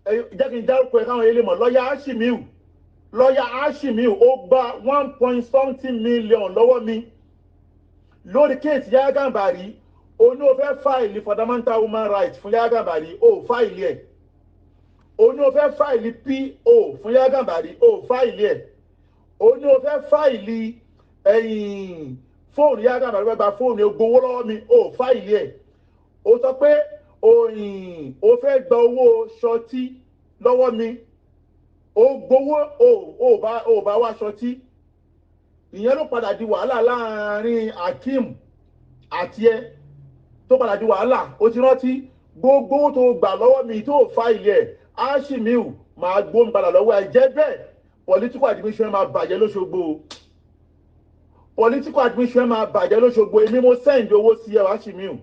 Jẹ́ kí n dárúkọ ẹ káwọn ilé mọ̀. Lọ́ọ̀yà Ashimiu, lọ́ọ̀yà Ashimiu, ó gba one point something million lọ́wọ́ mi lórí case Yahya Gambari. O ní o fẹ́ file fundamental human rights fún Yahya Gambari, o file ẹ̀. O ní o fẹ́ file PO fún Yahya Gambari, o file ẹ̀. O ní o fẹ́ file ẹ̀yìn fóònù Yahya Gambari, fẹ́ gba fóònù, o gbowó lọ́wọ́ mi, o file ẹ̀. O sọ pé òyìn o fẹ́ gba owó surety lọ́wọ́ mi, o gbowó, o bá wá surety. Ìyẹn ló padà di wàhálà láàrin Akeem àti ẹ, tó padà di wàhálà. O ti rántí gbogbo owó tó gbà lọ́wọ́ mi tó file ẹ̀. Ashimiu, máa gbóhùn padà lọ́wọ́ ẹ. Jẹ́ bẹ́ẹ̀, political admission máa bàjẹ́ lóṣogbo, political admission máa bàjẹ́ lóṣogbo. Èmi mo send owó sí ẹ, Ashimiu.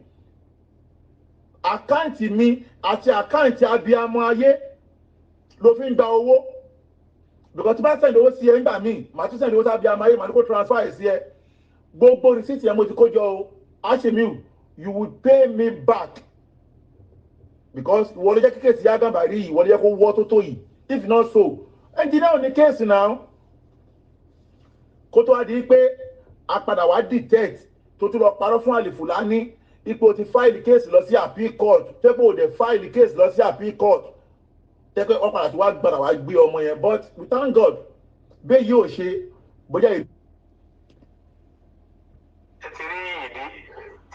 Account mi àti account Abiyamọ Ayé ló fi ń gba owó, because tí bá send owó sí ẹ nígbà míì, màá tún send owó sí Abiyamọ Ayé, màá ní kó transfer ẹ̀ sí ẹ. Gbogbo receipt yẹn mo ti kó jọ o. Ashimiu, you will pay me back, because ìwọ ló jẹ́ kí case Yahya Gambari yìí, ìwọ ló jẹ́ kó wọ́ tó tó yìí. If not so, engineer ò ní case now. Kó tó wá di pé a padà wá detect, tó tún lọ parọ́ fún Àlìfùlání ipò ti file case lọ sí appeal court, tẹ́pọ̀ ò dẹ̀ file case lọ sí appeal court, tẹ́pẹ́ wọ́n padà tí wá gbàdà wá gbé ọmọ yẹn. But we thank God, bẹ́ẹ̀ yóò ṣe bóyá. Ẹ ti rí ìdí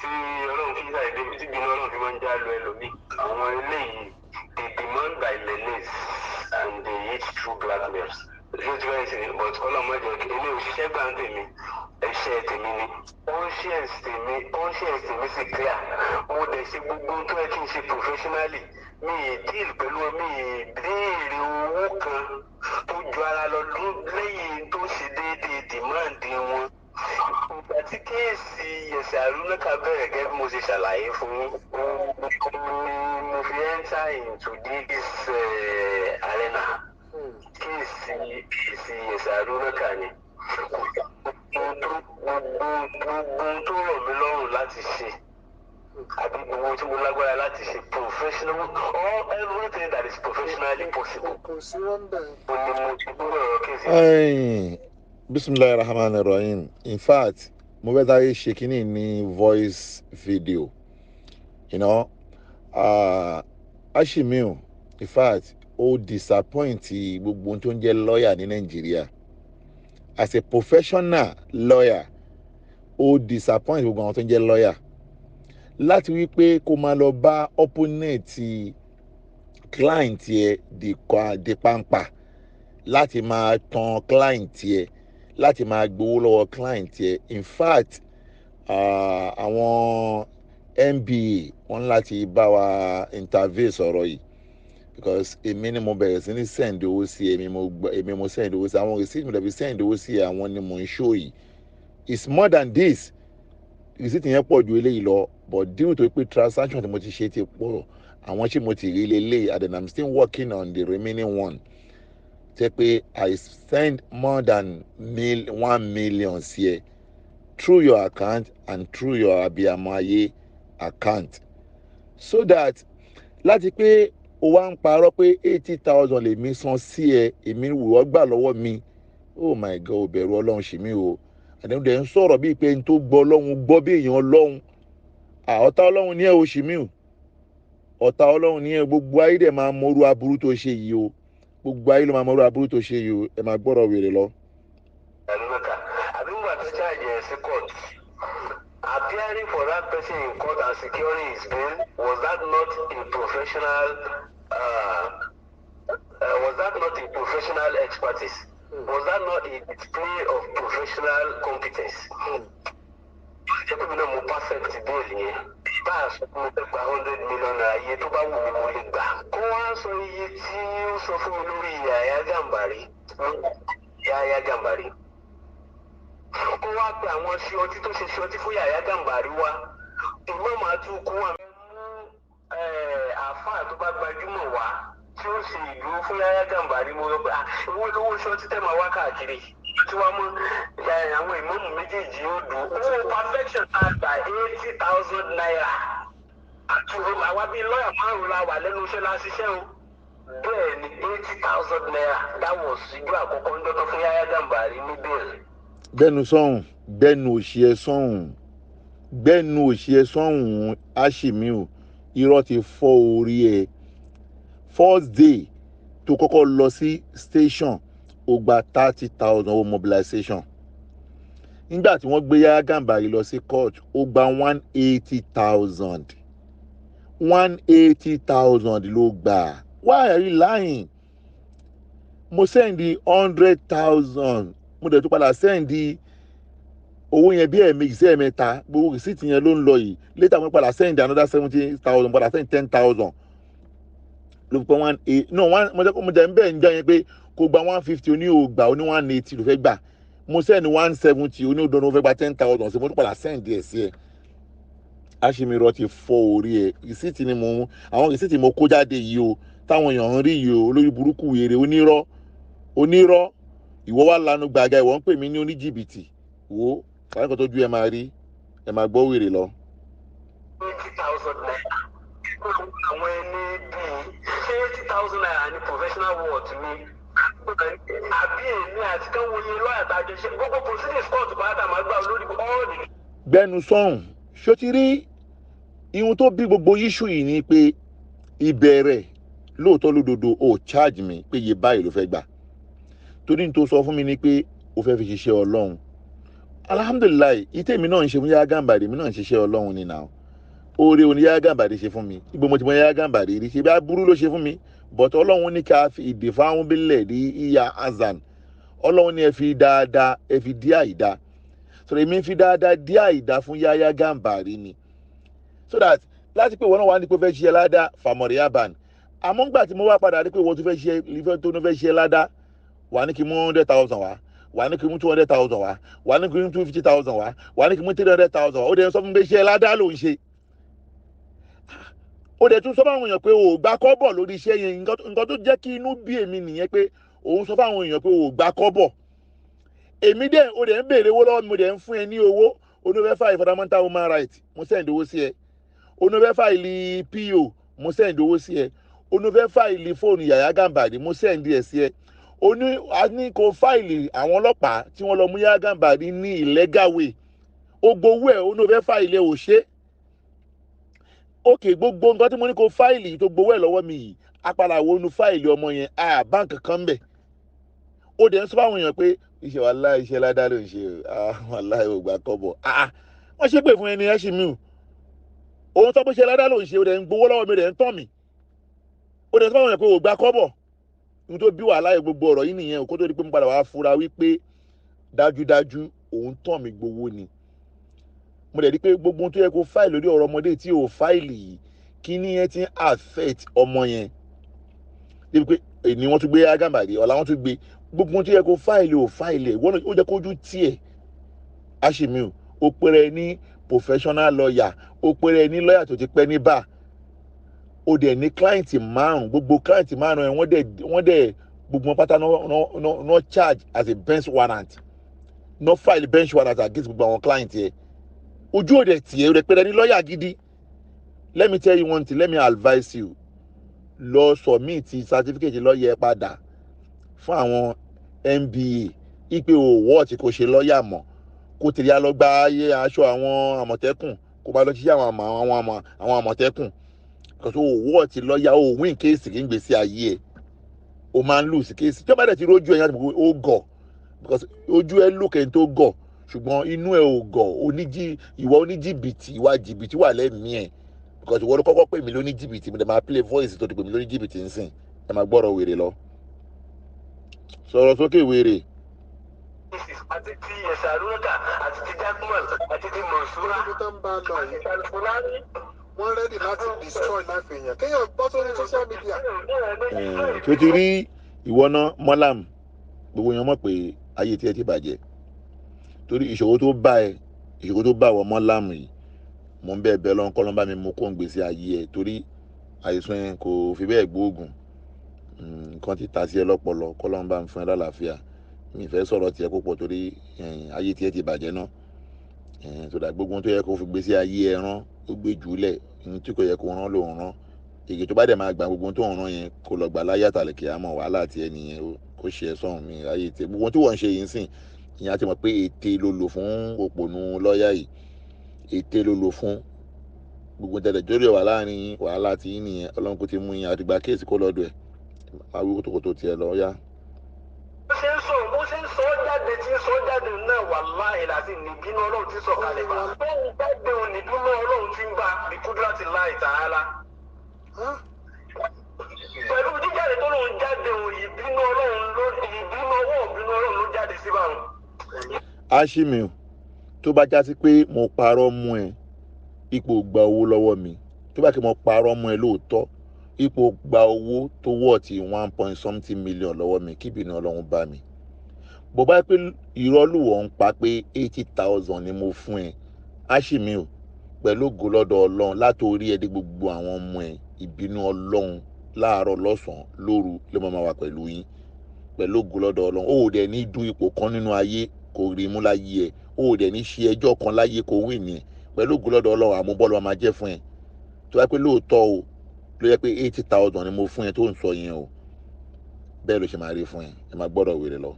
tí Ọlọ́run fi ṣàìdé tí bínú Ọlọ́run fi máa ń já lu ẹlòmíì. Àwọn eléyìí, they demand by menace and they eat through blackmails. Ṣé tí wọ́n ṣe? But ọlọ́mọdé èmi ò ṣiṣẹ́ gbà ń tèmi, ẹ̀ṣẹ̀ tèmi ni. Conscience tèmi, conscience tèmi sì clear. Mo dẹ̀ ṣe gbogbo ohun tó yẹ kí n ṣe professionally. Mi ì deal pẹ̀lú, mi ì béèrè owó kan tó ju ara lọ lẹ́yìn tó ṣe déédéé demand wọn. Ìgbà tí case Yẹ̀sẹ̀ Àrúnàkà bẹ̀rẹ̀, gẹ́gẹ́ bí mo ṣe ṣàlàyé fún yín, ni mo fi enter into this arena. Case Yẹ̀sẹ̀ Àrúnàkà ni gbogbo tó rọ̀ mí lọ́rùn láti ṣe, àbí gbogbo tí mo lágbára láti ṣe professional, all everything that is professionally possible. Kò sí rọ́ńbẹ̀. Mo ní mo ti gbọ́dọ̀ ọ̀rọ̀ case. Bisimilahi Rahman Rahim. In fact, mo fẹ́ sáré ṣe kínní ní voice video. Ashimiu, in fact, ó disappoint gbogbo ohun tó ń jẹ́ lawyer ní Nàìjíríà. As a professional lawyer, ó disappoint gbogbo àwọn tó ń jẹ́ lawyer láti wí pé kó máa lọ bá opponent client yẹ di pampa, láti máa tan client yẹ, láti máa gbowó lọ́wọ́ client yẹ. In fact, àwọn NBA wọ́n láti bá wa interview sọ̀rọ̀ yìí, because èmi ni mo bẹ̀rẹ̀ sí ní send owó sí, èmi mo send owó sí. Àwọn receipt mi dàbí send owó sí àwọn ni mo ń show yìí. It's more than this. Receipt yẹn pọ̀ ju eléyìí lọ, but due to pé transaction tí mo ti ṣe ti pọ̀, àwọn tí mo ti rí lélẹ̀, and then I'm still working on the remaining one, jẹ́ pé I send more than 1 million sí ẹ through your account and through your Abiyamọ Ayé account, so that láti pé o wá ń parọ́ pé 80,000 lèmi san sí ẹ, èmi wò ọ́ gbà lọ́wọ́ mi. Oh my God, ò bẹ̀rù Ọlọ́run ṣì mí o. Àdéhùn dẹ̀ ń sọ̀rọ̀ bíi pé n tó gbọ́ Ọlọ́run gbọ́ bí èèyàn Ọlọ́run. Ọ̀tá Ọlọ́run ní ẹ o, ṣì mí o. Ọ̀tá Ọlọ́run ní ẹ. Gbogbo ayé dẹ̀ máa mọrú aburú tó ṣe yìí o. Gbogbo ayé ló máa mọrú aburú tó ṣe yìí o. Ẹ máa gbọ́rọ̀ wèrè lọ. Àrúnàkà àbí nígbà tó charge ẹ̀ sí court, appearing for that person in court and securing his bail, was that not a professional expertise? Was that not a display of professional competence? Ṣé pé mi náà mo perfect bail yẹn? Bá a sọ pé mo fẹ́ gba ₦100 million, iye tó bá wù mí mo lè gbà. Kó wá sọ iye tí ó sọ fún mi lórí Yàyà Gàmbàrí, Yàyà Gàmbàrí. Kó wá pe àwọn surety tó ṣe surety fún Yàyà Gàmbàrí wá. Ìmọ̀ máa tún kó wà mú àáfàá tó bá gbajúmọ̀ wá tí ó ṣe ìdúró fún Yàyà Gàmbàrí. Mo sọ pé ìwọ lówó surety tẹ́ máa wá káàkiri tí wàá mú àwọn ìmọ̀ọ́mù méjèèjì ó dùn. Owó perfection tá a gbà, ₦80,000. Àti àwa bíi lọ́ọ̀yà márùn-ún la wà lẹ́nu iṣẹ́ la ṣiṣẹ́ o. Bẹ́ẹ̀ ni, ₦80,000, that was ijó àkọ́kọ́ ń dọ́tọ́ fún Yahya Gambari ní bail. Gbẹ́nu sọ́hùn, gbẹ́nu òṣì ẹ sọ́hùn, gbẹ́nu òṣì ẹ sọ́hùn. Ashimiu, irọ́ ti fọ́ orí ẹ. First day tó kọ́kọ́ lọ sí station, ó gba 30,000 owó mobilization. Nígbà tí wọ́n gbé Yahya Gambari lọ sí court, ó gba 180,000. 180,000 ló gbà. Why are you lying? Mo send 100,000, mo dẹ̀ tún padà send owó yẹn bí ẹ̀ẹ̀mejì sí ẹ̀ẹ̀mẹ́ta. Gbogbo receipt yẹn ló ń lọ yìí. Later mo padà send another 70,000, padà send 10,000, ló fi pẹ́ one eight, no, one. Mo jẹ́ mo jẹ́ ń bẹ́ẹ̀ ń jẹ́ yẹn pé kò gba 150, oní ò gbà, oní 180 ló fẹ́ gbà. Mo send 170, oní òdòdó ló fẹ́ gba 10,000 sí. Mo tún padà send ẹ̀ sí ẹ̀. Aṣemirọ ti fọ́ orí ẹ̀. Receipt ni mo, àwọn receipt mo kó jáde yìí o, táwọn èèyàn ń rí yìí o. Olórí burúkú, wèrè, onírọ́, onírọ́. Ìwọ wá lanu gbàgà, ìwọ ń pè mí ní oníjìbìtì. Wo wàá nǹkan tójú ẹ máa rí, ẹ máa gbọ́ wèrè lọ. ₦80,000, àwọn ẹni bíi ṣé ₦80,000 ní professional worth mi, àbí èmi àti káwọn oyin lọ́ọ̀yà tá a jọ ṣe gbogbo proceedings court pátá máa gbà lórí all the. Gbẹnu sọ̀hún. Ṣó ti rí ihun tó bí gbogbo issue yìí ni pé ìbẹ̀rẹ̀, lóòótọ́ lódodo, ò charge mi pé iye báyìí ló fẹ́ gbà, torí ní tó sọ fún mi ni pé o fẹ́ fi ṣiṣẹ́ Ọlọ́run. Alhamdulillahi, ìtẹ̀mí náà ń ṣe fún Yahya Gambari, èmi náà ń ṣiṣẹ́ Ọlọ́run ni now. Oore òní Yahya Gambari ṣe fún mi? Ibo mo ti mọ Yahya Gambari rí? Ṣe bí aburú ló ṣe fún mi? But Ọlọ́run ní ká fi ìdè fáwọn bílẹ̀ ní ìyá azan. Ọlọ́run ní ẹ fi dáadáa, ẹ fi dí àìdá. Sọ̀rọ̀, èmi ń fi dáadáa dí àìdá fún Yahya Gambari ni, so that láti pé ìwọ náà wà ní pé fẹ́ ṣe ládàá famoriaban. Àmọ́ ńgbà tí mo wá padà rí pé ìwọ tó fẹ́ ṣe ìfẹ́ tó ní fẹ́ ṣe ládàá, wà ní kí n mú 100,000 wá, wà ní kí n mú 200,000 wá, wà ní kí n mú 250,000 wá, wà ní kí n mú 300,000 wá. Ó dẹ̀ sọ fún mi pé ṣe ládàá ló ń ṣe. Ó dẹ̀ tún sọ fáwọn èèyàn pé o ò gbà kọ́bọ̀ lórí iṣẹ́ yẹn. Nǹkan tó jẹ́ kí inú bí èmi nìyẹn, pé òun sọ fáwọn èèyàn pé o ò gbà kọ́bọ̀. Èmi dẹ̀, o dẹ̀ ń béèrè owó lọ́wọ́ mi, mo dẹ̀ ń fún ẹ ní owó. Onífẹ́ file fundamental human right, mo send owó sí ẹ. Onífẹ́ file PO, mo send owó sí ẹ. Onífẹ́ file fóònù Yàyà Gàmbàrí, mo send ẹ̀ sí ẹ. Oní a ní kó file àwọn ọlọ́pàá tí wọ́n lọ mú Yàyà Gàmbàrí ní illegal way, ó gbowó ẹ̀. Onífẹ́ file ẹ̀, ò ṣe. Ok, gbogbo nǹkan tí mo ní kó file tó gbowó ẹ̀ lọ́wọ́ mi yìí, apàlà wo nu file ọmọ yẹn, a báǹkì kan ń bẹ̀. Ó dẹ̀ ń sọ fáwọn èèyàn pé iṣẹ́ wàhálà, iṣẹ́ ládàá ló ń ṣe o. Wàhálà ò gbà kọ́bọ̀. Wọ́n ṣe pé fún ẹni ẹ̀ ṣì mí o. Òun sọ pé iṣẹ́ ládàá ló ń ṣe, ó dẹ̀ ń gbowó lọ́wọ́ mi, ó dẹ̀ ń tàn mí, ó dẹ̀ ń sọ fáwọn èèyàn pé ò gbà kọ́bọ̀. Ohun tó bí wàhálà yìí, gbogbo ọ̀rọ̀ yìí nìyẹn o, kó tó di pé mo padà wá fura wípé dájúdájú òun tàn mí gbowó ni. Mo dẹ̀ rí pé gbogbo ohun tó yẹ kó file lórí ọ̀rọ̀ ọmọdé tí ò file yìí, kíní yẹn ti ń affect ọmọ yẹn débi pé èní wọ́n tún gbé Gàmbàrí, ọ̀la wọ́n tún gbé. Gbogbo ohun tó yẹ kó file, ò file ẹ̀. Wọ́n ó jẹ́ kójú tiẹ̀. Aṣèmíù, ó péré ní professional lawyer, ó péré ní lawyer tó ti pẹ́ ní bá, ó dẹ̀ ní client márùn. Gbogbo client márùn ẹ̀, wọ́n dẹ̀ gbogbo wọn pátá no charge as a bench warrant, no file bench warrant against gbogbo àwọn client yẹn. Ojú òde tiẹ̀ rẹ̀ péré ní lawyer gidi. Let me tell you one thing, let me advise you: lọ submit certificate lawyer padà fún àwọn NBA ipe òwò tí kò ṣe lọ́ọ̀yà mọ́, kó tẹ̀lé lọ gba ayé aṣọ àwọn Àmọ̀tẹ́kùn, kó bá lọ ṣiṣẹ́ àwọn Àmọ̀tẹ́kùn, because òwò tí lọ́ọ̀yà ò win case kì í gbèsè ayé ẹ̀. O máa ń lose case. Tí ó bá dẹ̀ ti rójú ẹ̀ yẹn, ó gọ̀, because ojú ẹ̀ lókè tó gọ̀, ṣùgbọ́n inú ẹ̀ ò gọ̀. Oníjì ìwà, oníjìbìtì, ìwà jìbìtì wà lẹ́mìí ẹ̀, because ìwọ ló kọ́kọ́ pè mí lóní jìbìtì. Mo dẹ̀ máa play voice tó ti pè mí lóní jìbìtì nsìn. Ẹ máa gbọ́rọ̀ wèrè lọ. Sọ̀rọ̀ sókè, wèrè. Àti ti Ẹ̀sàrúnàkà, àti ti Jackman, àti ti Mọ̀súrà. Níbi tó ń bá a lọ àti yìí, Alfulani. Wọ́n ready láti destroy life èèyàn, kéèyàn gbọ́ sórí social media. Tó ti rí ìwọ náà, mọ́làm, gbogbo èèyàn mọ̀ pé ayé tí ẹ ti bàjẹ́ torí ìṣòro tó bá ẹ, ìṣòro tó bá wọ mọ́làm yìí. Mo ń bẹ́ẹ̀ bẹ́ẹ̀ lọ́n kọ́ lọ́n bá mi mú kó ń gbèsè ayé ẹ, torí àìsàn yẹn kò fi bẹ́ẹ̀ gbóògùn. Nǹkan ti ta sí ẹ lọ́pọlọ, kọ́ lọ́n bá ń fún ẹ lálàáfíà. Mi fẹ́ sọ̀rọ̀ tiẹ̀ púpọ̀ torí ayé tiẹ̀ ti bàjẹ́ náà sọdà. Gbogbo ohun tó yẹ kó fi gbèsè ayé ẹ rán, ó gbé jùlẹ̀. Ohun tí kò yẹ kó rán ló ń rán. Èyí tó bá dẹ̀ máa gba gbogbo tó ń rán yẹn kó lọ gbà láyé àtàlẹ̀ kìá mọ̀ wàhálà tiẹ̀ nìyẹn, kó ṣe ẹ̀ sọ̀hún mi ayé tiẹ̀. Gbogbo tí wọ́n ń ṣe yìí ń sìn, ìyẹn á ti mọ̀ pé ète ló lò fún òpònú lọ́ọ̀yà yìí, ète ló lò fún gbogbo tẹ̀lẹ̀ jórí wà láàrin wàhálà tí yín nìyẹn. Ọlọ́run kò ti mú yín àtìgbà kéèsì kó lọ́dọ̀ ẹ̀ máa wí kótókótó tiẹ̀ lọ yá. Bó ṣe ń sọ, bó ṣe ń sọ jáde, tí ń sọ jáde náà, wàláhì láti nìbínú Ọlọ́run ti sọ kalẹ̀ bá. Bóun jáde òun nìbínú Ọlọ́run ti ń bá bíkúdúrà ti láì tààlà. Pẹ̀lú jíjáde tó lóun jáde òun, ìbínú Ọlọ́run ló, ìbínú ọwọ́ ìbínú Ọlọ́run ló jáde sí báwọn. Ashimiu, tó bá já sí pé mo parọ́ mú ẹ ipò gba owó lọ́wọ́ mi, tó bá kí mo parọ́ mú ẹ lóòótọ́ ipò gba owó tó wọ̀ tí one point something million lọ́wọ́ mi, kí ìbínú Ọlọ́run bá mi. Bó bá pé irọ́ lùwọ̀ ń pa pé 80,000 ni mo fún ẹ, Ashimiu, pẹ̀lú ògo lọ́dọ̀ Ọlọ́run látòrí ẹ dé gbogbo àwọn ọmọ ẹ, ìbínú Ọlọ́run láàárọ̀ lọ́sàn-án lóru ló máa wà pẹ̀lú yín pẹ̀lú ògo lọ́dọ̀ Ọlọ́run. Ó dẹ̀ ní du ipò kan nínú ayé kò rí mú láyé ẹ, ó dẹ̀ ní ṣe ẹjọ́ kan láyé kò wí ní ẹ pẹ̀lú ògo lọ́dọ̀ Ọlọ́run. Àmúbọ́lọ́ máa jẹ́ fún ẹ. Tó bá pé lóòótọ́ o ló yẹ pé 80,000 ni mo fún ẹ tó ń sọ yẹn o, bẹ́ẹ̀ ló ṣe máa rí fún ẹ. Ẹ máa gbọ́dọ̀ wèrè lọ.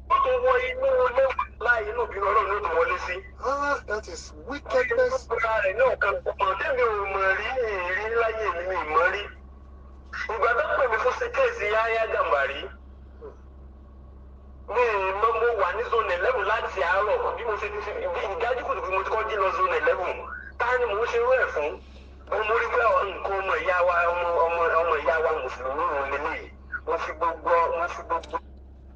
Ó tó wọ inú ilé láì inú ìbínú Ọlọ́run ló tó wọlé sí. Ah, that is wickedness. Ọ̀gá rẹ̀ náà kan pọ̀ tẹ́mi ò mọ̀ rí ìrírí láyé mi, mi mọ̀ rí. Ìgbà tó pè mí fún sí case Yahya Gambari, mi mọ mo wà ní zone 11 láti àárọ̀ bí mo ṣe ti ìdájú kùtùkùtù mo ti kọ́ jí lọ zone 11. Ta ni mò ń ṣe irú ẹ̀ fún? Mo rí pé nǹkan ọmọ ìyá wa, ọmọ ọmọ ọmọ ìyá wa mùsùlùmí òun lélẹ́yìí. Mo fi gbogbo mo fi gbogbo.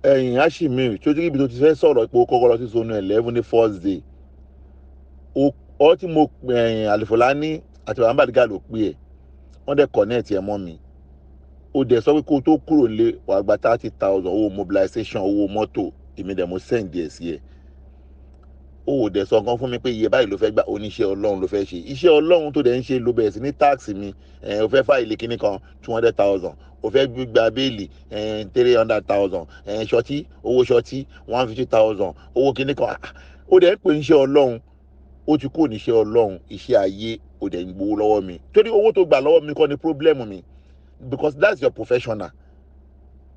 Ẹ̀yìn Ashimiu, tó ti ibi tó ti fẹ́ sọ̀rọ̀ pé ó kọ́kọ́ lọ sí zone 11 ní first day ọ tí mo ẹ̀yìn Àlìfọ́lání àti bàbá Bàdígà ló pè ẹ́, wọ́n dẹ̀ connect ẹ̀ mọ́ mi. Ó dẹ̀ sọ pé kó o tó kúrò nílé wàá gba 30,000 owó mobilization, owó mọ́tò. Èmi dẹ̀ mo send ẹ̀ sí ẹ̀. Ó ò dẹ̀ sọ nǹkan fún mi pé iye báyìí ló fẹ́ gbà. Oníṣẹ́ Ọlọ́run ló fẹ́ ṣe, iṣẹ́ Ọlọ́run tó dẹ̀ ń ṣe ló bẹ̀rẹ̀ sí ní tax mi. Ẹ̀ o fẹ́ file kínní kan 200,000, o fẹ́ gba bail 300,000, ẹ̀ surety, owó surety 150,000, owó kínní kan. Ó dẹ̀ ń pè ní iṣẹ́ Ọlọ́run. Ó ti kúrò níṣẹ́ Ọlọ́run, iṣẹ́ ayé. Ó dẹ̀ ń gbowó lọ́wọ́ mi. Torí owó tó gbà lọ́wọ́ mi kọ́ ni problem mi, because that's your professional.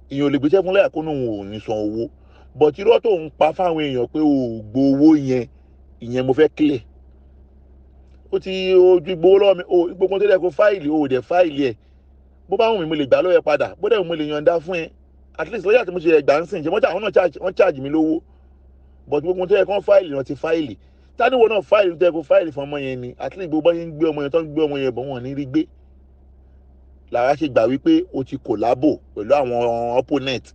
Ìyẹn ò lè gbéṣẹ́ fún lẹ́yà kó nù ò ní san owó, but irọ́ tó ń pa fáwọn èèyàn pé o ò gbowó yẹn, ìyẹn mo fẹ́ clear. Ó ti ojú gbowó lọ́wọ́ mi o, gbogbo tó dẹ̀ kó file, o ò dẹ̀ file ẹ̀. Bó bá wù mí mo lè gbà lọ́wọ́ ẹ padà, bó dẹ̀ wù mí mo lè yànda fún ẹ. At least lọ́yà tí mo ṣe ẹgbàá ń sìn ṣe wọ́n àwọn náà wọ́n charge mi lówó, but gbogbo tó yẹ kó file wọn ti file. Táníwò náà file tó yẹ kó file fún ọmọ yẹn ni, at least gbogbo bá yẹn ń gbé ọmọ yẹn tó ń gbé ọmọ yẹn bọ̀, wọ́n ní rí gbé. Làwa ṣe gbà wípé o ti collabo pẹ̀lú àwọn opponent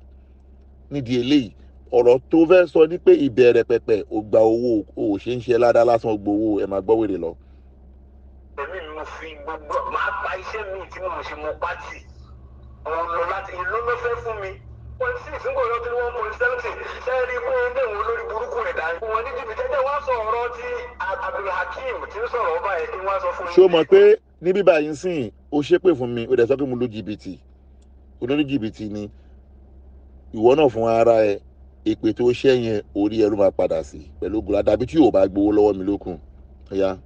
nídìí eléyìí. Ọ̀rọ̀ tó fẹ́ sọ ni pé ìbẹ̀rẹ̀ pẹ̀pẹ̀ ò gba owó, o ò ṣe ń ṣe ládàá lásán gbowó. Ẹ máa gbọ́ wèrè lọ. Èmi mo fi gbogbo máa pa iṣẹ́ mi tí mo ṣe, mo pátì mo lọ láti ìlú ló fẹ́ fún mi 0.6 ń gbọ́dọ̀ tí 1.70 sẹ́ẹ̀rí pé ilé ìwọ̀n olórí burúkú ẹ̀dá wọn ní jìbìtì. Ẹ̀jẹ̀ wá sọ ọ̀rọ̀ tí Abdulhakeem tí ń sọ̀rọ̀ ọba ẹ̀ kí wọ́n sọ fún Ṣé o mọ̀ pé ní bíbá yìí sìn o ṣépè fún mi, o dẹ̀ sọ pé mo lu jìbìtì, olórí jìbìtì ni ìwọ náà fún ara ẹ. Èpè tó ṣẹ́ yẹn, orí ẹ ló máa padà sí pẹ̀lú ògùn àdàbí tí yóò bá gbowó lọ́wọ́ mi lókun. Ọ̀ya.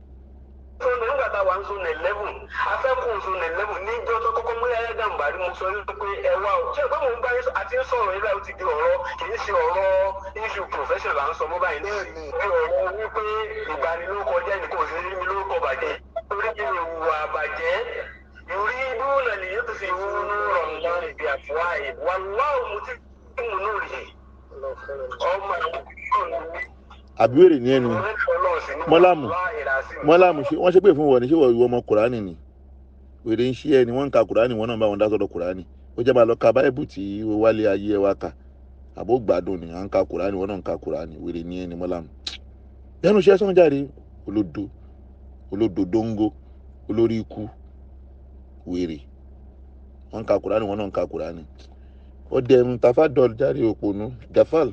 Zone nígbà tá a wà ń zone 11, afẹ́kùn zone 11 níjọ́ tó kọ́kọ́ mú Yahya Gambari, mo sọ wípé ẹ wá o, ṣé pé mò ń bá yín àti ń sọ̀rọ̀ ilé, ó ti di ọ̀rọ̀, kì í ṣe ọ̀rọ̀ issue profession là ń sọ mọ́ báyìí ní ọ̀rọ̀ wípé ìbanilórúkọjẹ́ nìkan ò sí rí mi lórúkọ bàjẹ́ torí kí ni ìwà bàjẹ́ yuriduna liyutfi'u nurallahi bi afwahihim wallahu mutimmu nurihi ọmọ àwọn Àbí wèrè ní ẹnu mọ́lámù mọ́lámù ṣe wọ́n ṣe pé fún wọn ní ṣé ìwọ ọmọ Kùránì ni wèrè ń ṣe ẹ ni wọ́n ń ka Kùránì, wọ́n náà bá wọn dá sọ́dọ̀ Kùránì. Ó jẹ́ máa lọ ka Báíbù tí ó wálé ayé ẹ wá kà, àbó gbádùn ni à ń ka Kùránì, wọ́n náà ń ka Kùránì. Wèrè ní ẹni mọ́lámù lẹ́nu iṣẹ́ sọ́n jáde, olódo olódo dóńgó olórí ikú wèrè. Wọ́n ń ka Kùránì, wọ́n náà ń ka Kùránì. Ó dẹ̀rùn tafadọ́l jáde, òpònú gafal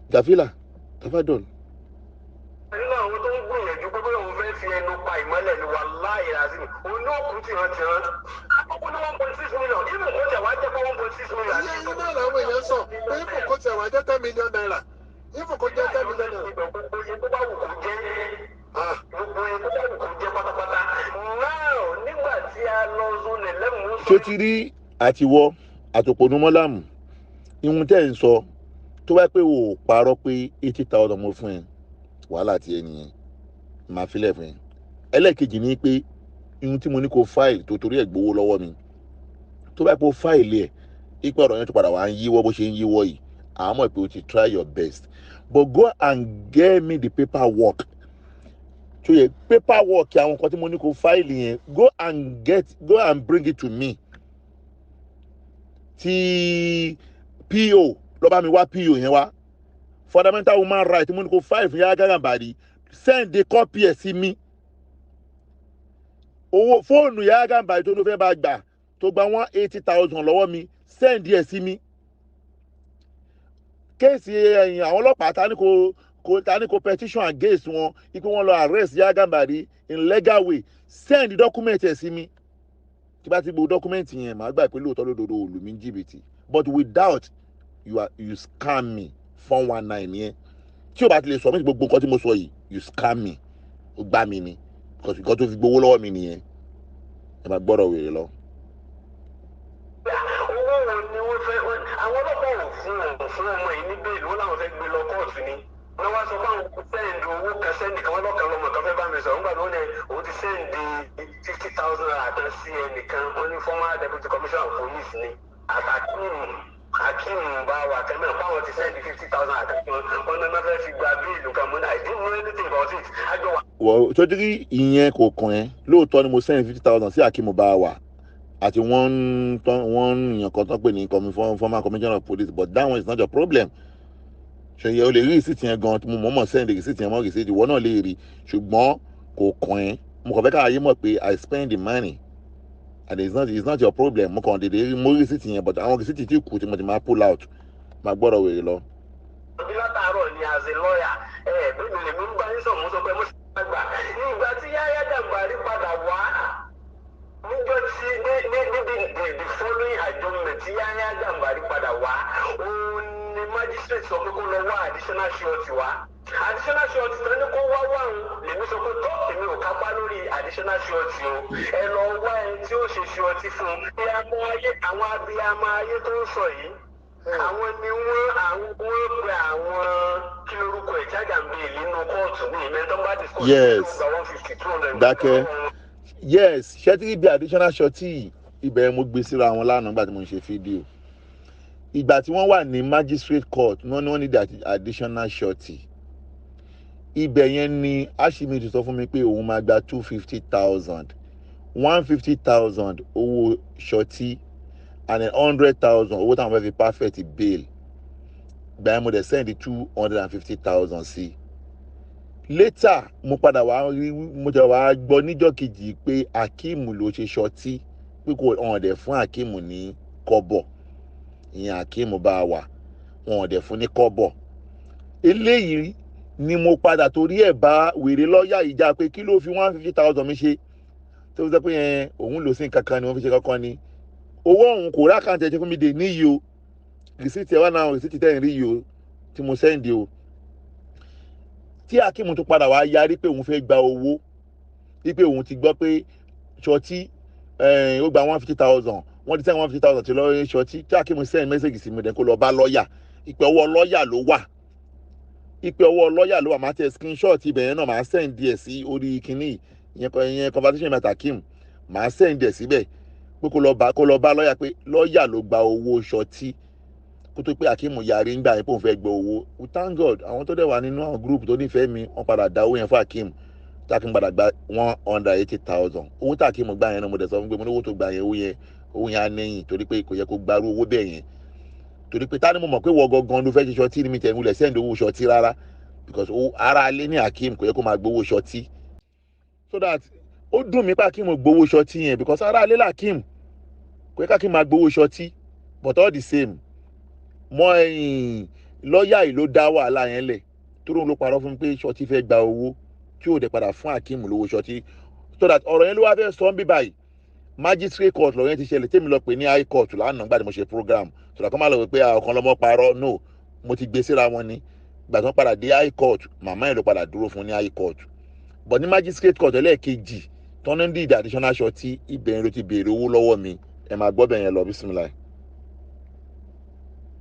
gafila tafadọ́l. Nínú àwọn tó ń gbìyànjú pé bóyá òun fẹ́ fi ẹnu pa ìmọ́lẹ̀ ni, wàláhì azim, òun náà kú tìrantìran. Àkọ́kọ́ ní 1.6 million, even kó tẹ̀ wá jẹ́ pé 1.6 million. Iye yín náà làwọn èèyàn sọ pé ifo kó tiẹ̀ wá jẹ́ ₦10 million, ifo kó jẹ́ ₦10 million. Gbogbo iye tó bá wù kó jẹ́, gbogbo iye tó bá wù kó jẹ́ pátápátá. Now, nígbà tí a lọ zone Tó ti rí àtiwọ́ àtòpọ̀nùmọ́làmù ihun tẹ́ ń sọ, tó bá pé o ò parọ́ pé 80,000 mo fún ẹ, wàhálà ti ẹ nìyẹn, màá filẹ̀ fún ẹ. Ẹlẹ́ẹ̀kejì ni pé ihun tí mo ní kó file tó torí ẹ̀ gbowó lọ́wọ́ mi, tó bá pé o file ẹ̀, ipe ọ̀rọ̀ yẹn tó padà wá ń yíwọ́ bó ṣe ń yíwọ́ yìí, àmọ́ pé o ti try your best, but go and get me the paperwork tó yẹ, paperwork àwọn nǹkan tí mo ní kó file yẹn. Go and bring it to me. Tí PO lọ bá mi wá PO yẹn wá, fundamental human right mo ní kó file fún Yahya Gambari, send the copy ẹ̀ sí mi. Owó fóònù Yahya Gambari tó ló fẹ́ bá gbà, tó gba 180,000 lọ́wọ́ mi, send ẹ̀ sí mi. Case ẹ̀yìn àwọn ọlọ́pàá ta ní kò petition against wọn, ipe wọn lọ arrest Yahya Gambari in legal way, send the document ẹ̀ sí mi. Tí bá ti gbọ́ document yẹn, màá gbà pé lóòótọ́ lódodo ò lù mí ní jìbìtì. But without you, are you scam me, 419 yẹn. Tí o bá ti lè submit gbogbo nǹkan tí mo sọ yìí, you scam me, ó gbá mi ni, because nǹkan tó fi gbowó lọ́wọ́ mi nìyẹn. Ẹ máa gbọ́dọ̀ wèrè lọ. Owó wo ni wọ́n fẹ́? Àwọn ọlọ́pàá ò fún ọmọ yìí ní bail. Wọ́n làwọn fẹ́ gbé lọ kóòtù ni. Wọ́n wá sọ fún àwọn send owó kan sẹ́nìkan. Wọ́n lọ́kàn lọ́mọ kan fẹ́ bá mi sọ̀rọ̀ nígbà tó ní òun ti send 50,000 naira kan sí ẹnìkan. Wọ́n ní former deputy commissioner of police ni àtàkùn Akeem bá wà kẹ́mẹ́ fáwọn ti send 50,000 naira kan. Wọ́n náà fẹ́ fi gba bail kan. Mo ní I didn't know anything about it. Àjọ wà. Wọ́n tó dírí ìyẹn kò kàn ẹ́. Lóòótọ́ ni mo send 50,000 sí Akeem Báwa àti wọ́n wọ́n yàn kan tán pè ní former commissioner of police, but that one is not your problem. Ṣèyẹ o lè rí receipt yẹn gan. Mo mọ̀ọ́mọ̀ send receipt yẹn mọ́ receipt, ìwọ náà lè rí, ṣùgbọ́n kò kàn ẹ́. Mo kàn fẹ́ káyé mọ̀ pé I spend the money and it's not your problem. Mo kàn dédé rí mo rí receipt yẹn, but àwọn receipt tí kù tí mo ti máa pull out, máa gbọ́dọ̀ wèrè lọ. Bí látàárọ̀ ni as a lawyer ẹ bí mi lèmi ń bá yín sọ̀rọ̀, mo sọ pé mo ṣe àgbà nígbà tí Yahya Gambari padà wá níjọ́ tí ní the following adjournment tí Yahya Gambari padà wá, òun ni magistrate sọ pé kó lọ wá additional surety wá. Additional surety tán ní kó wá wá, òun lèmi sọ pé tó èmi ò kápá lórí additional surety o, ẹ lọ wá ẹni tí ó ṣe surety fún un. Abiyamọ ayé, àwọn abiyamọ ayé tó ń sọ yìí, àwọn ni wọ́n àwọn wọ́n pe àwọn kí lorúkọ ẹ̀ charge and bail nínú kóòtù ní ìmẹ́tọ́ bá discuss. Yes. 150, 200. Dákẹ́. Yes, ṣẹ́tìrì bí additional surety ibẹ̀ mo gbé síra wọn lánàá nígbà tí mo ń ṣe fídíò. Ìgbà tí wọ́n wà ní magistrate court, wọ́n ní wọ́n ní the additional surety. Ibẹ̀ yẹn ni Ashimi ti sọ fún mi pé òun máa gba 250,000, 150,000 owó surety and then 100,000 owó táwọn fẹ́ fi perfect bail. Ìgbà yẹn mo dẹ̀ send 250,000 sí. Later mo padà wá rí, mo jẹ́ wá gbọ́ níjọ́ kejì pé Akeem ló ṣe surety, pé kò hàn dẹ̀ fún Akeem ní kọ́bọ̀. Ìyẹn Akeem bá wà, wọn ò dẹ̀ fún ní kọ́bọ̀. Eléyìí ni mo padà torí ẹ̀ bá wèrè lọ́ọ̀yà ìjà pé kí ló fi 150,000 mi ṣe, tó fi sọ pé yẹn òun lò sí nǹkan kan ni wọ́n fi ṣe kankan ni. Owó òun kò rí account ẹ̀ ṣe fún mi dè níyì o. Receipt ẹ̀ wá náà, receipt tẹ̀ ń rí yìí o tí mo send o. Tí Akeem tún padà wá yarí pé òun fẹ́ gba owó, wípé òun ti gbọ́ pé surety ó gba 150,000, wọ́n ti send 150,000 tí lọ́ọ́ surety. Tí Akeem send message sí mi dẹ̀ kó lọ bá lọ́ọ̀yà, ìpè ọwọ́ lọ́ọ̀yà ló wà, ìpè ọwọ́ lọ́ọ̀yà ló wà. Máa tẹ screenshot ibẹ̀ yẹn náà, máa send díẹ̀ sí orí kínní ìyẹn, ìyẹn conversation mi àti Akeem, máa send díẹ̀ síbẹ̀ pé kó lọ bá lọ́ọ̀yà, pé lọ́ọ̀yà ló gba owó surety, kó tó pé Akeem yarí ńgbà yẹn pé òun fẹ́ gba owó. We thank God, àwọn tó dẹ̀ wà nínú àwọn group tó nífẹ̀ẹ́ mi, wọ́n padà dá owó yẹn fún Akeem, tí Akeem padà gba 180,000. Owó tí Akeem gbà yẹn náà, mo dẹ̀ sọ fún pé mo ní owó tó gbà yẹn, owó yẹn á nẹ́yìn, torí pé kò yẹ kó gbarú owó bẹ́ẹ̀ yẹn, torí pé tani mo mọ̀ pé wọ́n gangan ló fẹ́ ṣe surety ní mi tẹ̀ ń wulẹ̀ send owó surety rárá, because ara alẹ́ ní Akeem kò yẹ kó máa gbowó surety. So that ó dùn mí pé Akeem gbowó surety yẹn, because ara alẹ́ l'Akeem, kò yẹ kákeem máa gbowó surety. But all the same, mọ ẹ̀yìn lọ́ọ̀yà yìí ló dá wàhálà yẹn lẹ̀, tó lóun ló parọ́ fún mi pé surety fẹ́ gba owó, tí ò dẹ̀ padà fún Akeem lówó surety. So that ọ̀rọ̀ yẹn ló wá fẹ́ sọ ń bí báyìí. Magistrate court lọ́rọ̀ yẹn ti ṣẹlẹ̀, tèmi lọ pè ní high court lánàá nígbà tí mo ṣe program, so that kọ́ máa lọ pé ọ̀kan lọ́mọ parọ́. No, mo ti gbé síra wọn ni. Ìgbà tí wọ́n padà dé high court, màmá yẹn ló padà dúró fún ní high court, but ní magistrate court ẹlẹ́ẹ̀kejì tọ́nà ní ìdí additional surety, ibẹ̀ ló ti béèrè owó lọ́wọ́ mi. Ẹ máa gbọ́ bẹ̀ yẹn lọ, bísímìláì.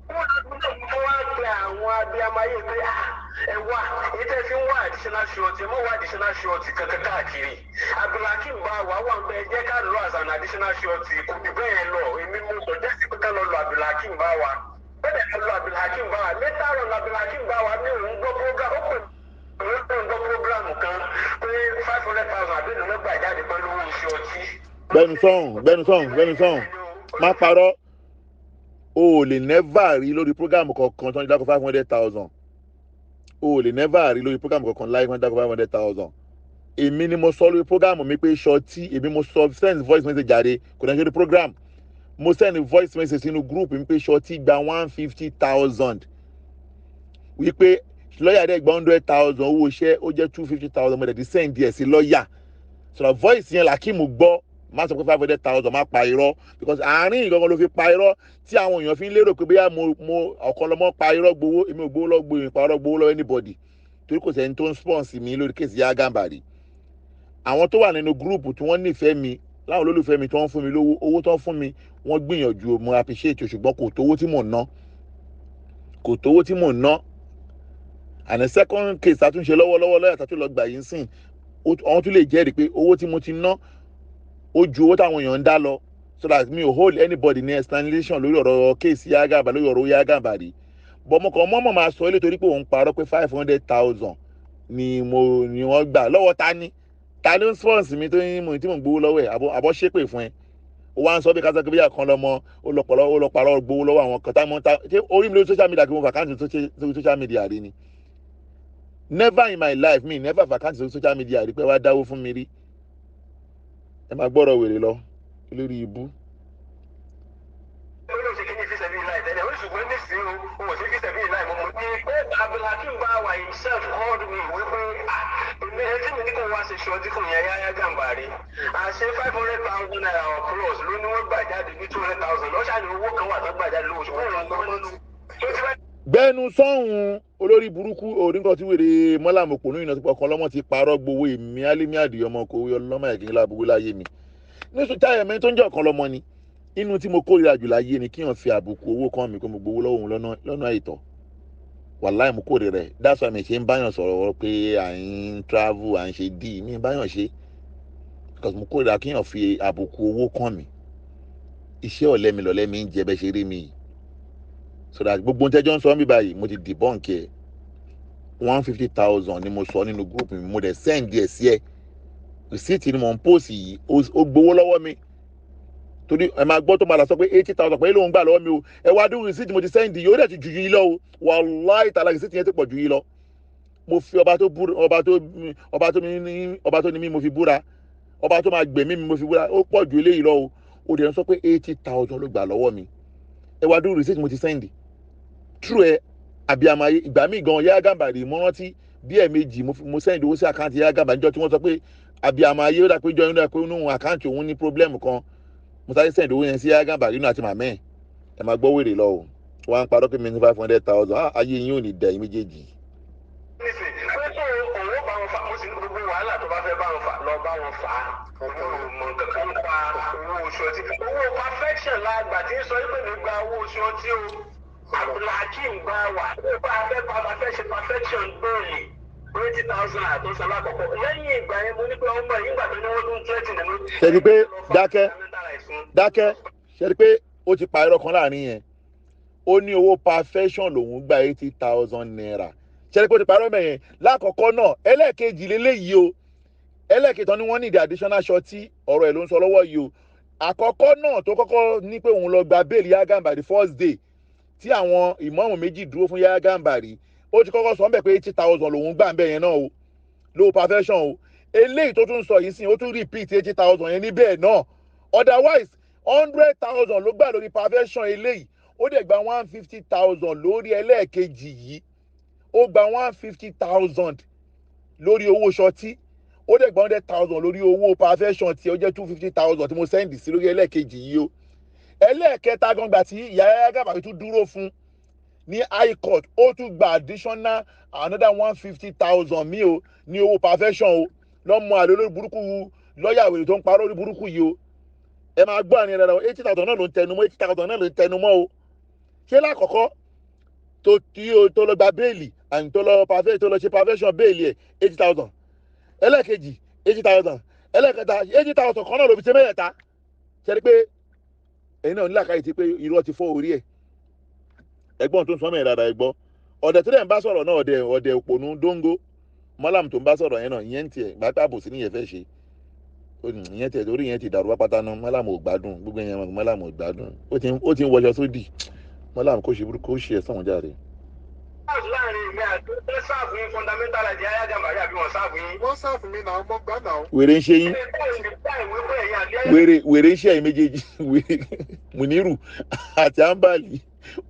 Wọ́n wá pe àwọn abiyamọ ayé pé, "Ah, ẹ wá, èyí tẹ́ fi ń wá additional surety, ẹ mọ̀ wá additional surety kankan káàkiri. Abdulhakeem bá wà wà ń bẹ, ẹ jẹ́ ká lọ as an additional surety, kò jù bẹ́ẹ̀ lọ." Èmi mo suggest pé ká lọ lọ Abdulhakeem bá wa bẹ́ẹ̀, lọ lọ Abdulhakeem bá wa. Later on, Abdulhakeem bá wa ní òun gbọ́ program, ó pè òun gbọ́ program kan pé 500,000 àbí ìlú lọ́gbà jáde pẹ̀lú owó oṣù ọtí. Gbẹnu sọ̀hún, gbẹnu sọ̀hún, gbẹnu sọ̀hún, má parọ́. O ò lè never rí lórí program kankan tó ń dákọ̀ 500,000. O ò lè never rí lórí program kankan láì tó ń dákọ̀ 500,000. Èmi ni mo sọ lórí program mi pé surety, èmi mo sọ, send voice message jáde, kò ní ṣe lórí program. Mo send voice message sínú group mi pé surety gba 150,000, wípé lọ́ọ̀yà dẹ̀ gba 100,000 owó iṣẹ́, ó jẹ́ 250,000. Mo dẹ̀ ti send díẹ̀ sí lọ́ọ̀yà. Sọ̀rọ̀ voice yẹn Lakeem gbọ́. Má sọ pé 500,000, má pa irọ́, because àárín ìgangan ló fi pa irọ́ tí àwọn èèyàn fi ń lérò pé bóyá mo ọ̀kan lọ́mọ pa irọ́ gbowó. Èmi ò gbowó lọ́ gbowó, ìpa irọ́ gbowó lọ́wọ́ anybody, torí kò sẹ́ni tó ń sponsor mi lórí case Yahya Gambari. Àwọn tó wà nínú group tí wọ́n nífẹ̀ẹ́ mi, láwọn olólùfẹ́ mi tí wọ́n fún mi lówó, owó tó ń fún mi, wọ́n gbìyànjú, mo appreciate, ṣùgbọ́n kò tówó tí mò ń ná, kò tówó tí mò ń ná. And the second case àtúnṣe lọ́wọ́lọ́wọ́, lọ́yà tó lọ gbà yín sìn, àwọn tún lè jẹ́rìí pé owó tí mo ti ná ó ju owó táwọn èèyàn ń dá lọ, so that mi ò hold anybody ní explanation lórí ọ̀rọ̀ case Yahya Gambari, lórí ọ̀rọ̀ Yahya Gambari. But mo kàn mọ́mọ́ máa sọ ilé torí pé òun parọ́ pé 500,000 ni mo ni wọ́n gbà lọ́wọ́. Ta ni, ta ló ń sponsor mi tó ń mú tí mò ń gbowó lọ́wọ́ ẹ̀? Àbọ̀ ṣépè fún ẹ, ó wá ń sọ bí kásán kébíyà kan lọ́mọ, ó lọ pọ̀lọ́, ó lọ parọ́ gbowó lọ́wọ́ àwọn kan táwọn ta. Ṣé orí mi lórí social media kí mo fi account sórí social media rí ni? Never in my life, me never fi account sórí social media rí pé wá dáwó fún mi rí. Ẹ máa gbọ́rọ̀ wèrè lọ lórí ibú. Ó lóun ṣe kí ní fi sẹ́bí láì tẹ́lẹ̀ ó, ṣùgbọ́n nísìnyí o, òun ò ṣe fi sẹ́bí láì mọ́. Mo ní pé Abdulhakeem Bawa himself called me wípé, ah, èmi ẹ tí mi ní kò wá ṣe surety fún yẹn Yahya Gambari, àṣẹ ₦500,000 or plus ló ní wọ́n gbà jáde ní 200,000 lọ́sàn-án ní owó kan wà tó gbà jáde lówó, ṣùgbọ́n òun lọ́wọ́ nínú tó ti bá Gbẹnu sọ́hun, olórí burúkú orí nǹkan tí wèrè mọ́làmù pònú ìnà tó pọ̀ ọlọ́mọ ti parọ́ gbowó. Èmi Álímì Àdìyẹ ọmọ kò wí ọlọ́mọ ẹ̀kí láburú láyé mi nítorí táyà mẹ́rin tó ń jẹ́ ọ̀kan lọ́mọ ni. Inú tí mo kórìíra jù láyé ni kíyàn fi àbùkù owó kan mi pé mo gbowó lọ́wọ́ òun lọ́nà àìtọ́. Wàláì, mo kórìíra rẹ̀. That's why mi ṣe ń báyàn sọ̀rọ̀ pé à ń travel, à ń ṣe díì, mi ń báyàn ṣe, because mo kórìíra kíyàn fi àbùkù owó kan mi. Iṣẹ́ ọ̀lẹ́ mi lọ̀lẹ́ mi ń jẹ bẹ́ẹ̀ ṣe rí mi yìí, so that gbogbo ohun tẹ́jọ́ ń sọ mí báyìí, mo ti debunk ẹ̀. 150,000 ni mo sọ nínú group mi, mo dẹ̀ send ẹ̀ sí ẹ. Receipt ni mo ń post yìí. Ó gbowó lọ́wọ́ mi torí ẹ máa gbọ́ tó máa lọ sọ pé 80,000 pé lóun gbà lọ́wọ́ mi o. Ẹ wá dúró, receipt mo ti send yìí, ó dẹ̀ ti jù yín lọ o. Wàláì tààlà, receipt yẹn ti pọ̀ jù yín lọ. Mo fi ọba tó búra, ọba tó ní, ọba tó ní mí, mo fi búra, ọba tó máa gbẹ̀mí mi, mo fi búra, ó pọ̀ ju eléyìí lọ o. Ó dẹ̀ ń sọ pé 80,000 ló gbà lọ́wọ́ mi. Ẹ wá dúró, receipt mo ti send true ẹ. Àbíàmọ ayé, ìgbà míì gan Yahya Gambari, mo rántí bí ẹ̀ẹ̀mejì mo send owó sí account Yahya Gambari níjọ́ tí wọ́n sọ pé àbíàmọ ayé ó dà pé jọ inú ẹ pé inú account òun ní problem kan. Mo sáré send owó yẹn sí Yahya Gambari inú àti màmẹ́ ẹ̀. Ẹ máa gbọ́ wèrè lọ o. Wọ́n á ń parọ́ pé mi ní 500,000. Ayé yín ò ní dẹ̀ yín méjèèjì. Nísìnyí pé tó òun ó bá wọn fà, mo sì ní gbogbo wàhálà tó bá fẹ́ bá wọn fà, lọ bá wọn fà á. Òun ò mọ nǹkan kan nípa owó oṣù ọtí. Owó perfection la gbà tí ń sọ pé mi gba owó oṣù ọtí o. Abdulhakeem bá wà nípa afẹ́ perfection, perfection bẹ́ẹ̀lì 80,000 àtúnṣe alákọ̀ọ́kọ́. Lẹ́yìn ìgbà yẹn, mo ní pé ọmọ yìí gbà tó ní wọ́n tún tẹ́tì nínú. Ṣe ni pé dákẹ́, dákẹ́. Ṣe ni pé ó ti pa irọ́ kan láàrin yẹn? Ó ní owó perfection lòún gba ₦80,000. Ṣe ni pé ó ti parọ́ mẹ́yẹn lákọ̀ọ́kọ́ náà? Ẹlẹ́ẹ̀kejì lélẹ́yìí o. Ẹlẹ́ẹ̀kejì tán ni wọ́n ní ìdí additional surety, ọ̀rọ̀ ẹ̀ ló ń sọ lọ́wọ́ yìí o. Àkọ́kọ́ náà tó kọ́kọ́ ní pé òun lọ gba bail Yahya Gambari, first day tí àwọn ìmáàmù méjì dúró fún Yahya Gambari, ó ti kọ́kọ́ sọ ń bẹ̀ pé 80,000 lòún gbà ń bẹ̀ yẹn náà o, lówó perfection o. Eléyìí tó tún sọ yìí sìn, ó tún repeat 80,000 yẹn níbẹ̀ náà. Otherwise, 100,000 ló gbà lórí perfection eléyìí. Ó dẹ̀ gba 150,000 lórí ẹlẹ́ẹ̀kejì yìí. Ó gba 150,000 lórí owó surety, ó dẹ̀ gba 100,000 lórí owó perfection tí ó jẹ́ 250,000 tí mo send sí lórí ẹlẹ́ẹ̀kejì yìí o. Ẹlẹ́ẹ̀kẹta gbọ̀ngbà tí ìyá Yahya Gambari tún dúró fún ní high court, ó tún gba additional another 150,000 mi o ní owó perfection o. Lọ́mọ àlè olórí burúkú, lọ́ọ̀yà wèrè tó ń parọ́ orí burúkú yìí o. Ẹ máa gbọ́ àárín rẹ̀, 80,000 náà ló ń tẹnu mọ́, 80,000 náà ló ń tẹnu mọ́ o. Ṣé lákọ̀ọ́kọ́ tó tí o tó lọ gba bail and tó lọ perfect, tó lọ ṣe perfection bail ẹ̀, 80,000? Ẹlẹ́ẹ̀kejì, 80,000. Ẹlẹ́ẹ̀kẹta, 80,000 kan náà ló fi ṣe mẹ́ẹ̀ta. Ṣe ni pé ẹ̀yin náà nílàkàyè ti pé irọ́ ti fọ́ orí ẹ̀. Ẹ̀gbọ́n tó ń sọ mẹ́rin dáadáa, ẹ̀gbọ́n ọ̀dẹ̀ tó dẹ̀ ń bá sọ̀rọ̀ náà, ọ̀dẹ̀ òpònú dóńgó mọ́làm tó ń bá sọ̀rọ̀ yẹn náà, ìyẹn ń tiẹ̀ gbàgbà àbòsí nìyẹn fẹ́ ṣe. Ìyẹn tiẹ̀ torí ìyẹn ti dàrú wá pátá náà. Mọ́làm ò gbádùn gbogbo yẹn, mọ́làm ò gbádùn, ó ti ń wọṣọ sódì. Mọ́làm kò ṣe burúkú, ó ṣe ẹ̀ sọ̀hún jáde. Láàrin ìgbà àti ó serve yín fundamental right Yahya Gambari, àbí wọ́n serve yín? Wọ́n serve mi náà, mo gbà náà. Wèrè ń ṣe yín. Wèrè ń ṣe ẹ̀yin méjèèjì, wèrè Muniru àti Ambali,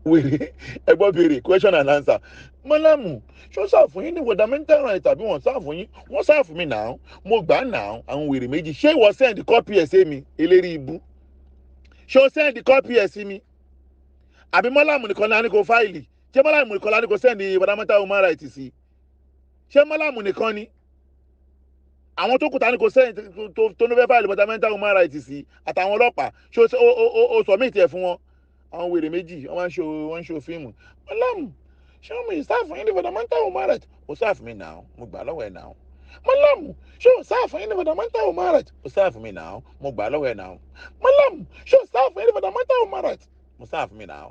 wèrè. Ẹgbọ́n béèrè question and answer. Mọ́lámù, ṣó serve yín ní fundamental right tàbí wọ́n serve yín? Wọ́n serve mi náà, mo gbà náà. Àwọn wèrè méjì. Ṣé ìwọ send copy ẹ̀ sí mi, eléri ibú? Ṣé o send copy ẹ̀ sí mi, àbí mọ́lámù nìkan náà ní kò file? Ṣé mọ́lámù nìkan náà ní kò send fundamental human rights sí? Ṣé mọ́lámù nìkan ni? Àwọn tó kù ta ni kò send tó ní fẹ́ file fundamental human rights sí, àtàwọn ọlọ́pàá, ṣé o submit ẹ̀ fún wọn? Àwọn wèrè méjì, wọ́n máa ń ṣe, wọ́n ń ṣe fíìmù. Mọ́lámù, ṣé wọ́n mi serve yín ní fundamental human rights? O serve mi náà, mo gbà lọ́wọ́ ẹ̀ náà. Mọ́lámù, ṣé o serve yín ní fundamental human rights? O serve mi náà, mo gbà lọ́wọ́ ẹ̀ náà. Mọ́lámù, ṣé o serve yín ní fundamental human rights? Mo serve mi náà.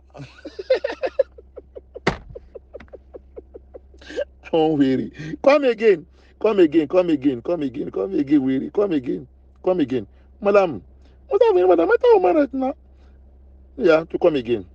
Àwọn wèrè. Come again, come again, come again, come again, come again, wèrè, come again, come again. Mọ́lámù, mo serve yín ní fundamental human rights náà. Yeah, to come again.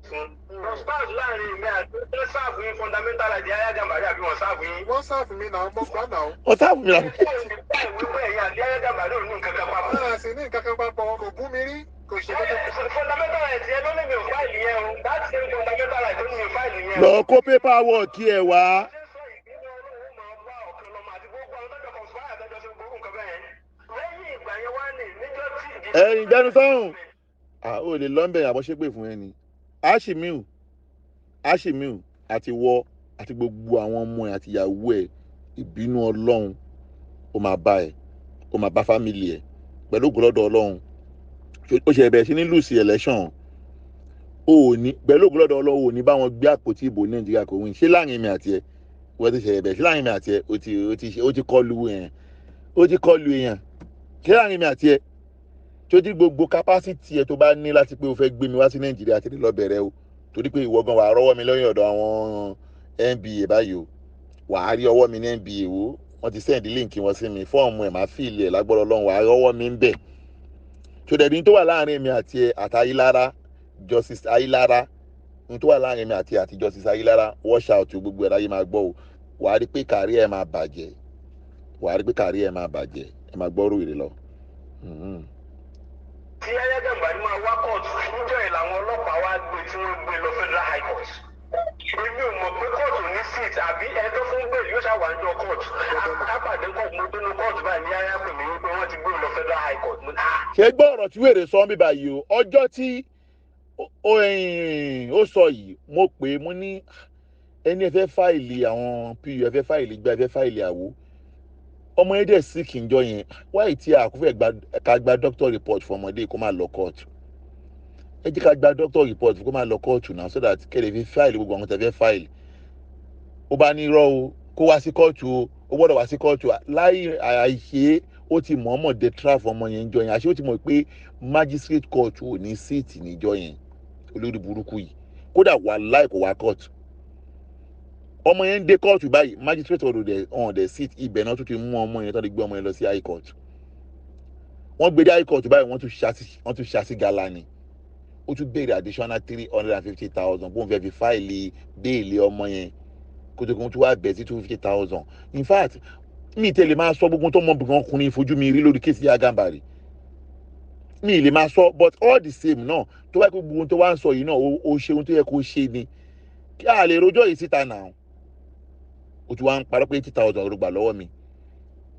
Stars láàrin ìgbà àti ó serve yín fundamental right Yahya Gambari, àbí wọ́n serve yín? Wọ́n serve mi náà, mo gbà náà. O serve mi náà. Wípé ẹ̀yin àti Yahya Gambari ò ní nǹkan kan papọ̀. Náà sì ní nǹkan kan papọ̀, kò bú mi rí, kò ṣe kankan. Fundamental right yẹn ló ní mi ò file yẹn o. That same fundamental right ló ní mi ò file yẹn o. Lọ kó paper work ẹ wá. Ṣé sọ ìbínú Ọlọ́run máa wá ọ̀kan lọ́mọ àti gbogbo àwọn tọ́jọ́ conspire àtọ́jọ́ sí gbogbo nǹkan bẹ́ẹ̀. Lẹ́yìn ìgbà yẹn wá ní níjọ́ tí. Ẹ̀yin gbẹnu sọ́hùn. À ó lè lọ́nbẹ̀ àbọ̀ ṣépè fún ẹni. Ashimiu, Ashimiu àti wọ àti gbogbo àwọn ọmọ ẹ̀ àti ìyàwó ẹ̀, ìbínú Ọlọ́run ó máa bá ẹ̀, ó máa bá family ẹ̀ pẹ̀lú ògùn lọ́dọ̀ Ọlọ́run. Ó ṣe bẹ̀rẹ̀ sí ní lose election. Ó ò ní pẹ̀lú ògùn lọ́dọ̀ Ọlọ́run, ò ní bá wọn gbé àpótí ìbò Nàìjíríà kò win. Ṣé láàrin mi àti ẹ̀, wọ́n ti ṣe bẹ̀rẹ̀ sí láàrin mi àti ẹ̀, ó ti kọlu èèyàn, ó ti kọlu èèyàn. Ṣé láàrin mi àti ẹ̀, tó ti gbogbo capacity ẹ tó bá ní láti pé o fẹ́ gbé mi wá sí Nàìjíríà tètè lọ bẹ̀rẹ̀ o, torí pé ìwọ gan wàá rọ́wọ́ mi lẹ́yìn ọ̀dọ̀ àwọn NBA báyìí o. Wàá rí ọwọ́ mi ní NBA o. Wọ́n ti send link wọn sí mi, form ẹ̀ máa fill ẹ̀ lágbọ́dọ̀ Ọlọ́run, wàá rọ́wọ́ mi ń bẹ̀. Tó dẹ̀ ní tó wà láàrin mi àti ẹ àti Ayílára, Justice Ayílára, ní tó wà láàrin mi àti ẹ àti Justice Ayílára, watch out. Gbogbo ẹ̀ láyé máa gbọ́ o. Wàá rí pé career ẹ̀ máa bàjẹ́, wàá rí pé career ẹ̀ máa bàjẹ́. Ẹ máa gbọ́rò èrè lọ. Tí Yahya Gambari máa wá court níjọ́ yẹn, làwọn ọlọ́pàá wá gbé tí wọ́n gbé lọ Federal High Court. Èmi ò mọ̀ pé court ò ní seat, àbí ẹni tó fún bail yóò ṣàwájọ court. Àpàdé court, mo dénú court báyìí ní Yahya pè mí wípé wọ́n ti gbé lọ Federal High Court. Mo ní, "Ah." Ṣé gbọ́ ọ̀rọ̀ tí wèrè sọ ń bí báyìí o? Ọjọ́ tí ó sọ yìí, mo pè é, mo ní ẹni ẹ fẹ́ file àwọn pu, ẹ fẹ́ file gbá, ẹ fẹ́ file àwo, ọmọ yẹn dẹ̀ sick ǹjọ́ yẹn wáyé tí a kò fẹ́ ká gba doctor report fún ọmọdé kó má lọ court. Ẹ jẹ́ ká gba doctor report kó má lọ court náà, so that kẹ́lẹ́ fi file gbogbo àwọn tẹ̀ fẹ́ file. Ó bá ní irọ́ o, kó wá sí court o, ó gbọ́dọ̀ wá sí court láì àìṣe. Ó ti mọ̀ọ́mọ̀ dé trap ọmọ yẹn níjọ́ yẹn, àṣé ó ti mọ̀ pé magistrate court ò ní seat níjọ́ yẹn. Olórí burúkú yìí, kódà wà láì kó wá court. Ọmọ yẹn ń dé court báyìí, magistrate ọ̀dọ̀ dẹ̀ ọ̀hún dẹ̀ seat ibẹ̀ náà tún ti mú ọmọ yẹn tó ti gbé ọmọ yẹn lọ sí high court. Wọ́n gbé dé high court báyìí, wọ́n tún ṣàṣì gala ni. Ó tún béèrè additional 350,000 bóun fẹ́ fi file bail ọmọ yẹn, kótó kó tún wá bẹ̀ sí 250,000. In fact, mi tẹ́lẹ̀ máa sọ gbogbo tó mọ bùkún ọkùnrin fojú mi rí lórí case Yahya Gambari, mi lè máa sọ. But all the same náà, tó bá gbogbo ohun tó wá ń sọ yìí náà, ó ṣe ohun tó yẹ kó ṣe ni kí a lè rojọ́ yìí síta náà. O ti wá ń parọ́ pé 80,000 ló gbà lọ́wọ́ mi.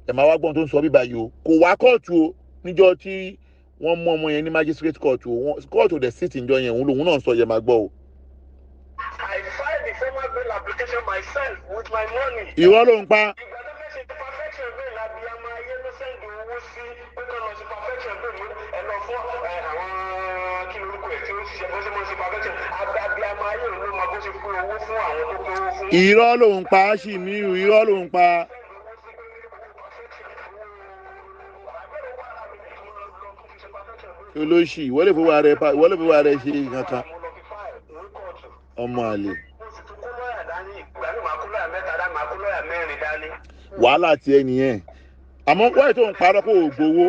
Ẹ máa wá gbọ́n tó ń sọ bíbá yìí o. Kò wá kóòtù o níjọ́ tí wọ́n mú ọmọ yẹn ní magistrate court o. Court ò dẹ̀ sit níjọ́ yẹn. Òun lòun náà ń sọ yẹn, máa gbọ́ o. I filed the formal bail application myself with my money. Ìwọ ló ń pa. Ìgbà tó fẹ́ ṣe perfection bail, abiyamọ ayé ló send owó sí pé kán lọ sí perfection pé mi ẹ lọ fún àwọn kí lorúkọ ẹ̀ tí ó ń ṣiṣẹ́ bó ṣe mọ́ sí perfection. Abiyamọ ayé òun ló mọ bó ṣe pín owó fún àwọn tó pín owó fún. Irọ́ ló ń pa Aṣímiù, irọ́ ló ń pa. Olóṣì, ìwọ lè fowó ara ẹ pa, ìwọ lè fowó ara ẹ ṣe kankan, ọmọ àlè. Wàhálà tiẹ̀ nìyẹn, àmọ́ wáyé tó ń parọ́ kó o gbowó.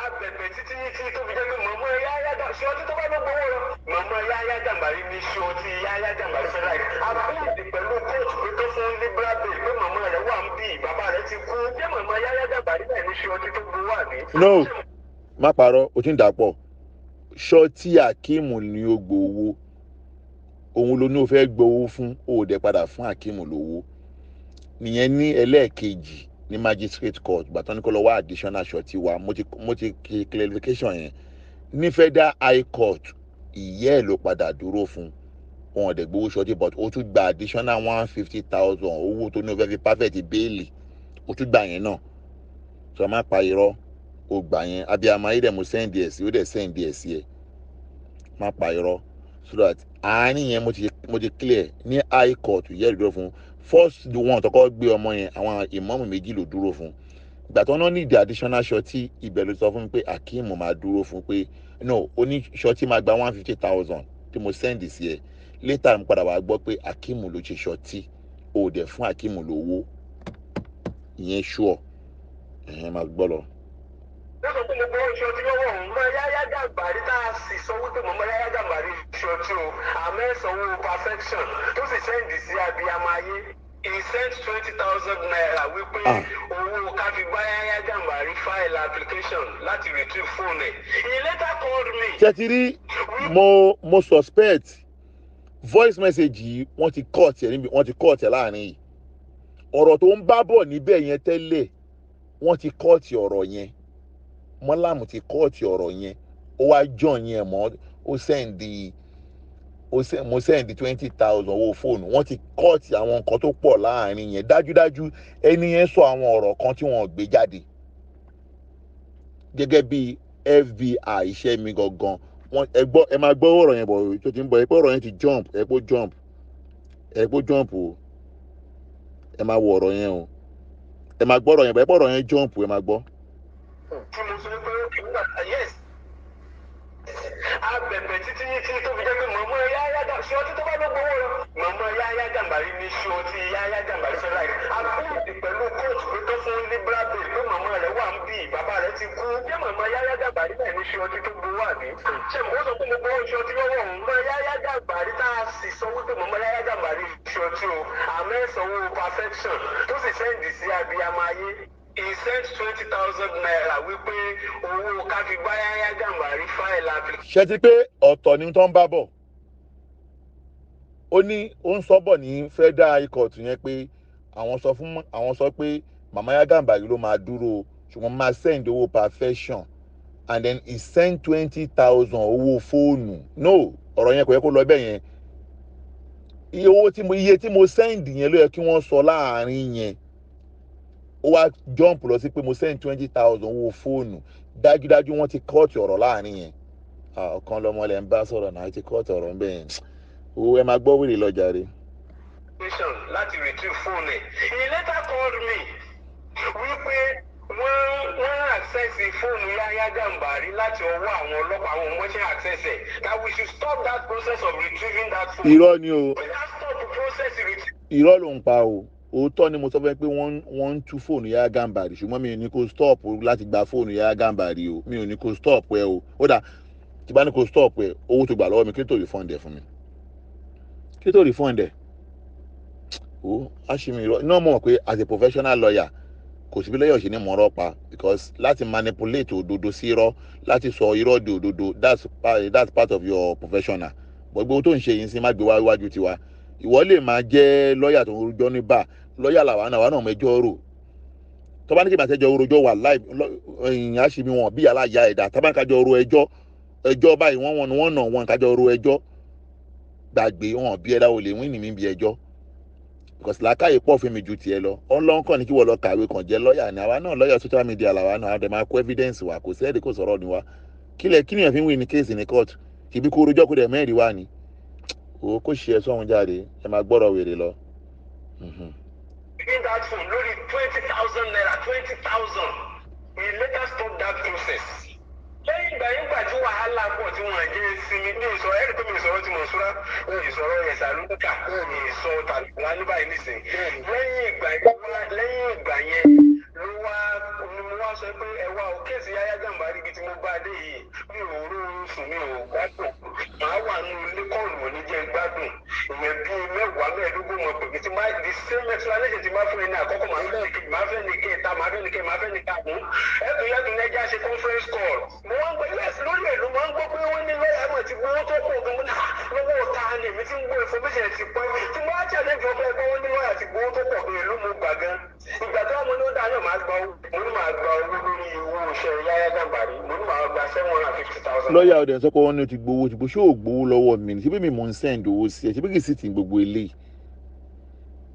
Abẹ̀bẹ̀ títí tí tó fi jẹ́ pé mọ̀mọ́ Yáyá ṣọtí tó bá ló gbowó rẹ, mọ̀mọ́ Yáyá Gàmbàrí ní ṣọtí Yáyá Gàmbàrí fẹ́ láì àbíyèdè pẹ̀lú kóòtù pé tó fún liberal bail pé mọ̀mọ́ rẹ̀ wà ń bì, bàbá rẹ̀ ti kú. Ṣé mọ̀mọ́ Yáyá Gàmbàrí náà ní ṣọtí tó gbowó àbí? No, má parọ́, o ti ń dà pọ̀. Ṣọtí Akeem ni ó gbowó, òun ló ní o fẹ́ gbowó fún, o ò dẹ̀ padà fún Akeem lówó nìyẹn. Ní ẹlẹ́ẹ̀kejì ní magistrate court, gbàtàn ní kó lọ wá additional ṣọtí wa, mo ti ṣe clarification yẹn. Ní federal high court, ìyẹ́ ẹ̀ ló padà dúró fún wọn, ò dẹ̀ gbowó ṣọtí, but ó tún gba additional 150,000 owó tó ní o fẹ́ fi perfect bẹ́ẹ̀lì, ó tún gbà yẹn náà. Sọ má pa irọ́, ó gbà yẹn. Abiyamọ ayé dẹ̀ mo send ẹ̀ sí, ó dẹ̀ send ẹ̀ sí ẹ̀. Má pa irọ́, so that àárín yẹn mo ti clear. Ní high court, ìyẹ́ ẹ̀ dúró fún. First one tọkọ gbé ọmọ yẹn, àwọn ìmọ̀ọ́mù méjì ló dúró fún. Ìgbà tó náà need additional ṣọtí, ibẹ̀ ló sọ fún mi pé Akeem máa dúró fún, pé no, ó ní ṣọtí máa gba 150,000 tí mo send sí ẹ. Later mo padà wá gbọ́ pé Akeem ló ṣe ṣọtí, ó dẹ̀ fún Akeem lówó ìyẹn. Sure, ẹ̀hẹ́n, máa gbọ́ lọ. Wọ́n sọ pé mo gbowó ṣọtí lọ́wọ́ òun. Mọ Yáyá Gàmbàrí tá a sì sọ wípé mọ̀mọ́ Yáyá Gàmbàrí ṣọtí o, àmọ́ ẹ̀ sanwó perfection tó sì send sí abiyamọ ayé. He sent ₦20,000 wípé owó ká fi bá Yáyá Gàmbàrí file application láti retrieve phone ẹ̀. He later called me. Ṣé ti rí? Mo suspect voice message yìí, wọ́n ti cut ẹ̀ níbi, wọ́n ti cut ẹ̀ láàrin yìí. Ọ̀rọ̀ tó ń bá bọ̀ níbẹ̀ yẹn tẹ́lẹ̀, wọ́n ti cut ọ̀rọ̀ yẹn. Mọ́làmù ti cut ọ̀rọ̀ yẹn, ó wá join yẹn mọ́, ó send mo send 20,000 owó fóònù. Wọ́n ti cut àwọn nǹkan tó pọ̀ láàrin yẹn. Dájúdájú, ẹni yẹn sọ àwọn ọ̀rọ̀ kan tí wọ́n gbé jáde gẹ́gẹ́ bí FBI iṣẹ́ mi gangan. Wọ́n ẹ gbọ́, ẹ máa gbọ́ ọ̀rọ̀ yẹn bọ̀ tó ti ń bọ̀ ẹ pé ọ̀rọ̀ yẹn ti jump, ẹ pé jump, ẹ pé jump o. Ẹ máa wo ọ̀rọ̀ yẹn o, ẹ máa gbọ́ ọ̀rọ̀ yẹn bọ̀, ẹ pé ọ̀rọ̀ yẹn jump, ẹ máa gbọ́. Tí mo sọ pé yes, abẹ̀bẹ̀ títí tí tó fi jẹ́ pé mọ̀mọ́ Yáyá ṣọtí tó bá ló gbowó rẹ, mọ̀mọ́ Yáyá Gàmbàrí ní ṣọtí Yáyá Gàmbàrí fẹ́ láì àbíyèdè pẹ̀lú kóòtù pé tó fún liberal bail pé mọ̀mọ́ rẹ̀ wà ń bì, bàbá rẹ̀ ti kú. Ṣé mọ̀mọ́ Yáyá Gàmbàrí náà ní ṣọtí tó gbowó àbí? Ṣé mo sọ pé mo gbowó ṣọtí lọ́wọ́ òun? Mọ̀ Yáyá Gàmbàrí tá a sì sọ wípé mọ̀mọ́ Yáyá Gàmbàrí ṣọtí o, àmọ́ ẹ̀ sanwó perfection tó sì send sí abiyamọ ayé. He sent ₦20,000 wípé owó ká fi bá Yáyá Gàmbàrí file application. Ṣe ti pé ọ̀tọ̀ ni tó ń bá bọ̀? Ó ní ó ń sọ bọ̀ ní federal high court yẹn pé àwọn sọ fún àwọn sọ pé màmá Yáyá Gàmbàrí ló máa dúró, ṣùgbọ́n máa send owó perfection, and then he send 20,000 owó fóònù. No, ọ̀rọ̀ yẹn kò yẹ kó lọ bẹ́ẹ̀ yẹn. Iye owó tí mo iye tí mo send yẹn ló yẹ kí wọ́n sọ láàrin yẹn. Ó wá jump lọ sí pé mo send 20,000 owó fóònù. Dájúdájú, wọ́n ti cut ọ̀rọ̀ láàrin yẹn. Ọ̀kan lọmọ lẹ̀ ń bá sọ̀rọ̀ náà, ti cut ọ̀rọ̀ ń bẹ̀ yẹn o. Ẹ máa gbọ́ wèrè lọ jàre. Láti retrieve phone ẹ̀. He later called me wípé wọ́n access fóònù Yáyá Gàmbàrí láti ọwọ́ àwọn ọlọ́pàá, àwọn ọmọọṣẹ́ access ẹ̀, that we should stop that process of retrieving that phone. Irọ́ ni o. We gats stop the process retrieving. Irọ́ ló ń pa o. Òótọ́ ni mo sọ fún ẹ pé wọ́n ń tú fóònù Yáyá Gàmbàrí, ṣùgbọ́n mi ò ní kó stop láti gba fóònù Yáyá Gàmbàrí o. Mi ò ní kó stop ẹ o. Ó dà, tí bá ní kó stop ẹ, owó tó gbà lọ́wọ́ mi, kí tó refund ẹ fún mi, kí tó refund ẹ o. Aṣími irọ́ iná mọ̀ pé as a professional lawyer, kò sí bí lọ́yọ̀ ṣe ní mọ̀ọ́rọ́ pa, because láti manipulate òdodo sí irọ́, láti sọ irọ́ di òdodo, that's part of your professional. Gbogbo tó ń ṣe yìí sí, má gbé wá iwájú tiwa. Ìwọ lè máa jẹ́ lọ́ọ̀yà tó ń rojọ́ ní bá lọ́ọ̀yà làwa náà, wà náà mẹjọ́ rò. Tọ́ba ní kí màtẹ́jọ́ rojọ́ wà láì ẹ̀yìn àṣìmí wọn bí aláya ẹ̀dá tọ́ba ní kájọ ro ẹjọ́, ẹjọ́ báyìí wọ́n wọn wọ́n nà wọn kájọ ro ẹjọ́, gbàgbé wọn bí ẹ̀dá olè wíìnì mi bí ẹjọ́. Because làákàyè pọ̀ fún mi ju tiẹ̀ lọ. Ọlọ́run kàn ní kí wọ́n lọ kàwé kàn jẹ́ lọ́ọ̀yà ni. Àwa náà lọ́ọ̀yà social media làwa náà, àdè máa kó evidence wa. Kò sẹ́ẹ̀dì, kò sọ̀rọ̀ ni wa. Kílẹ̀ kí nìyẹn fi ń win ní case ní court? Kìbí kó rojọ́ kó dẹ̀ mẹ́rin wá ni. O kò ṣe ẹ sọ́hun jáde, ẹ máa gbọ́rọ̀ wèrè lọ. In that phone lórí ₦20,000, 20,000. We later stop that process. Lẹ́yìn ìgbà yẹn, gbà tí wàhálà pọ̀ tí wọ́n jẹ́ sinmi ní ìsọ ẹ̀rí pé mi ìsọ̀rọ̀ tí mo sọ́ra mi ìsọ̀rọ̀ ẹ̀sà lókà mi ìsọ tàbí ní báyìí nísìnyí. Lẹ́yìn ìgbà yẹn ló wá ni mo wá sọ pé ẹ wá o, case Yahya Gambari, ibi tí mo bá dé yìí, mi ò róorun sùn, mi ò gbádùn, màá wà nínú ilé, call ò ní jẹ́ gbádùn. Ìyẹn bíi mẹ́wàá mẹ́ẹ̀ẹ́dógún mọ̀ pé tí máa the same explanation tí máa fún ẹ ní àkọ́kọ́, màá fẹ́ ní kejì, màá fẹ́ ní kẹta, màá fẹ́ ní kẹta, màá fẹ́ ní karùn-ún. Ẹ̀tún yàtún ní ẹja ṣe conference call. Mo wá ń gbọ́, yes, lórí ẹ̀ ló máa ń gbọ́ pé wọ́n ní lọ́ọ̀yà mọ̀ ti gbowó tó pọ̀ gan-an lọ́wọ́ ta ni èmi ti ń gbọ́ information ti pẹ́ tí mo á challenge ọ̀fẹ́ pé wọ́n ní lọ́ọ̀yà ti gbowó tó pọ̀ gan-an ló mo gbà gan. Ìgbà tó wọ́n ní ó dáa náà, máa gba owó, mo ní máa gba owó lórí owó iṣẹ́ Yahya Gambari, mo ní máa gba 750,000. Lọ́ọ̀yà ọ̀dẹ̀ sọ pé wọ́n ní o ti gbowó, ti gbowó. Ṣé o gbowó lọ́wọ́ mi ni? Ṣé bí mi mò ń send owó sí ẹ? Ṣé bí kì í sì ti gbogbo eléyìí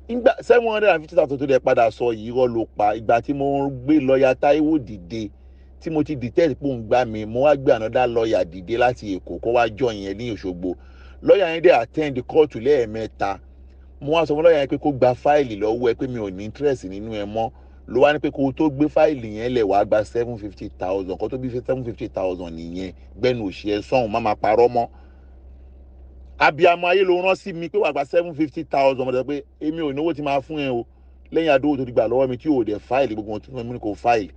ìgbà 750,000 tó dẹ̀ padà sọ yìí, irọ́ ló pa. Ìgbà tí mo ń gbé lọ́ọ̀yà Táíwò dìde, tí mo ti detect pé òun gbá mi, mo wá gbé another lọ́ọ̀yà dìde láti Èkó kó wá jọ yẹn ní Òṣogbo. Lọ́ọ̀yà yẹn dẹ̀ attend kóòtù lẹ́ẹ̀mẹ́ta. Mo wá sọ fún lọ́ọ̀yà yẹn pé kó gba fáìlì lọ́wọ́ ẹ, pé mi ò ní interest nínú ẹ mọ́. Ló wá ní pé kó o tó gbé fáìlì yẹn lẹ̀, wàá gba 750,000. Kó tó bí 750,000 nìyẹn. Gbẹ́nu òṣì ẹ sọ̀hún, má máa parọ́ mọ́. Abiyamọ ayé ló rán sí mi pé wàá gba 750,000. Mo dẹ̀ pé èmi ò náwó tí máa fún ẹ o, lẹ́yìn àdówó tó ti gbà lọ́wọ́ mi tí ò dẹ̀ fáìlì gbogbo ohun tí mo ní kò fáìlì.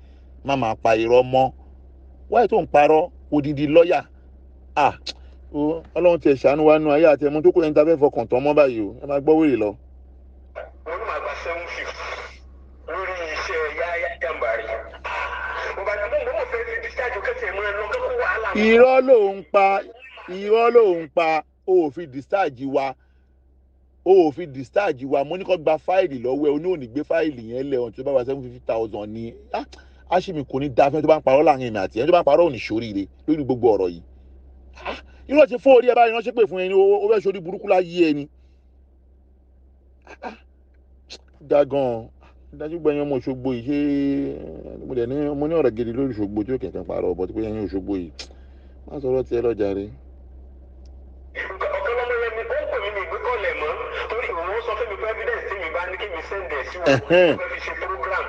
Má máa pa irọ́ mọ́. Wáyé tó ń parọ́ odidi lọ́ọ̀yà? Ah, Ọlọ́run tiẹ̀ ṣàánú wa nú ayé àti ẹ̀mú tó kó ẹni tá a fẹ́ fọkàn tán mọ́ báyìí o. Ẹ máa gbọ́ wèrè lọ. Mo ní màá gba 750 lórí iṣẹ́ Yahya Gambari. Mo bá ní mo fẹ́ fi discharge kẹ́sì ẹ̀ mọ́ ẹ lọ kẹ́kọ̀ọ́ wàhálà. Irọ́ ló ń pa, irọ́ ló ń pa. O ò fi discharge wa, o ò fi discharge wa. Mo ní kó gba fáìlì lọ́wọ́ ẹ, o ní ò ní gbé fáìlì yẹn lẹ̀ ọ̀hún tí ó bá wà 750,000 ni. Àṣìmí kò ní da fẹ́ tó bá ń parọ́ láàrin èmi àti ẹni tó bá ń parọ́ ò ní ṣoríire lórí gbogbo ọ̀rọ̀ yìí. Irọ́ ti fọ́ orí ẹ báyìí, ránṣẹ́ pè fún ẹni ó fẹ́ ṣorí burúkú láyé ẹni. Dá gan-an dájú gbẹ̀yìn ọmọ Òṣogbo yìí. Ṣé mo dẹ̀ ní mo ní ọ̀rọ̀ gidi lórí Òṣogbo tí ó kẹ̀kẹ́ parọ́ ọ̀bọ̀ tí pé ẹ̀yin Òṣogbo yìí má sọ̀rọ̀ tiẹ̀ lọ́jà rẹ̀. Ọ̀kan lọ́mọ yẹn ni ó ń pè mí ní ìgbékọ̀lẹ̀ mọ́, torí òun sọ fún mi pé evidence tí mi bá ní kí mi send ẹ̀ sí wọn, wọ́n fẹ́ fi ṣe program.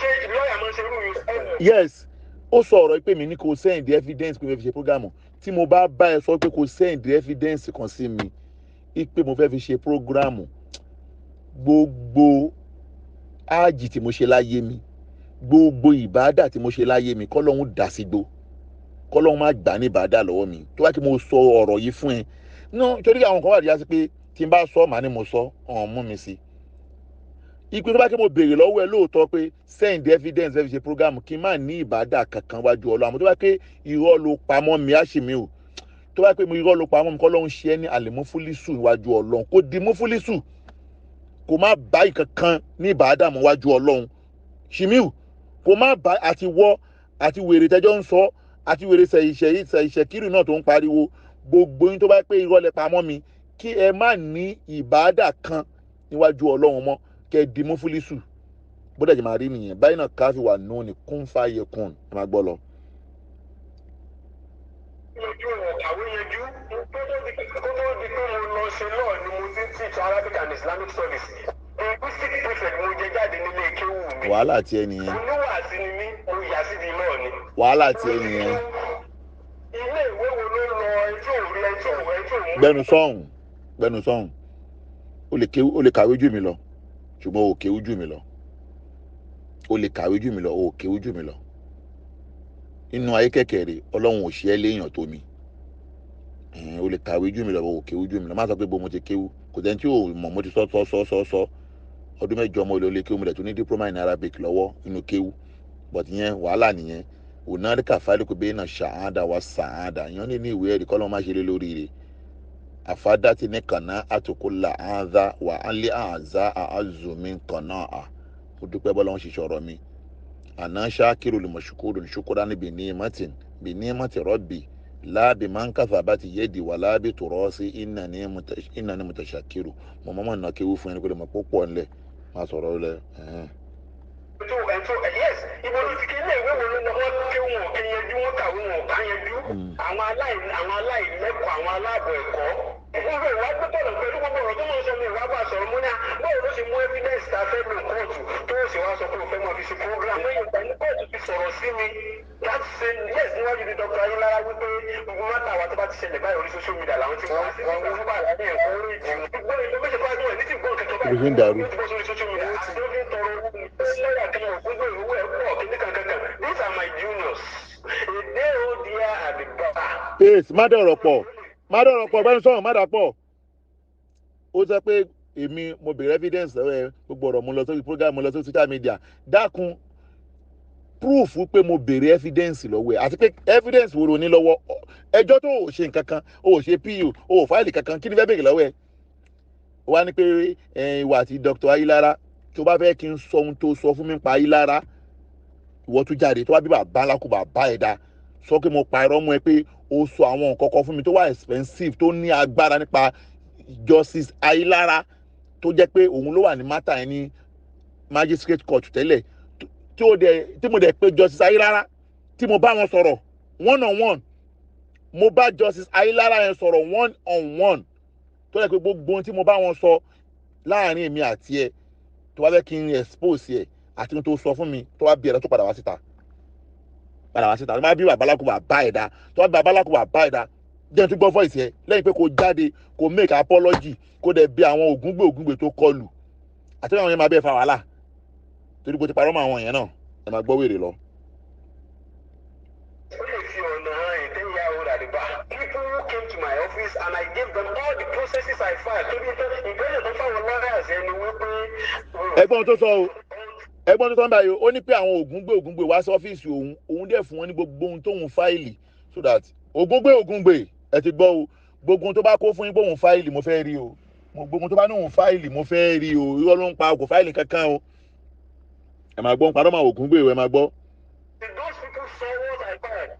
Ṣé lọ́ọ̀yà máa ń ṣe irú yìí? Yes, ó sọ ọ̀rọ̀ pé mi ní kò send evidence pé mo fi ṣe program. Tí mo bá bá ẹ sọ pé kò send evidence kan sí mi pé mo fẹ́ fi ṣe program, gbogbo áàjì tí mo ṣe láyé mi, gbogbo ìbádà tí mo ṣe láyé mi, kọ́lọ́hún dà sí gbó, kọ́lọ́hún má gbà ní ìbádà lọ́wọ́ mi. Tó bá kí mo sọ ọ̀rọ̀ yìí fún ẹ no, torí àwọn kan wà díẹ̀ sí pé tí n bá sọ màá ní mo sọ ọ̀hún mú mi sí ìpè. Tó bá kí mo béèrè lọ́wọ́ ẹ lóòótọ́ pé send evidence fẹ́ fi ṣe program, kí n má ní ìbádà kankan wájú Ọlọ́run. Àmọ́ tó bá pé irọ́ ló pamọ́ mi, á ṣì mí o. Tó bá pé mo irọ́ ló pamọ́ mi, kọ́ ló ń ṣe ẹ́ ní àlèmúfúlísù níwájú Ọlọ́run, kó di múfúlísù, kó má bá ìkankan ní ìbádà mọ́ wájú Ọlọ́run. Ṣìmíù, kó má bá àti wọ́ àti wèrè tẹ́jọ́ ń sọ àti wèrè ṣẹ̀yìṣẹ̀ kírì náà tó ń pariwo, gbogbo yín tó bá pé irọ́ lẹ pamọ́ mi, kí ẹ má ní ìbádà kan níwájú Ọlọ́run mọ́, kẹ́ ẹ di múfúlísù. Bó dẹ̀ jẹ́ máa rí nìyẹn báyìí náà. Káfí wà nù ní kún fàyè kún, ẹ máa gbọ́ lọ. Yanjú ọ̀ kàwé yanjú kó tó di pé mo lọ ṣe lọ́ọ̀ ni mo ti ń teach Arabic and Islamic studies. Linguistic prefect mo jẹ jáde nílé kéwù mi. Wàhálà tiẹ̀ nìyẹn. Oníwàásí ni mí, mo yà síbi lọ́ọ̀ ni. Wàhálà tiẹ̀ nìyẹn. Ilé ìwé wo ló lọ ẹtí òun rí ẹtí òun ẹtí òun. Gbẹnu sọ̀hún, gbẹnu sọ̀hún. O lè kéwú, o lè kàwé jù mí lọ, ṣùgbọ́n o ò kéwú jù mí lọ. O lè kàwé jù mí lọ, o ò kéwú jù mí lọ. Nínú ayé kẹ̀kẹ́ rè, Ọlọ́run ò ṣe é léèyàn tó mi. O lè kàwé jù mí lọ, o ò kéwú jù mí lọ. Má sọ pé bó mo ti kéwú, kò sẹ́ni tí ò mọ̀. Mo ti sọ sọ sọ sọ sọ ọdún 8 mo lè lè kéwú, mo dẹ̀ tún ní diploma in Arabic lọ́wọ́ nínú kéwú, but ìyẹn wàhálà nìyẹn. Onárìkà fálíkù bẹ́ẹ̀ náà ṣàádà wá sàádà ìyẹn ní ìwé ẹ̀rí kọ́ ló má ṣe lé lórí rẹ̀. Àfádàtì ní kànáà àtòkò là áńdá wà á lé àzá àázùmí kànáà à. Mo dúpẹ́ bọ́lá wọn ṣiṣẹ́ ọ̀rọ̀ mi àná ṣáàkiri olùmọ̀ṣukúrò ṣukúrá ní bìní mọ́tìn bìní mọ́tì rọ́bì. Láàbì máa ń kàfà bá ti yé di wà láàbì tòrọ́ sí iná ní mutashakiru. Mo mọ́mọ́ nà kéwú fún ẹni pé mo pọ̀ ńlẹ̀ máa sọ̀rọ̀ lẹ̀. Ẹ̀tọ́ yes, ibo ló ti kí ilé ìwé wo ló lọ? Wọ́n ké wọn kí yanjú, wọ́n kàwé wọn ká yanjú. Àwọn aláìlẹ́kọ̀ọ́, àwọn aláàbọ̀ ẹ̀kọ́. Gbogbo ìwà gbọ́dọ̀ pẹ̀lú gbogbo ọ̀rọ̀ tó máa ń sọ mi ìwà bá sọ̀rọ̀ mú ní à báwo ló ṣe mú evidence tá a fẹ́ lò kóòtù tó ṣe wá sọ pé o fẹ́ máa fi ṣe program. Lẹ́yìn ìgbà ní kóòtù ti sọ̀rọ̀ sí mi that same yes níwájú di Dr. Ayilara wípé gbogbo mátà wa tó bá ti ṣẹlẹ̀ báyìí orí social media làwọn ti wá sí nígbà tó bá wà ní ẹ̀kọ́ orí ìjì. Gbogbo information tó wá sí wọn ní ti gbọ́ nǹkan tó bá Ibi ń dàrú. ti bọ́ sórí social media. Àti ó fi ń tọrọ owó lọ́yà kan gbogbo ìwé ẹ̀ pọ̀ kíní kankan. These are my juniors. A day old there at the bar. Ace, má dọ̀rọ̀ pọ̀, má dọ̀rọ̀ pọ̀, gbẹ́nu sọ̀rọ̀, má dà pọ̀. Ó sọ pé èmi mo bèrè evidence lọ́wọ́ ẹ, gbogbo ọ̀rọ̀ mo lọ sórí program, mo lọ sórí social media. Dákun, proof pé mo bèrè evidence lọ́wọ́ ẹ àti pé evidence wo lo ní lọ́wọ́? Ẹjọ́ tó ò ṣe nǹkan kan, o ò ṣe PU, o ò file kankan, kí ni fẹ́ bèrè lọ́wọ́ ẹ? Ó wá ní pé ìwà àti Dr. Ayilara, tó bá fẹ́ kí n sọ ohun tó sọ fún mi pa Ayilara, ìwọ tún jáde tó bá bí bàbá ńlá kó bàbá ẹ̀ dá sọ pé mo pa irọ́ mọ́ ẹ pé o sọ àwọn nǹkan kan fún mi tó wà expensive, tó ní agbára nípa Justice Ayilara, tó jẹ́ pé òun ló wà ní matter yẹn ní magistrate court tẹ́lẹ̀, tí ó dẹ̀ tí mo dẹ̀ pé Justice Ayilara, tí mo bá wọn sọ̀rọ̀ one on one. Mo bá Justice Ayilara yẹn sọ̀rọ̀ one on one, tó jẹ́ pé gbogbo ohun tí mo bá wọn sọ láàrin èmi àti ẹ, tó bá fẹ́ kí n expose ẹ àti ohun tó sọ fún mi, tó bá bí ẹ̀rọ tó padà wá síta, padà wá síta, tó bá bí babaláko bàbá ẹ̀ dá, tó bá bí babaláko bàbá ẹ̀ dá, jẹ́ n tún gbọ́ voice ẹ lẹ́yìn pé kó jáde, kó make apology, kó dẹ̀ bí àwọn ògúngbè ògúngbè tó kọlù àti àwọn yẹn máa bẹ́ẹ̀ fa wàhálà torí kó ti parọ́ mọ́ àwọn yẹn náà. Ẹ máa gbọ́ wèrè lọ. Ó lè fi ọ̀nà hàn a 10-year-old at the bar. People who came to my office and I gave them all the processes I filed. Tóbi tó ìgbésẹ̀ tó fáwọn lawyers ẹni wípé. Ẹ̀gbọ́n tó sọ o, ẹ̀gbọ́n tó sọ ń báyìí, ó ní pé àwọn ògúngbè ògúngbè wá sí ọ́fíìsì òun, òun dẹ̀ fún wọn ní gbogbo ohun tóun file, so that ògúngbè ògúngbè ẹ ti gbọ́ o, gbogbo ohun tó bá kó fún yín pé òun file, mo fẹ́ rí o. Gbogbo ohun tó bá ní òun file, mo fẹ́ rí o. Irọ́ ló ń pa, kò file kankan o. Ẹ máa gbọ́, ń parọ́ máa ògúngbè o, ẹ máa gbọ́. Those people saw what I filed.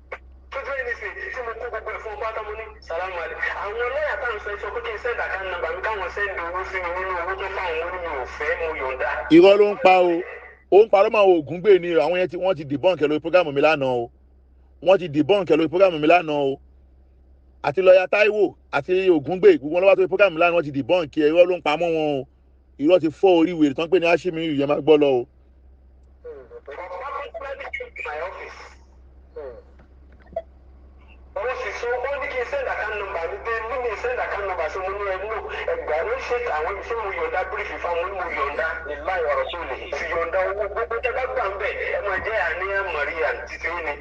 Tójú ẹni sè tí mo kó gbogbo ẹ̀ fún pátá, mo ní salamu alẹ́. Àwọn lọ́yà táwọn sọ sọ pé kí n send account number mi káwọn send owó sí mi nínú owó tó fáwọn, mo ní mi ò fẹ́, mo yọ̀ǹda. Irọ́ ló ń pa o, ó ń parọ́ máa ògúngbè ni. Àwọn yẹn tí wọ́n ti debunk ẹ lórí program mi lánàá o, wọ́n ti debunk ẹ lórí program mi lánàá o. Àti lọ́ọ̀yà Táíwò àti Ògúngbè, gbogbo wọn lọ́wọ́ tó program mi lánàá, wọ́n ti debunk ẹ. Irọ́ ló ń pamọ́ wọn o, irọ́ ti fọ́ orí wèrè tán pé ní Aṣími yẹn, máa gbọ́ lọ o. My office. Wọ́n sì sọ, ó ní kí n send account number mi dé ní mi send account number sí mo ní ẹ nù ẹgbàá ló ṣe àwọn ṣé mo yọ̀ǹda brief fáwọn, mo ní mo yọ̀ǹda ní láì ọ̀rọ̀ tó lè fi yọ̀ǹda owó gbogbo tẹ́ bá gbà ń bẹ̀, ẹ máa jẹ́ àníyàn Maria títí ó ní.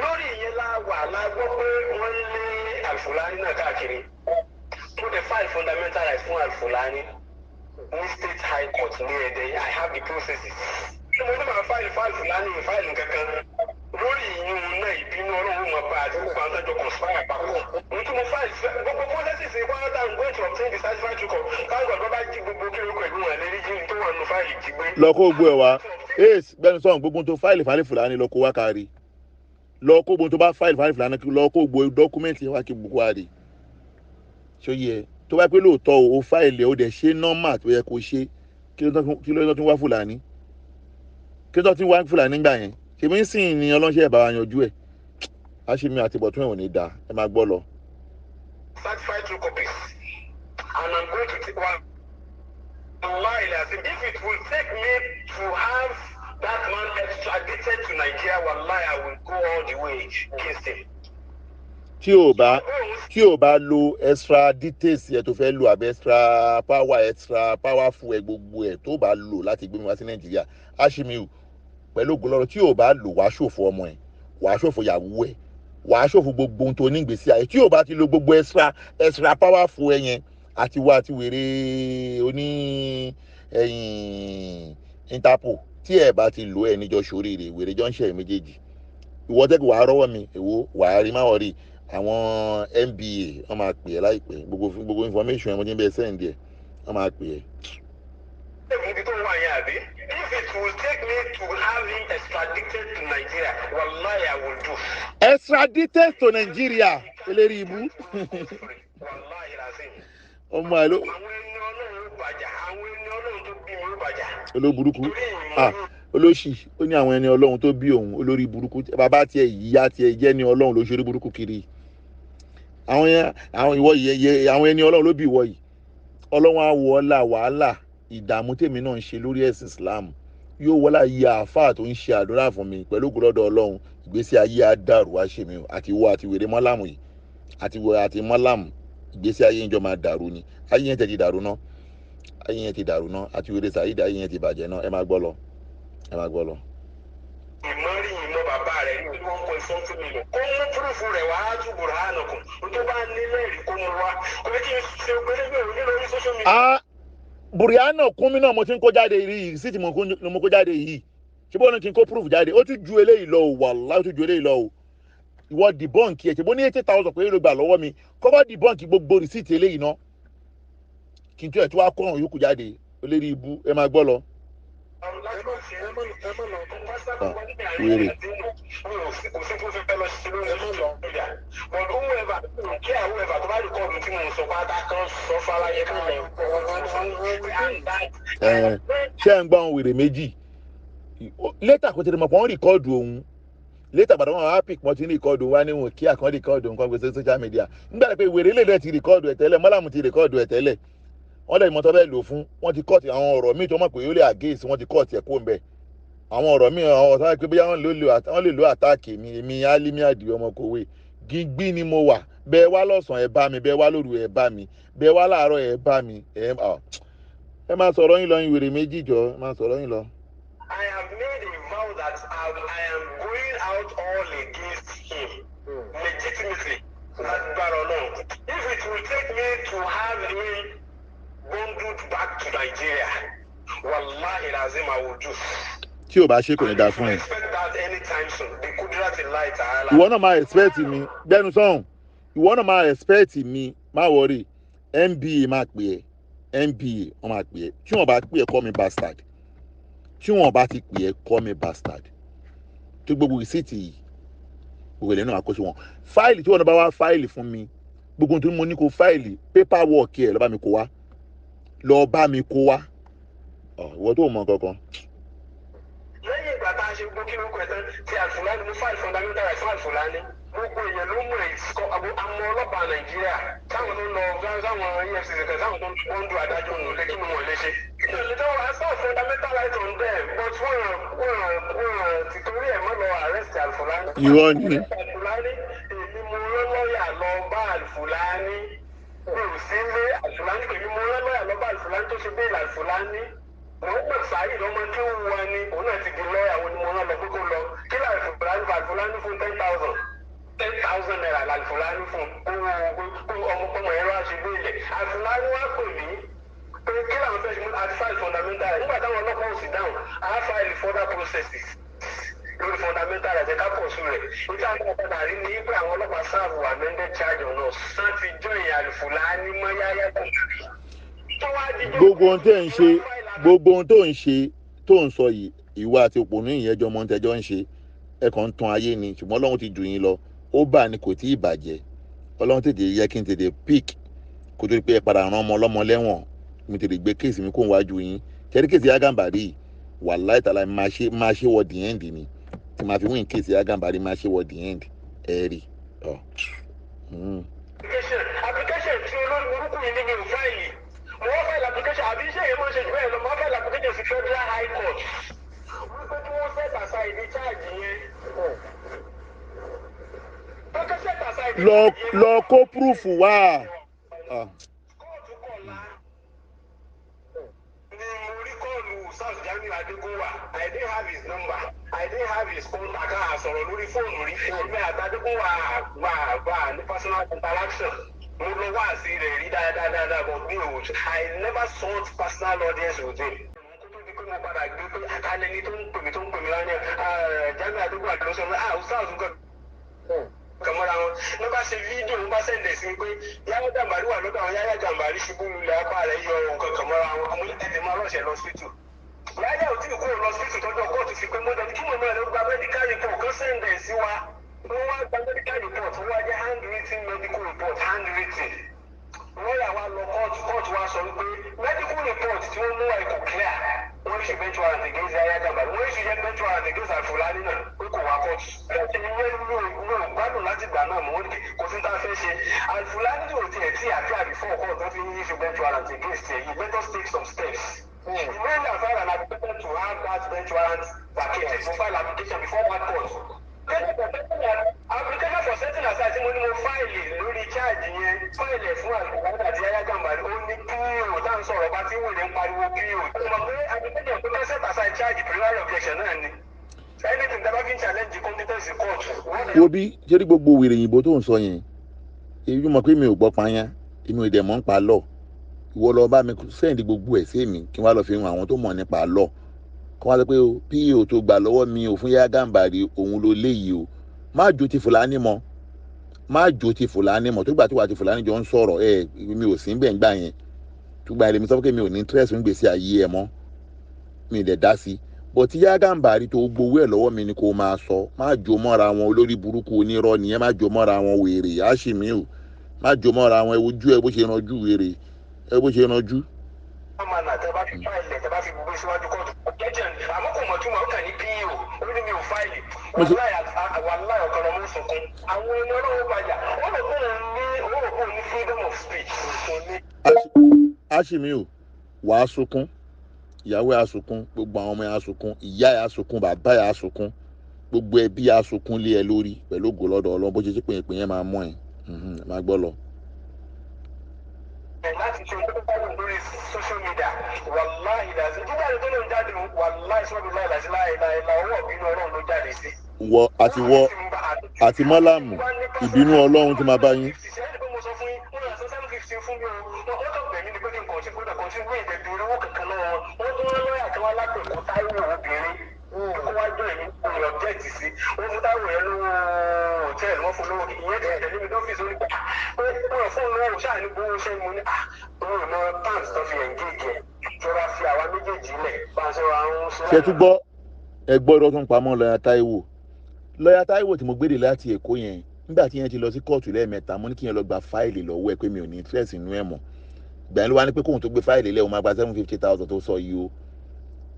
Lórí ìyẹn la wà la gbọ́ pé wọ́n lé Alfulani náà káàkiri. Mo dẹ̀ file fundamental rights fún Alfulani ní State High Court ní Ẹ̀dẹ́. I have the processes. Mo ní màá file file Fulani file kankan lórí ìyún náà, ìbínú Ọlọ́run máa bá àti gbogbo àwọn tó jọ conspire papọ̀. Mo tún mo file gbogbo processes pátá. I'm going to obtain the certified true copy. Káwọn ọ̀dọ́ bá jí gbogbo kí lóko ìlú wọn lérí jí tó wà nínú file jí gbé. Lọ kó gbogbo ẹ wá, ace bẹ́ẹ̀ni sọ̀rọ̀, gbogbo tó file file Fúlàní, lọ kó wá kárí, lọ kó gbogbo tó bá file file Fúlàní, lọ kó gbogbo document yẹn wá kí gbogbo wa rí. Ṣó yẹ tó bá pé lóòótọ́ o file ẹ̀, o dẹ̀ ṣe normal tó yẹ kó ṣe, kí ló tún wá Fúlàní? Kí ló tún wá Fúlàní gbà yẹn? Ṣèmi ń sìn ní ọlọ́ṣẹ́ ẹ̀ bá wa yanjú ẹ̀. Aṣími àti ìbọ̀tún ẹ̀ ò ní da, ẹ máa gbọ́ lọ. Certified true copies and I'm going to take one. Wallahi lazim, if it will take me to have that man extradited to Nigeria, wallahi, I will go all the way against him. Tí o bá lo extra details yẹ tó fẹ́ lo àbí extra power, extra powerful ẹ, gbogbo ẹ tó bá lò láti gbé mi wá sí Nàìjíríà, Aṣímiù, pẹ̀lú ògo lọ́rọ̀, tí o bá lò, wàá ṣòfò ọmọ ẹ, wàá ṣòfò ìyàwó ẹ, wàá ṣòfò gbogbo ohun tó ní ìgbésí ayé. Tí o bá ti lo gbogbo extra powerful ẹ yẹn àti wá àti wèrè oní ẹ̀yìn Interpol, tí ẹ bá ti lò ẹ níjọ sóríire, wèrè jọ ń ṣe méjèèjì. Ìwọ tẹ́kọ̀ wàá rọ́wọ́ mi, èwo wàá rí máwọ̀ rí àwọn NBA, wọ́n máa pè é láìpẹ́. Gbogbo information ẹ̀ mo ti ń bẹ send ẹ̀, wọ́n máa pè é. Ibi tó wà yẹn àbí? If it will take me to have him extradited to Nigeria, wallahi, I will do. Extradited to Nigeria, eléri ibú. Wàláhì làzim. Ọmọ ẹ ló Àwọn ẹni Ọlọ́run ó bàjá, àwọn ẹni Ọlọ́run tó bí mi ó bàjá. Olóburúkú. Torí ìmọ̀ Ah, olóṣì. Ó ní àwọn ẹni Ọlọ́run tó bí òun, olórí burúkú. Bàbá tiẹ̀, ìyá tiẹ̀ jẹ́ ní Ọlọ́run ló ṣe orí burúkú kiri. Àwọn yẹn, àwọn ìwọ yìí yẹ, àwọn ẹni Ọlọ́run ló bí ìwọ yìí. Ọlọ́run á wọ ọlá wàhálà ìdààmú tèmi náà ń ṣe lórí ẹ̀sìn Islam, yóò wọlá iye àáfàá tó ń ṣe àdúrà fún mi. Pẹ̀lú ògùn lọ́dọ̀ Ọlọ́run, ìgbésí ayé á dàrú, wá ṣe mi o. Àti ìwọ àti wèrè mọ́làmù yìí, àti ìwọ àti mọ́làmù, ìgbésí ayé ń jọ máa dàrú ni. Ayé yẹn tẹ̀ ti dàrú ná, ayé yẹn ti dàrú ná. Àti wèrè Saheed, ayé yẹn ti bàjẹ́ ná. Ẹ máa gbọ́ lọ, ẹ máa gbọ́ lọ. Ìmọ̀rí ìmọ̀ bàbá rẹ̀ ní 1.something million. Kó mú proof rẹ̀ wá, á tún burhanakum. Tó bá nílẹ̀ rí, kó mú wá. Kò ní kí n ṣe gbélé mi lórí social media. Ah, Buriana kúnmí náà, mo ti ń kó jáde yìí sí tí mo kó jáde yìí. Ṣé bó ní kí n kó proof jáde? Ó tún ju eléyìí lọ o. Wàláhì, ó tún ju eléyìí lọ o. Ìwọ debunk ẹ̀. Ṣe bó ní 80,000 pé ló gbà lọ́wọ́ mi? Kọ́kọ́ debunk gbogbo receipt eléyìí ná, kí n tó ẹ̀ tó wá kó àwọn yòókù jáde. Olórí ibú. Ẹ máa gbọ́ lọ. Ẹ má, ẹ má, ẹ má lọ. Ah, wèrè. Kò sí tó fẹ́ lọ ṣe lórí Ẹ má lọ. media, but whoever kí whoever tó bá record tí mo sọ pátá kan sọ fáláyé ká lọ. Ẹ ṣé ẹ ń gbọ́ àwọn wèrè méjì? Later, kò tètè mọ̀ pé wọ́n record òun. Later, bàtà wọn wá pick, wọ́n ti ń record òun wá níwọ̀n kí àkàn record òun kan gbèsè social media nígbà pé wèrè lè dẹ̀ ti record ẹ̀ tẹ́lẹ̀, mọ́làmù ti record ẹ̀ tẹ́lẹ̀. Wọ́n lè mọ́tọ́ bẹ́ẹ̀ lò fún wọ́n ti cut àwọn ọ̀rọ̀ míì tó mọ̀ pé ó lè against, wọ́n ti cut ẹ̀ kó ń bẹ̀. Àwọn ọ̀rọ̀ míì, àwọn ọ̀rọ̀ tó pé bóyá wọ́n lè lo attack mi. Èmi Álímì Àdìo ọmọ kòwé gbígbí ni mo wà. Bẹ́ẹ̀ wá lọ́sàn-án, ẹ bá mi. Bẹ́ẹ̀ wá lóru, ẹ bá mi. Bẹ́ẹ̀ wá láàárọ̀, ẹ bá mi. Ẹ máa sọ̀rọ̀ yín lọ, yín wèrè méjì jọ, ẹ máa sọ̀rọ̀ yín lọ. I have made a vow that I am going out all against him legitimately. Lágbára Ọlọ́run. If it will take me to have him bundled back to Nigeria, wallahi lazim, I will do. Tí ò bá ṣe, kò ní dáa fún ẹ. Expect that anytime soon. Bi qudratillahi ta'ala. Ìwọ náà máa expect mi. Gbẹnu sọhùn. Ìwọ náà máa expect mi. Má worry, NBA máa pè ẹ́. NBA wọ́n máa pè ẹ́. Tí wọ́n bá pè ẹ́, call me bastard. Tí wọ́n bá ti pè ẹ́, call me bastard. Tó gbogbo receipt yìí, gbogbo ilẹ̀ náà àkóso wọn file. Tí wọ́n bá wá file fún mi, gbogbo ohun tó mo ní kó file, paper work ẹ̀, lọ́ bá mi kó wá, lọ́ bá mi kó wá. Ìwọ tó mọ kankan. Lẹ́yìn ìgbà tá a ṣe gbogbo kí ló kọ ẹ̀ tán tí Alfulani, mo file fundamental rights fún Alfulani. Gbogbo èèyàn ló mọ̀ ẹ́, àmọ́ ọlọ́pàá Nàìjíríà táwọn tó ń lọ sáwọn EFCC kan, táwọn tó ń bọ́ńdù adájọ́ nù lé, kí ni wọ́n lè ṣe. Ìlú tó wà sọ fundamental right on them, but wọ́n ti torí ẹ̀ mọ́ lọ arrest Alfulani. Irọ́ ni. Alfulani, èmi mo rán lọ́ọ̀yà lọ bá Alfulani. Mi ò sí lé Alfulani pẹ̀lú, mo rán lọ́ọ̀yà lọ bá Alfulani tó ṣe bail Alfulani. Mo ń pè sáyé lọ́mọ tí ó wù wá ní òun náà ti di lọ́ọ̀yà wo ni mo rán lọ pé kó lọ kí lóò Alfulani fún. Alfulani fún 10,000, ₦10,000 Alfulani fún kó kó ọmọ ọmọ yẹn wá ṣe bail. Alfulani wá pè mí pé kí làwọn fẹ́ ṣe mú àti file fundamental right. Nígbà táwọn ọlọ́pàá ò sì dáhùn, á file further processes lórí fundamental right, ẹ̀ka pọ̀ sí rẹ̀. Níta àwọn ọ̀padà rí ní pé àwọn ọlọ́pàá serve amended charge on us wọ́n ti join Alfulani mọ́ yáyá kù. Gbogbo ohun tẹ́ ń ṣe, gbogbo ohun tó ń ṣe, tó ń sọ yìí, ìwà àti òpònú ìyẹn jọmọ ń tẹjọ́ ń ṣe. Ẹ kàn ń tan ayé ni, ṣùgbọ́n Ọlọ́run ti jù yín lọ. Ó bà ní kò tí ì bàjẹ́. Ọlọ́run tètè yẹ kí n tètè pick kó tó di pé ẹ padà rán ọmọ ọlọ́mọ lẹ́wọ̀n. Mi tètè gbé case mi kó ń wájú yín. Ṣẹ́rí case Yagambari, wàláì tàlà, máa ṣe, máa ṣe wọ the end ni. Tí máa fi win case Yagambari, máa ṣe wọ the end. Ẹ rí ọ. Application tí olórí burúkú yìí ní mi ò file, mo wá file application, àbí iṣẹ́ yẹn máa ń ṣe jù bẹ́ẹ̀ lọ. Mo wá file application sí Federal High Court wípé kí wọ́n set aside ní charge yẹn. Pé kí set aside Lọ charge yẹn. Lọ kó proof wá. Kóòtù kọ̀ọ̀la ni mo rí call South Jamiu Adegowa. I didn't have his number, I didn't have his contact. A sọ̀rọ̀ lórí fóònù rí. Èmi àti Adegowa wà wà ní personal interaction. Mo lọ wá sí rẹ̀ rí dáadáa dáadáa, but mi ò, I never sought personal audience with him. Kó tó di pé mo padà gbé pé àtàlẹ́ni tó ń pè mí, tó ń pè mí lánàá, Jamiu Adegowa ló sọ pé, ah, Ustaz nǹkan kàmọ́ra wọn ló bá ṣe fídíò, ló bá send ẹ̀ sí mi pé Yáyá Gàmbàrí wà lọ́dọ̀ àwọn. Yáyá Gàmbàrí ṣubú lulẹ̀, apá rẹ̀ yọ nǹkan kàmọ́ra wọn. Àmọ́ tètè máa rọ̀ṣẹ̀ lọ síìtù. Yáyá ò tí ì kúrò lọ síìtù tọ́jú kóòtù fi pé mọ́tò kí mọ̀mọ́ rẹ̀ gba medical report kan send ẹ̀ sí wa. Wọ́n wá gba medical report, wọ́n wá jẹ́ handwritten medical report, handwritten. Lọ́ọ̀yà wa lọ court, court wa sọ wípé medical report tí wọ́n mú wa kò clear. Wọ́n issue bench warrant against Yahya Gambari, wọ́n issue bench warrant against Alfulani náà pé kò wá court. Ìyẹn mi ò gbádùn láti gbà náà mọ́. Wọ́n ní kò sí tá a fẹ́ ṣe. Alfulani tí ò tiẹ̀ tí appear before court tó fi ń issue bench warrant against ẹ̀ yìí. Let us take some steps. Immediately I filed an application to have that bench warrant vacated. Mo file application before that court. Application for setting aside tí mo ní mo file lórí charge yẹn, file fún Alfulani àti Yahya Gambari, ó ní PO tá à ń sọ̀rọ̀ bá tí wèrè ń pariwo PO. Mo mọ̀ pé application pé set aside charge, preliminary objection náà ni. Anything tí a bá fi ń challenge competence court. Wo bí ṣé rí gbogbo wèrè òyìnbó tó ń sọ yẹn, èyí mọ̀ pé mi ò gbọ́ payán, èmi ò dẹ̀ mọ̀ ń pa lọ. Ìwọ lọ bá mi send gbogbo ẹ̀ sí èmi, kí wọ́n á lọ fi hàn àwọn tó mọ̀ nípa lọ, kí wọ́n á sọ pé o PO tó gbà lọ́wọ́ mi ò fún Yahya Gambari, òun ló léyìí o. Má jó ti Fúlàní mọ́, má jó ti Fúlàní mọ́. Tó gbà tó wà ti Fúlàní jọ ń sọ̀rọ̀ ẹ, mi ò sí ń bẹ̀ ń gbà yẹn. Tó gbà yẹn, lèmi sọ pé mi ò ní interest ń gbèsè ayé ẹ mọ́, mi dẹ̀ dá sí. But tí Yahya Gambari tó gbowó ẹ̀ lọ́wọ́ mi ni kò máa sọ. Má jó mọ́ra wọn, olórí burúkú onírọ́ nìyẹn. Má jó mọ́ra wọn, wèrè Àṣìmíù, má jó mọ́ra wọn. Ẹ wojú ẹ bó ṣe ranjú, wèrè ẹ bó ṣe ranjú. Ọmọ tẹ bá fi file, tẹ bá fi gbé síwájú kóòtù, objection. Àmọ́ kò mọ̀ túmọ̀, ó kàn ní PO, ó ní mi ò file. Wàláì, ọ̀kan lọ́mọ ń sunkún. Àwọn ẹni ọlọ́wọ́ bàjá, ó rò pé òun ní, ó rò pé òun ní freedom of speech. Kò ní. Àṣìmíù, wàá sunkún, ìyàwó ẹ̀ á sunkún, gbogbo àwọn ọmọ ẹ̀ á sunkún, ìyá ẹ̀ á sunkún, bàbá ẹ̀ á sunkún, gbogbo ẹbí á sunkún lé ẹ lórí pẹ̀lú ògo lọ́dọ̀ Ọlọ́run. Bó ṣe ṣe pé yẹn máa mọ́ ẹ, máa gbọ́ lọ. Láti ṣe tó bá wù lórí social media, wàláì làzí jíjáde tó lóun jáde, wàláì sọ́bi láì làzí láì láì la ọwọ́ ìbínú Ọlọ́run ló jáde sí. Wọ àti wọ àti mọ́làmù, ìbínú Ọlọ́run ti máa bá yín. Ṣé pé mo sọ fún yín, wọ́n yà sọ 750 fún mi o. Wọ́n kàn bẹ̀ mí ni pé kí n kàn sí kódà kan sí ní ìdẹ̀bi owó kankan lọ́wọ́ wọn. Wọ́n tún rán lọ́ọ̀yà tí wọ́n lápẹ̀kọ́ Táíwò obìnrin kó wá jọ èmi ní object sí. Wọ́n fún Táíwò yẹn lówó hòtẹ́ẹ̀lì, wọ́n fún lówó ìyẹn tẹ̀ tẹ̀lé mi lọ́fíìsì. Ó ní pé wọ́n fún lówó ṣáà ní gbowó ṣẹ́. Mo ní òun ò mọ terms tó fi engage ẹ̀ ìjọba fi àwa méjèèjì lẹ̀ bá a ṣe wà ń ṣe. Ṣe tún gbọ́? Ẹ gbọ́ irọ́ tó ń pamọ́. Lọ́yà Táíwò, lọ́yà Táíwò tí mo gbére láti Èkó yẹn, nígbà tí yẹn ti lọ sí kóòtù lẹ́ẹ̀mẹ́ta, mo ní kí yẹn lọ gba file lọ́wọ́ ẹ pé mi ò ní interest inú ẹ̀ mọ́. Ìgbà yẹn ló wá ní pé kóun tó gbé file lẹ̀, òun máa gba 750,000 tó sọ yìí o.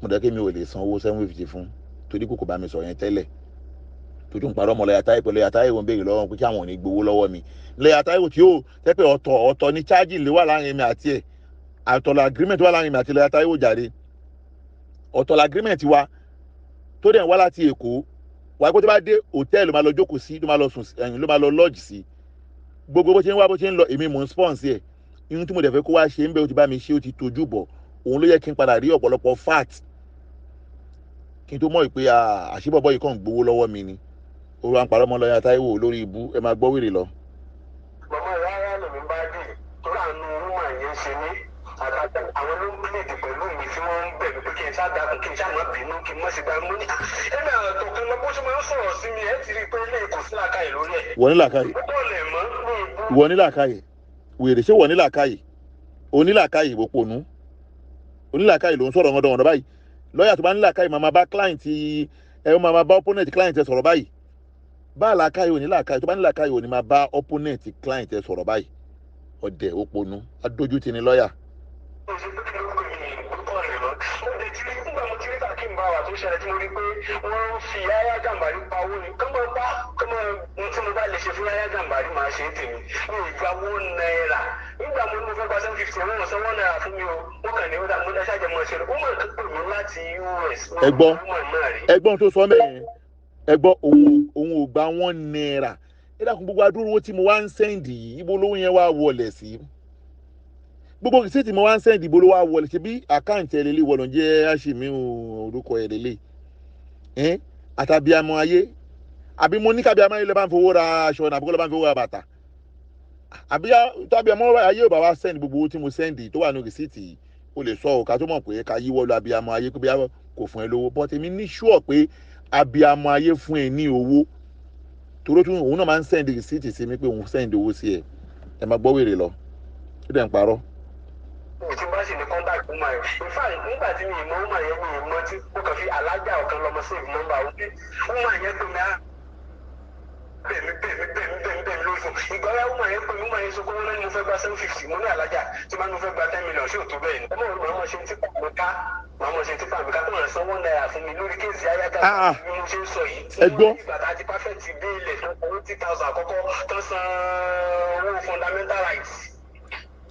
Mo dẹ́ kí mi ò lè san owó 750 fún, torí kò bá mi sọ yẹn tẹ́lẹ̀. Tó tún parọ́ mọ́ lọ́yà Táíwò pé lọ́yà Táíwò ń béèrè lọ́wọ́ pé kí àwọn ò ní gbowó lọ́wọ́ mi. Lọ́yà Táíwò tí yóò tẹ́ pé ọ̀tọ̀ ọ̀tọ̀ ní charge lè wà láàrin mi àti ẹ̀, ọ̀tọ̀ la agreement wà láàrin mi àti lọ́yà Táíwò jàre. Ọ̀tọ̀ la agreement wa tó dẹ̀ ń wá láti Èkó wàá kó tó bá dé hòtẹ́ẹ̀lì ló máa lọ jókòó sí, ló máa lọ sùn ẹ̀yìn, ló máa lọ lodge sí. Gbogbo bó ṣe ń wá, bó ṣe ń lọ, èmi mò ń sponsor ẹ̀. Irun tí mo dẹ̀ fẹ́ kó wá ṣe ń bẹ́, ó ti bá mi ṣe, ó ti tojú bọ̀. Òun ló yẹ kí n padà rí ọ̀pọ̀lọpọ̀ fact kí n tó mọ̀ pé àṣìbọ̀bọ̀ yìí kàn ń gbowó lọ́wọ́ mi ni. Ó wá ń parọ́ mọ́ lọ́yà Táíwò lórí ibú. Ẹ máa gbọ́ wèrè lọ. Màmá rárá lèmi bá dì torí àánú woman yẹn ṣe mí. Àtàtà àwọn ló ń plead pẹ̀lú mi tí wọ́n ń bẹ̀ mí pé kí n ṣáà dákun, kí n ṣáà má bínú, kí n má ṣe gbà mú ní. Ẹ̀mí àtọ̀ kan lọ bó ṣe máa ń sọ̀rọ̀ sí mi, ẹ̀ ti rí i pé ilé kò sí làákàyè lórí ẹ̀. Wọ́n ní làákàyè. Ó kọ́ lẹ̀ mọ́ ní ìbú. Ìwọ ní làákàyè, wèrè. Ṣé wọ́n ní làákàyè? Onílàákàyè, òpònú onílàákàyè ló ń sọ̀rọ̀ ọ̀dọ̀ báyìí. Lọ́yà tó bá ní làákàyè máa bá client ẹ, ó máa bá opponent client ẹ sọ̀rọ̀ báyìí. Bá làákàyè ò ní làákàyè, tó bá ní làákàyè ò ní máa bá opponent client ẹ sọ̀rọ̀ báyìí. Ọ̀dẹ̀, òpònú, adójútì ni lọ́yà. Mo ṣe pé kí ló pè mí ìgbókọ̀ rẹ̀ lọ. Mo lè ti rí nígbà mo ti rí tàkì ń bá wa tó ṣẹlẹ̀ tí mo rí pé wọ́n ń fi Yahya Gambari pa owó ni. Kọ́mọ pa kọ́mọ ohun tí mo bá lè ṣe fún Yahya Gambari máa ṣe é tèmi. Mi ò gba ₦1. Nígbà mo ní mo fẹ́ gba 750, wọ́n sọ ₦1 fún mi o. Wọ́n kàn ní ó dà mo dá ṣáàjẹ́ mo ṣe lọ. Ó mọ̀ tó pè mí láti US. Ẹ gbọ́. Woman náà rí. Ẹgbọ́n tó sọ mẹ́rin, ẹ gbọ́, òun ò gba ₦1. Ẹ dákun, gbogbo adúrú owó tí mo wá ń send yìí, ibo lówó yẹn wá wọlé sí? Gbogbo receipt mo wá ń send, ibo ló wá wọlé ṣe? Bí account ẹ̀ lélẹ̀ wọlé jẹ́ àṣìmí orúkọ ẹ̀ lélẹ̀ ẹ̀ àtàbíamọ ayé, àbí mo ní kábíamọ ayé ló bá ń fowó ra aṣọ ní, àbíkó ló bá ń fowó ra bàtà, àbí tábíamọ ayé ò bá wá send gbogbo owó tí mo send tó wà ní receipt yìí, o lè sọ ò ká tó mọ̀ pé ká yíwọ́ lọ abiyamọ ayé pé bí kò fún ẹ lówó. But èmi ní sure pé abiyamọ ayé fún ẹ ní owó, toró tún òun náà máa ń send receipt sí mi pé òun send owó sí ẹ. Ẹ máa gbọ́ wèrè lọ, ó dẹ̀ ń parọ́. Tí bá sì ní contact woman yẹn, in fact, nígbà tí mi ì mọ woman yẹn, mi ì mọ tí mo kàn fi alájà ọ̀kan lọ́mọ save number woman yẹn pè mí á. Bẹ̀mí, bẹ̀mí, bẹ̀mí, bẹ̀mí, bẹ̀mí lórí fún ìgbà yà. Wọ́n yẹn pé wọ́n yẹn sọ pé wọ́n ní mo fẹ́ gba 750. Mo ní alájà tí máa ní mo fẹ́ gba 10 million, ṣé ò tó bẹ́ẹ̀ ni? Ẹ mọ̀ màá mọ̀ ṣe tipa mi ká, màá mọ̀ ṣe tipa mi ká tó máa san ₦1 fún mi lórí case ayága. Ah, ah. Bí mo ṣe ń sọ yìí, Ẹ gbọ́. ìgbà tá a ti perfect bail tán, 80,000 àkọ́kọ́ tán, san owó fundamental rights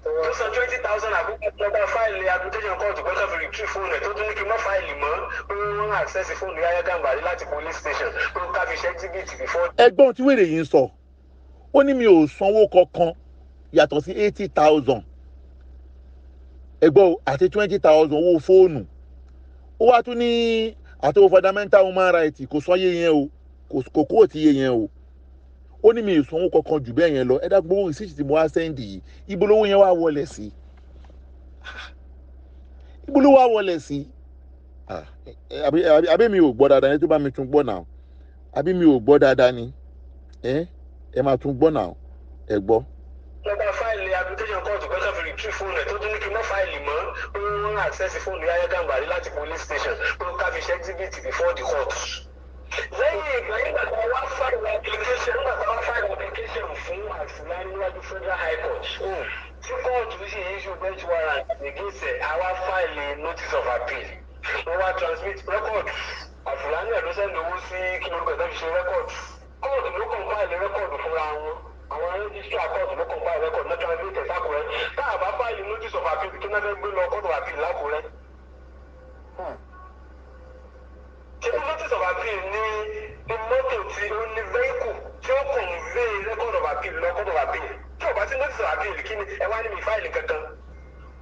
tó, san 20,000 àkókò tó bá file application court pé kàn fi retrieve fóònù ẹ̀, tó tún ní kí n má file mọ́, pé wọ́n access fóònù Yahya Gambari láti police station, pé ká fi ṣe exhibit before. Ẹgbọ́n tí wèrè yìí ń sọ, ó ní mi ò sanwó kankan yàtọ̀ sí 80,000, ẹgbọ́n o, àti 20,000 owó fóònù. Ó wá tún ní àti owó fundamental human rights, kò sọ iye yẹn o, kò kó tí iye yẹn o. Ó ní mi ò sanwó kankan jù bẹ́ẹ̀ yẹn lọ. Ẹ dá gbowó receipt tí mo wá send yìí, ibo lówó yẹn wá wọlé sí? Ibo ló wá wọlé sí? Ah, àbí mi ò gbọ́ dáadáa ni? Tó bá mi tún gbọ́ náà, àbí mi ò gbọ́ dáadáa ni? Ẹ máa tún gbọ́ náà, ẹ gbọ́. Wọ́n bá file application court pé kàn fi retrieve fóònù ẹ̀, tó tún ní kí n má file mọ́, pé wọ́n access fóònù Yahya Gambari láti police station, pé ká fi ṣe exhibit before the court. Lẹ́yìn ìgbà yìí, gbàgbọ́ wá file application, nígbà tó wá file application fún Alfulani níwájú Federal High Court, tí kóòtù sì issue bench warrant against ẹ̀, àwa file notice of appeal. Wọ́n wá transmit record. Alfulani ẹ̀ ló send owó sí kí lórúkọ ẹ̀ tó fi ṣe record. Kóòtù ló compile record fúnra wọn, àwọn registrar court ló compile record náà, transmit ẹ̀ sákùrẹ́. Tá a bá file notice of appeal, kí náà fẹ́ gbé lọ court of appeal lákùrẹ́? Ṣé notice of appeal ní mọ́tò tí ó ní vehicle tí ó convey record of appeal lọ court of appeal? Tí ò bá sí notice of appeal, kí ni ẹ wá ní mi file kankan?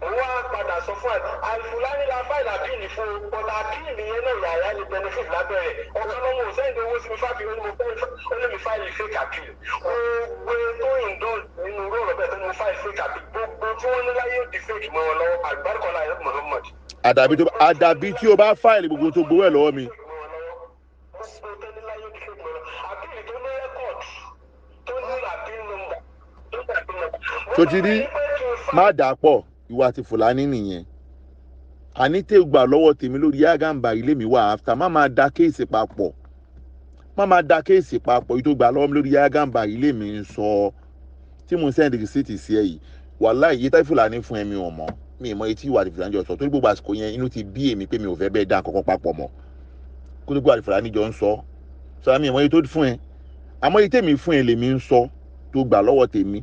Mo wá padà sọ fún Alfulani la file appeal fún, but appeal yẹn náà, yàrá ni benefit lábẹ́rẹ̀ ọ̀kan lọ́mọ ò send owó sí mi fáfi. Ó ní mo fẹ́, ó ní mi file fake appeal. Gbogbo tó indulge nínú irú ọ̀rọ̀ bẹ́ẹ̀ tó ní mo file fake appeal, gbogbo tí wọ́n ní láyé ó di fake mọ́ wọn lọ́wọ́. Àlùbáríkọ́lá Muhammad. Àdàbí tí o bá file gbogbo tó gbowó ẹ̀ lọ́wọ́ mi. Gbogbo tó ní láyé ó di fake mọ́ wọn lọ́wọ́. Appeal tó ní record, tó ní appeal number, tó ní appeal number. Tó ti rí, má dà pọ̀. Ìwà àti Fúlàní nìyẹn. Àní tẹ́ gbà lọ́wọ́ tèmi lórí Yahya Gambari ilé mi wà after. Má máa da case papọ̀, má máa da case papọ̀. Yìí tó gbà lọ́wọ́ mi lórí Yahya Gambari ilé mi ń sọ tí mo send receipt sí ẹ yìí, wàláhì, iye táyì Fúlàní fún ẹ, mi ò mọ̀. Mi ì mọ etí ìwà àti Fúlàní jọ sọ, torí gbogbo àsìkò yẹn, inú ti bí èmi pé mi ò fẹ́ bẹ́ẹ̀ dá nǹkan kan papọ̀ mọ́ kó tó gbogbo àti Fúlàní jọ ń sọ sọ. Mi ì mọ iye tó fún ẹ, àmọ́ iye tèmi fún ẹ lèmi ń sọ tó gbà lọ́wọ́ tèmi,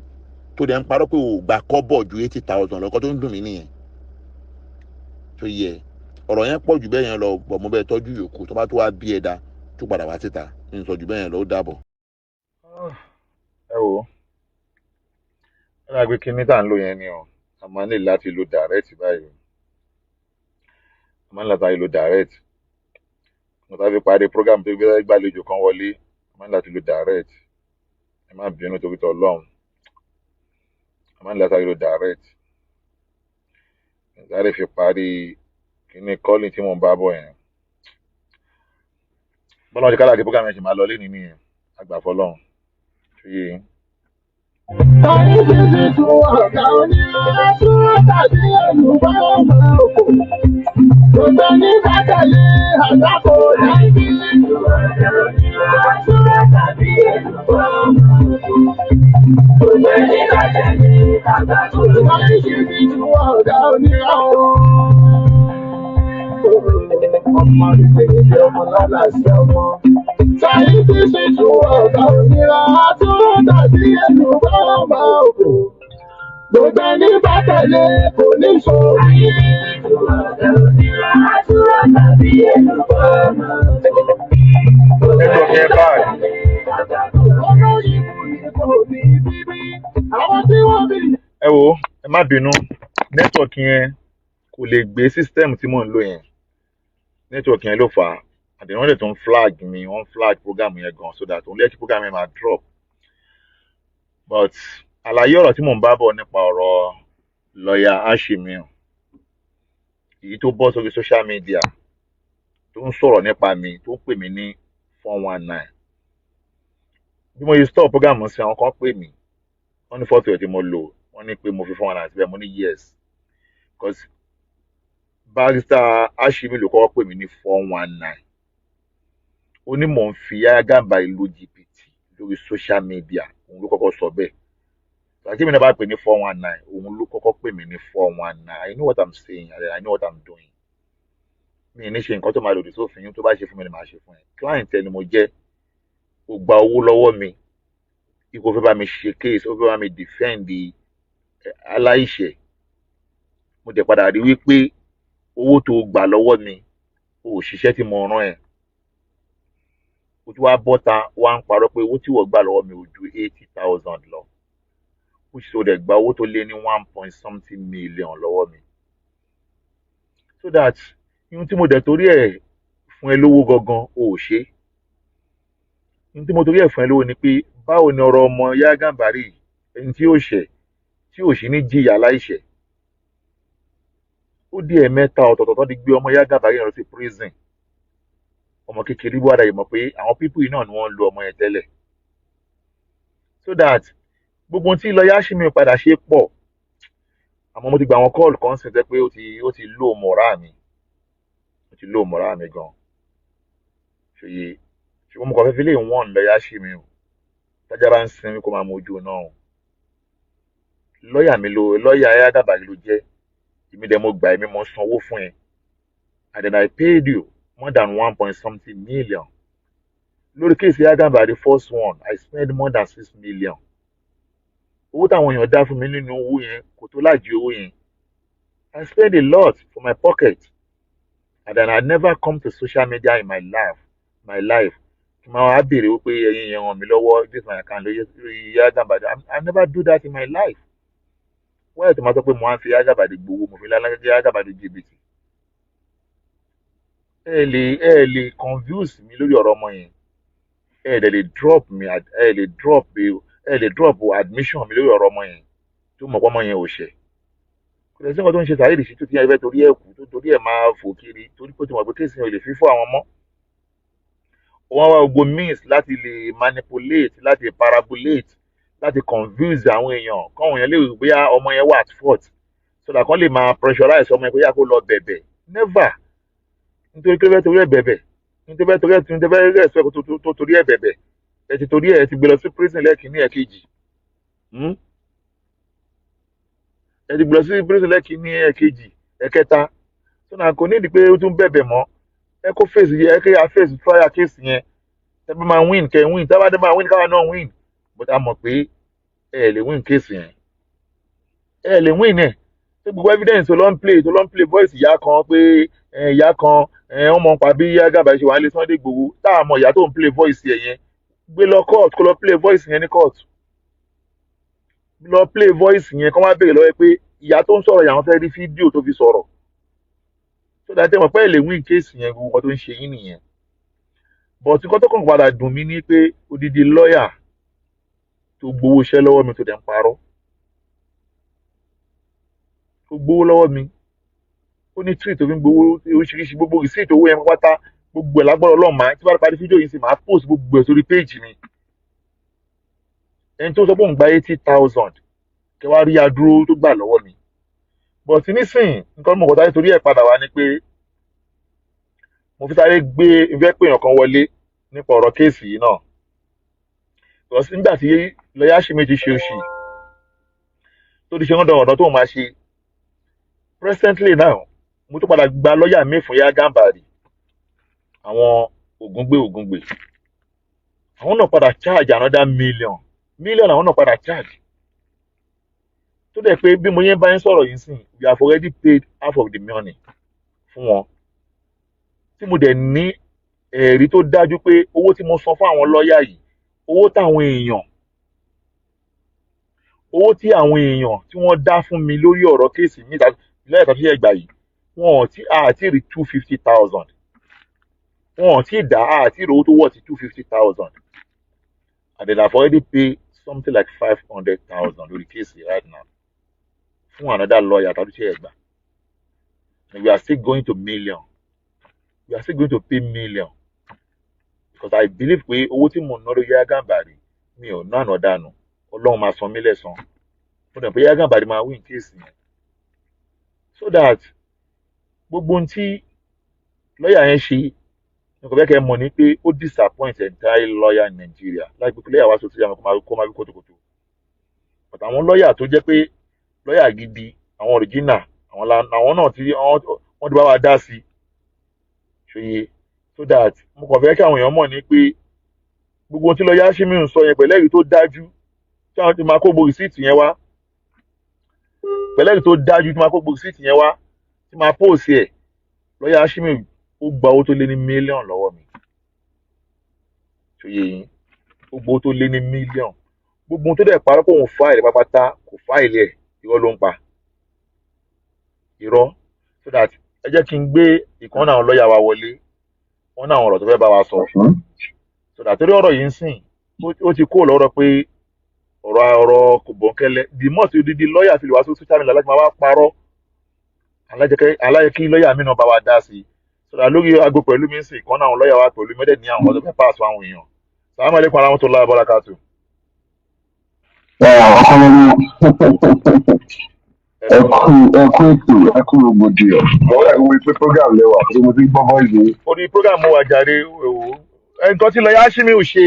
tó dẹ̀ ń parọ́ pé o gbà kọ́bọ̀ ju 80,000 lọ́kọ́. Tó ń dùn mí nìyẹn. Tó yẹ ọ̀rọ̀ yẹn pọ̀ jù bẹ́ẹ̀ yẹn lọ bọ̀, mo bẹ́ẹ̀ tọ́jú yòókù. Tó bá tó wá bí ẹ dá tó padà wá síta, ń sọ jù bẹ́ẹ̀ yẹn lọ. Ó dàbọ̀. Ẹ wo, ẹ dàgbé kíní tá à ń lò yẹn ni o. A máa ní láti lo direct báyìí, a máa ní láti lo direct. Mo ta fi parí program tó gbé gbàlejò kan wọlé, a máa ní láti lo direct. Ẹ má bínú torí tọ Ọlọ́run, a máa ní láti lo direct. Sáré fi parí kíní kọ́lì tí mò ń bá bọ̀ yẹn. Bọ́lá wọn ṣe kálá àti program yẹn ṣe máa lọ lé nínú yẹn. Àgbàfọ́ Ọlọ́run ṣe yé yín. Torí títí tu ọ̀gá onírúurú tàbí olùbọ́ ọmọ òkú. Gbogbo ní bàtàlẹ́ àgbákò láì títí tu ọ̀gá onírúurú tàbí olùbọ́ ọmọ òkú. Gbogbo ní bàtàlẹ́ àgbákò láì títí tu ọ̀gá onírúurú. Ọmọ ìpèsè ọmọ lálàsí ọmọ. Torí títí tu ọ̀gá onírúurú tàbí olùbọ́ ọmọ òkú. Gbogbo ẹni bá tẹ̀lé kò ní sọ. Ayé tàbí èlùbọ́ ọmọ. Network yẹn bad. Olóyìnbó ni kò ní bíbí. Àwọn tí wọ́n bí. Ẹ wo, ẹ má bínú, network yẹn kò lè gbé system tí mò ń lò yẹn. Network yẹn ló fà á. Àdéhùn wọn lè tún flag mi, wọ́n flag program yẹn gan, so that òun lè kí program yẹn máa drop. But àlàyé ọ̀rọ̀ tí mò ń bá bọ̀ nípa ọ̀rọ̀ lọ́ọ̀yà Ashimiu, èyí tó bọ́ sórí social media, tó ń sọ̀rọ̀ nípa mi, tó ń pè mí ní 419. Bí mo ṣe stop program sí, àwọn kan pè mí, wọ́n ní fọ́tò ẹ̀ tí mo lò, wọ́n ní pé mo fi 419 síbẹ̀. Mo ní yes, because Barrister Ashimi ló kọ́kọ́ pè mí ní 419. Ó ní mò ń fi Yahya Gambari lu jìbìtì. Lórí social media, òun ló kọ́kọ́ sọ bẹ́ẹ̀. Àti mi náà bá pè ní 419, òun ló kọ́kọ́ pè mí ní 419. I know what I'm saying and I know what I'm doing. Mi ní ṣe nǹkan tó máa lòdì sófin yín. Tó bá ṣe fún mi ni màá ṣe fún ẹ. Client ẹni mo jẹ́. Ó gba owó lọ́wọ́ mi, ikú fẹ́ bá mi ṣe case, ó fẹ́ bá mi defend aláìṣẹ̀. Mo dẹ̀ padà rí wípé owó tó gbà lọ́wọ́ mi, o ò ṣiṣẹ́ tí mo rán ẹ. O tún wá bọ́ta, wá ń parọ́ pé owó tí wọ́n gbà lọ́wọ́ mi ò ju 80,000 lọ. Ó sì ó dẹ̀ gba owó tó lé ní one point something million lọ́wọ́ mi, so that ihun tí mo dẹ̀ torí ẹ̀ fún ẹ lówó gangan, o ò ṣe. Ihun tí mo torí ẹ̀ fún ẹ lówó ni pé, báwo ni ọ̀rọ̀ ọmọ Yahya Gambari, ẹni tí yóò ṣẹ̀, tí ò sí ní jìyà láìṣẹ̀? Ó di ẹ̀mẹ́ta ọ̀tọ̀ọ̀tọ̀ tó ti gbé ọmọ Yahya Gambari yẹn lọ sí prison. Ọmọ kékeré bó wàdà yìí mọ̀ pé àwọn people yìí náà ni wọ́n ń lo ọmọ yẹn tẹ́lẹ̀. So that gbogbo ohun tí lọ́ọ̀yà ṣì mi padà ṣe pọ̀, àmọ́ mo ti gba àwọn call kan sí tẹ́ pé ó ti lò mọ̀rá mi, ó ti lò mọ̀rá mi gan ṣòye. Ṣùgbọ́n mo kàn fẹ́ fi lè wọ́n lọ́ọ̀yà ṣì mi o, tájà bá ń sinmi, kó máa mójú náà o. Lọ́ọ̀yà mi lo, lọ́ọ̀yà Yahya Gambari ló jẹ́. Èmi dẹ̀ mo gbà, èmi mo sanwó fún ẹ, and then I paid you more than one point something million lórí case Yahya Gambari. First one, I spent more than 6 million. Owó táwọn èèyàn dá fún mi nínú owó yẹn kò tó láàjì owó yẹn. I spend a lot for my pocket, and then I never come to social media in my life kí n máa wá béèrè wípé, "Ẹ̀yin yẹn, ràn mí lọ́wọ́, this my account," lórí Yahya Gambari. I never do that in my life. Wọ́n yẹ tó máa sọ pé mo wá ń fi Yahya Gambari gbowó, mo fi Yahya Gambari jìbìtì. Ẹ lè confuse mi lórí ọ̀rọ̀ ọmọ yẹn. Ẹ dẹ̀ lè drop mi, ẹ lè drop admission mi lórí ọ̀rọ̀ ọmọ yẹn tó mọ̀ pé ọmọ yẹn ò ṣẹ̀. Kò lè sí nǹkan tó ń ṣe Saheed Shittu tí ẹ fẹ́ torí ẹ̀ kú, tó torí ẹ̀ máa fò kiri, torí pé ó ti mọ̀ pé case yẹn ò lè fi fún àwọn mọ́. Wọ́n wá gbogbo means láti lè manipulate, láti parabolate, láti confuse àwọn èèyàn, káwọn èèyàn lè rò bóyá ọmọ yẹn wà at fault, so that kán lè máa pressurize ọmọ yẹn bóyá kó lọ bẹ̀bẹ̀. Never. Nítorí kí ló fẹ́ torí ẹ̀ bẹ̀bẹ̀? Nítorí fẹ́ torí ẹ̀, nítorí fẹ́ respect tó torí ẹ̀ bẹ̀bẹ̀? Ẹ ti torí ẹ̀ ti gbé lọ sí prison lẹ́ẹ̀kínní, ẹ̀kejì. Ẹ ti gbé lọ sí prison lẹ́ẹ̀kínní, ẹ̀kejì, ẹ̀kẹta, so na kò nídìí pé ó tún bẹ̀bẹ̀ mọ́. Ẹ kó face yẹ, ẹ kó yà face trial case yẹn. Ẹ bá máa win, kẹ win. Tá bá dé máa win, káwa náà win. But a mọ̀ pé ẹ lè win case yẹn, ẹ lè win ẹ. Ṣé gbogbo evidence tó lọ ń play voice ìyá kan pé ìyá kan wọ́n mọ̀ nípa bí Yahya Gambari ṣe wà ní Sunday Igboho, tá a mọ̀ ìyá tó ń play voice ẹ̀ yẹn? Gbé lọ court, kó lọ play voice yẹn ní court. Lọ play voice yẹn, kó wá béèrè lọ́wọ́ ẹ pé ìyá tó ń sọ̀rọ̀ yẹn, àwọn fẹ́ rí fídíò tó fi sọ̀rọ̀, so that ẹ mọ̀ pé ẹ lè win case yẹn. Gbogbo nǹkan tó ń ṣe yín nìyẹn. But nǹkan tó kàn padà dùn mí ní pé odidi lọ́ọ̀yà tó gbowó iṣẹ́ lọ́wọ́ mi, tó dẹ̀ ń parọ́, tó gbowó lọ́wọ́ mi, ó ní tíì tó fi ń gbowó oríṣiríṣi, gbogbo receipt owó yẹn pátá, gbogbo ẹ̀ lágbára Ọlọ́run, máa tí bá parí fídíò yìí sí, máa post gbogbo ẹ̀ sórí page mi. Ẹni tó sọ pé òun gba 80,000, kẹ wá rí adúró tó gbà lọ́wọ́ mi. But nísìnyí, nǹkan mọ̀ kọ́tà nítorí ẹ̀ padà wá ni pé mo fi sáré gbé ìfẹ́ pé èèyàn kan wọlé nípa ọ̀rọ̀ case yìí náà, because nígbà tí lọ́yà ṣì méjì ṣe òṣì tó ti ṣe wọ́n dọ̀rọ̀ tó máa ṣe presently now, mo tún padà gba lọ́ọ̀yà mi fún Yahya Gambari. Àwọn Ògúngbè Ògúngbè, àwọn náà padà charge another million million. Àwọn náà padà charge, tó dẹ̀ pé bí mo yẹn bá yín sọ̀rọ̀ yìí sìn, we have already paid half of the money fún wọn, tí mo dẹ̀ ní ẹ̀rí tó dájú pé owó tí mo san fún àwọn lọ́ọ̀yà yìí, owó tí àwọn èèyàn tí wọ́n dá fún mi lórí ọ̀rọ̀ case mi lẹ́yìn tó ṣe gbà yìí, wọn ò tí àti rí 250,000, wọn ò tí dá àti rí owó tó wọ̀ sí 250,000, and then I've already paid something like 500,000 lórí case right now fún another lawyer tàbí ṣe ẹgbà. And we are still going to million, we are still going to pay million, because I believe pé owó tí mo ná lórí Yahya Gambari, mi ò ná àná dànù. Ọlọ́run máa san mí lẹ́san. Mo dẹ̀ pé Yahya Gambari máa win case yẹn, so that gbogbo ohun tí lọ́ọ̀yà yẹn ṣe Nǹkan fẹ́ kẹ́ ẹ mọ̀ ní pé ó disappoint entire lawyer in Nigeria láì pé lawyer wá sọ sí àwọn kó máa rí kótókótó, but àwọn lawyer tó jẹ́ pé lawyer gidi, àwọn original, àwọn náà tí wọ́n ti bá wa dá sí ṣòye, so that mo kàn fẹ́ kí àwọn èèyàn mọ̀ ní pé gbogbo ohun tí lọ́ọ̀yà Ṣímì ń sọ yẹn, pẹ̀lú ẹ̀rí tó dájú tí àwọn ti máa kó gbogbo receipt yẹn wá, pẹ̀lú ẹ̀rí tó dájú tí máa kó gbogbo receipt yẹn wá, tí máa post ẹ̀. Lọ́ọ̀yà Ṣímì, ó gba owó tó lé ní mílíọ̀nù lọ́wọ́ mi, ṣòye yín? Ó gba owó tó lé ní mílíọ̀nù. Gbogbo ohun tó dẹ̀ parọ́ pé òun file pápátá, kò file ẹ̀, irọ́ ló ń pa, irọ́. So that ẹ jẹ́ kí n gbé ìkan náà lọ́ọ̀yà wa wọlé, wọ́n ní àwọn ọ̀rọ̀ tó fẹ́ bá wa sọ, so that torí ọ̀rọ̀ yìí ń sìn, ó ti kó lọ́rọ̀ pé ọ̀rọ̀ kò bọ̀ǹkẹ́lẹ́. The more tí odidi lọ́ọ̀yà fi lè wá sí social media láti máa wá parọ́, alájẹ kí lọ́ọ̀yà mi náà bá wa dá sí i, so that lórí aago pẹ̀lú mi ń sìn, ìkan náà àwọn lọ́ọ̀yà wa pẹ̀lú mẹ́tẹ̀ ní àwọn ọ̀rọ̀ tó fẹ́ pàṣẹ àwọn èèyàn. Salamu alaikum warahmatullahi wabarakatuh. Ọkọlọmọ, ẹ kú, ẹ kú ètò, ẹ kú rògbòdìyàn. Mo rẹ̀ wí pé program lẹ́wà tí mo ti gbọ́ voice yìí. Orí program wa jàre o. Nǹkan tí lọ́ọ̀yà Ṣímì ò ṣe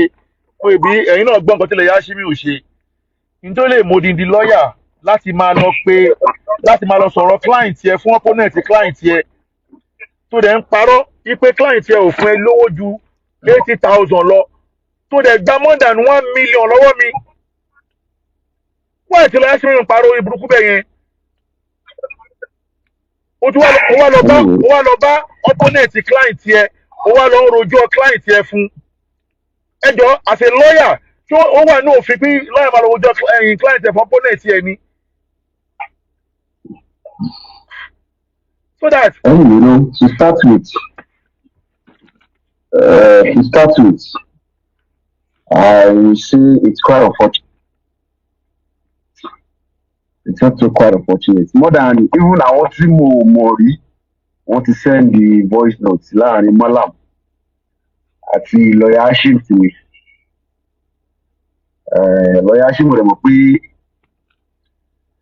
mo ìbí ẹ̀yin náà gbọ́. Nǹkan tí lọ́ọ̀yà Ṣímì ò ṣe nítorí lè mọ odindi lọ́ọ̀yà láti máa lọ pé, láti máa lọ sọ̀rọ̀ client yẹ fún opponent client yẹ, tó dẹ̀ ń parọ́ wípé client yẹ ò fún ẹ lówó ju 80,000 lọ, tó dẹ̀ gba more than 1 million lọ́wọ́ mi. Wọ́n ẹ̀ tí lọ́ọ̀yà Ṣímì ń parọ́ orí burúkú bẹ́ẹ̀ yẹn, ó tún wá lọ bá ó wá lọ bá opponent client yẹ, ó wá lọ ń rojọ́ client yẹ fún. Ẹ jọ, as a lawyer, tí ó wà ní òfin pé lawyer máa lọ rojọ́ ẹ̀yìn client yẹ fún opponent yẹ ni? So that Anyway, no, to start with, I will say it's quite unfortunate. It's also quite unfortunate. More than even àwọn tí mo mọ̀ rí, wọ́n ti send the voice notes láàrin Malam àti lọ́yà Hashim sí mi. Lọ́yà Hashim rẹ̀ mọ̀ pé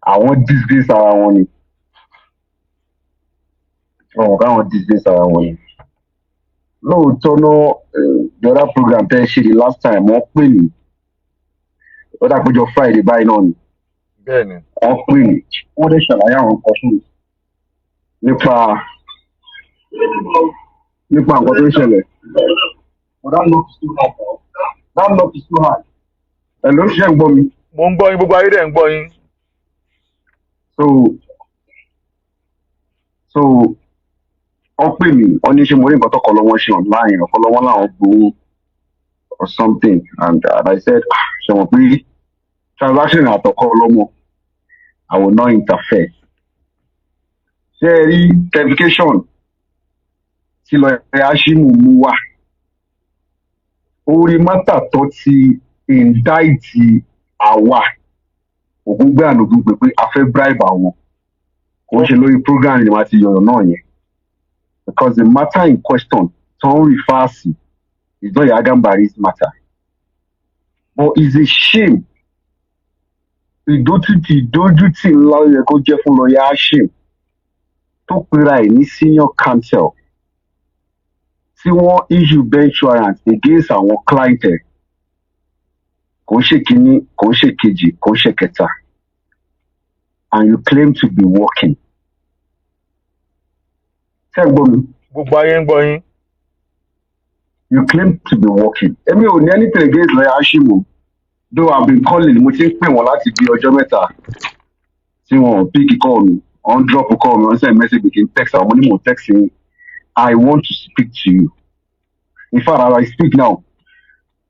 àwọn disgrace ara wọn ni. Wọ́n mọ̀ káwọn disgrace ara wọn ni. Lóòótọ́ náà, the other program tẹ́ ẹ ṣe the last time, wọ́n pè mí. Ó dà péjọ Friday báyìí náà ni. Bẹ́ẹ̀ni. Wọ́n pè mí, wọ́n dẹ̀ ṣàlàyé àwọn nǹkan fún mi nípa nǹkan tó ń ṣẹlẹ̀. But that knock is too hard now. That knock is too hard. Ẹ ló ṣe ń gbọ́ mi? Mo ń gbọ́ yín, gbogbo ayé dẹ̀ ń gbọ́ yín. So wọ́n pè mí, wọ́n ní ṣé mo rí nǹkan tọkọ lọ́wọ́ ṣe online, ọ̀kọ́ lọ́wọ́ làwọn gbowó or something, and I said, ah, ṣe mọ̀ pé transaction àtọkọ ọlọ́mọ, I will not interfere. Ṣé ẹ rí clarification tí lọ́ọ̀yà Hashimu mú wá orí matter tó ti indict àwa Ògúngbè ànàgúngbè pé a fẹ́ bribe àwọn, kò ń ṣe lórí program ni wọ́n ti yọ̀rọ̀ náà yẹn, because the matter in question tó ń refer sí is not Yahya Gambari's matter. But it's a shame, ìdójútì ńlá ó yẹ kó jẹ́ fún lọ́ọ̀yà Hashim tó pera ẹ̀ ní senior counsel, tí wọ́n issue bench warrant against àwọn client ẹ̀, kò ń ṣe kínní, kò ń ṣe kejì, kò ń ṣe kẹta, and you claim to be working. Ṣé ẹ gbọ́ mi? Gbogbo ayé ń gbọ́ yín. You claim to be working. Èmi ò ní anything against lawyer Hashim o, though I've been calling, mo ti ń pè wọ́n láti bí ọjọ́ 3 tí wọn ò pick call mi, wọ́n drop call mi, wọ́n send message kí n text àwọn, mo ní mò ń text yín. I want to speak to you. In fact, as I speak now,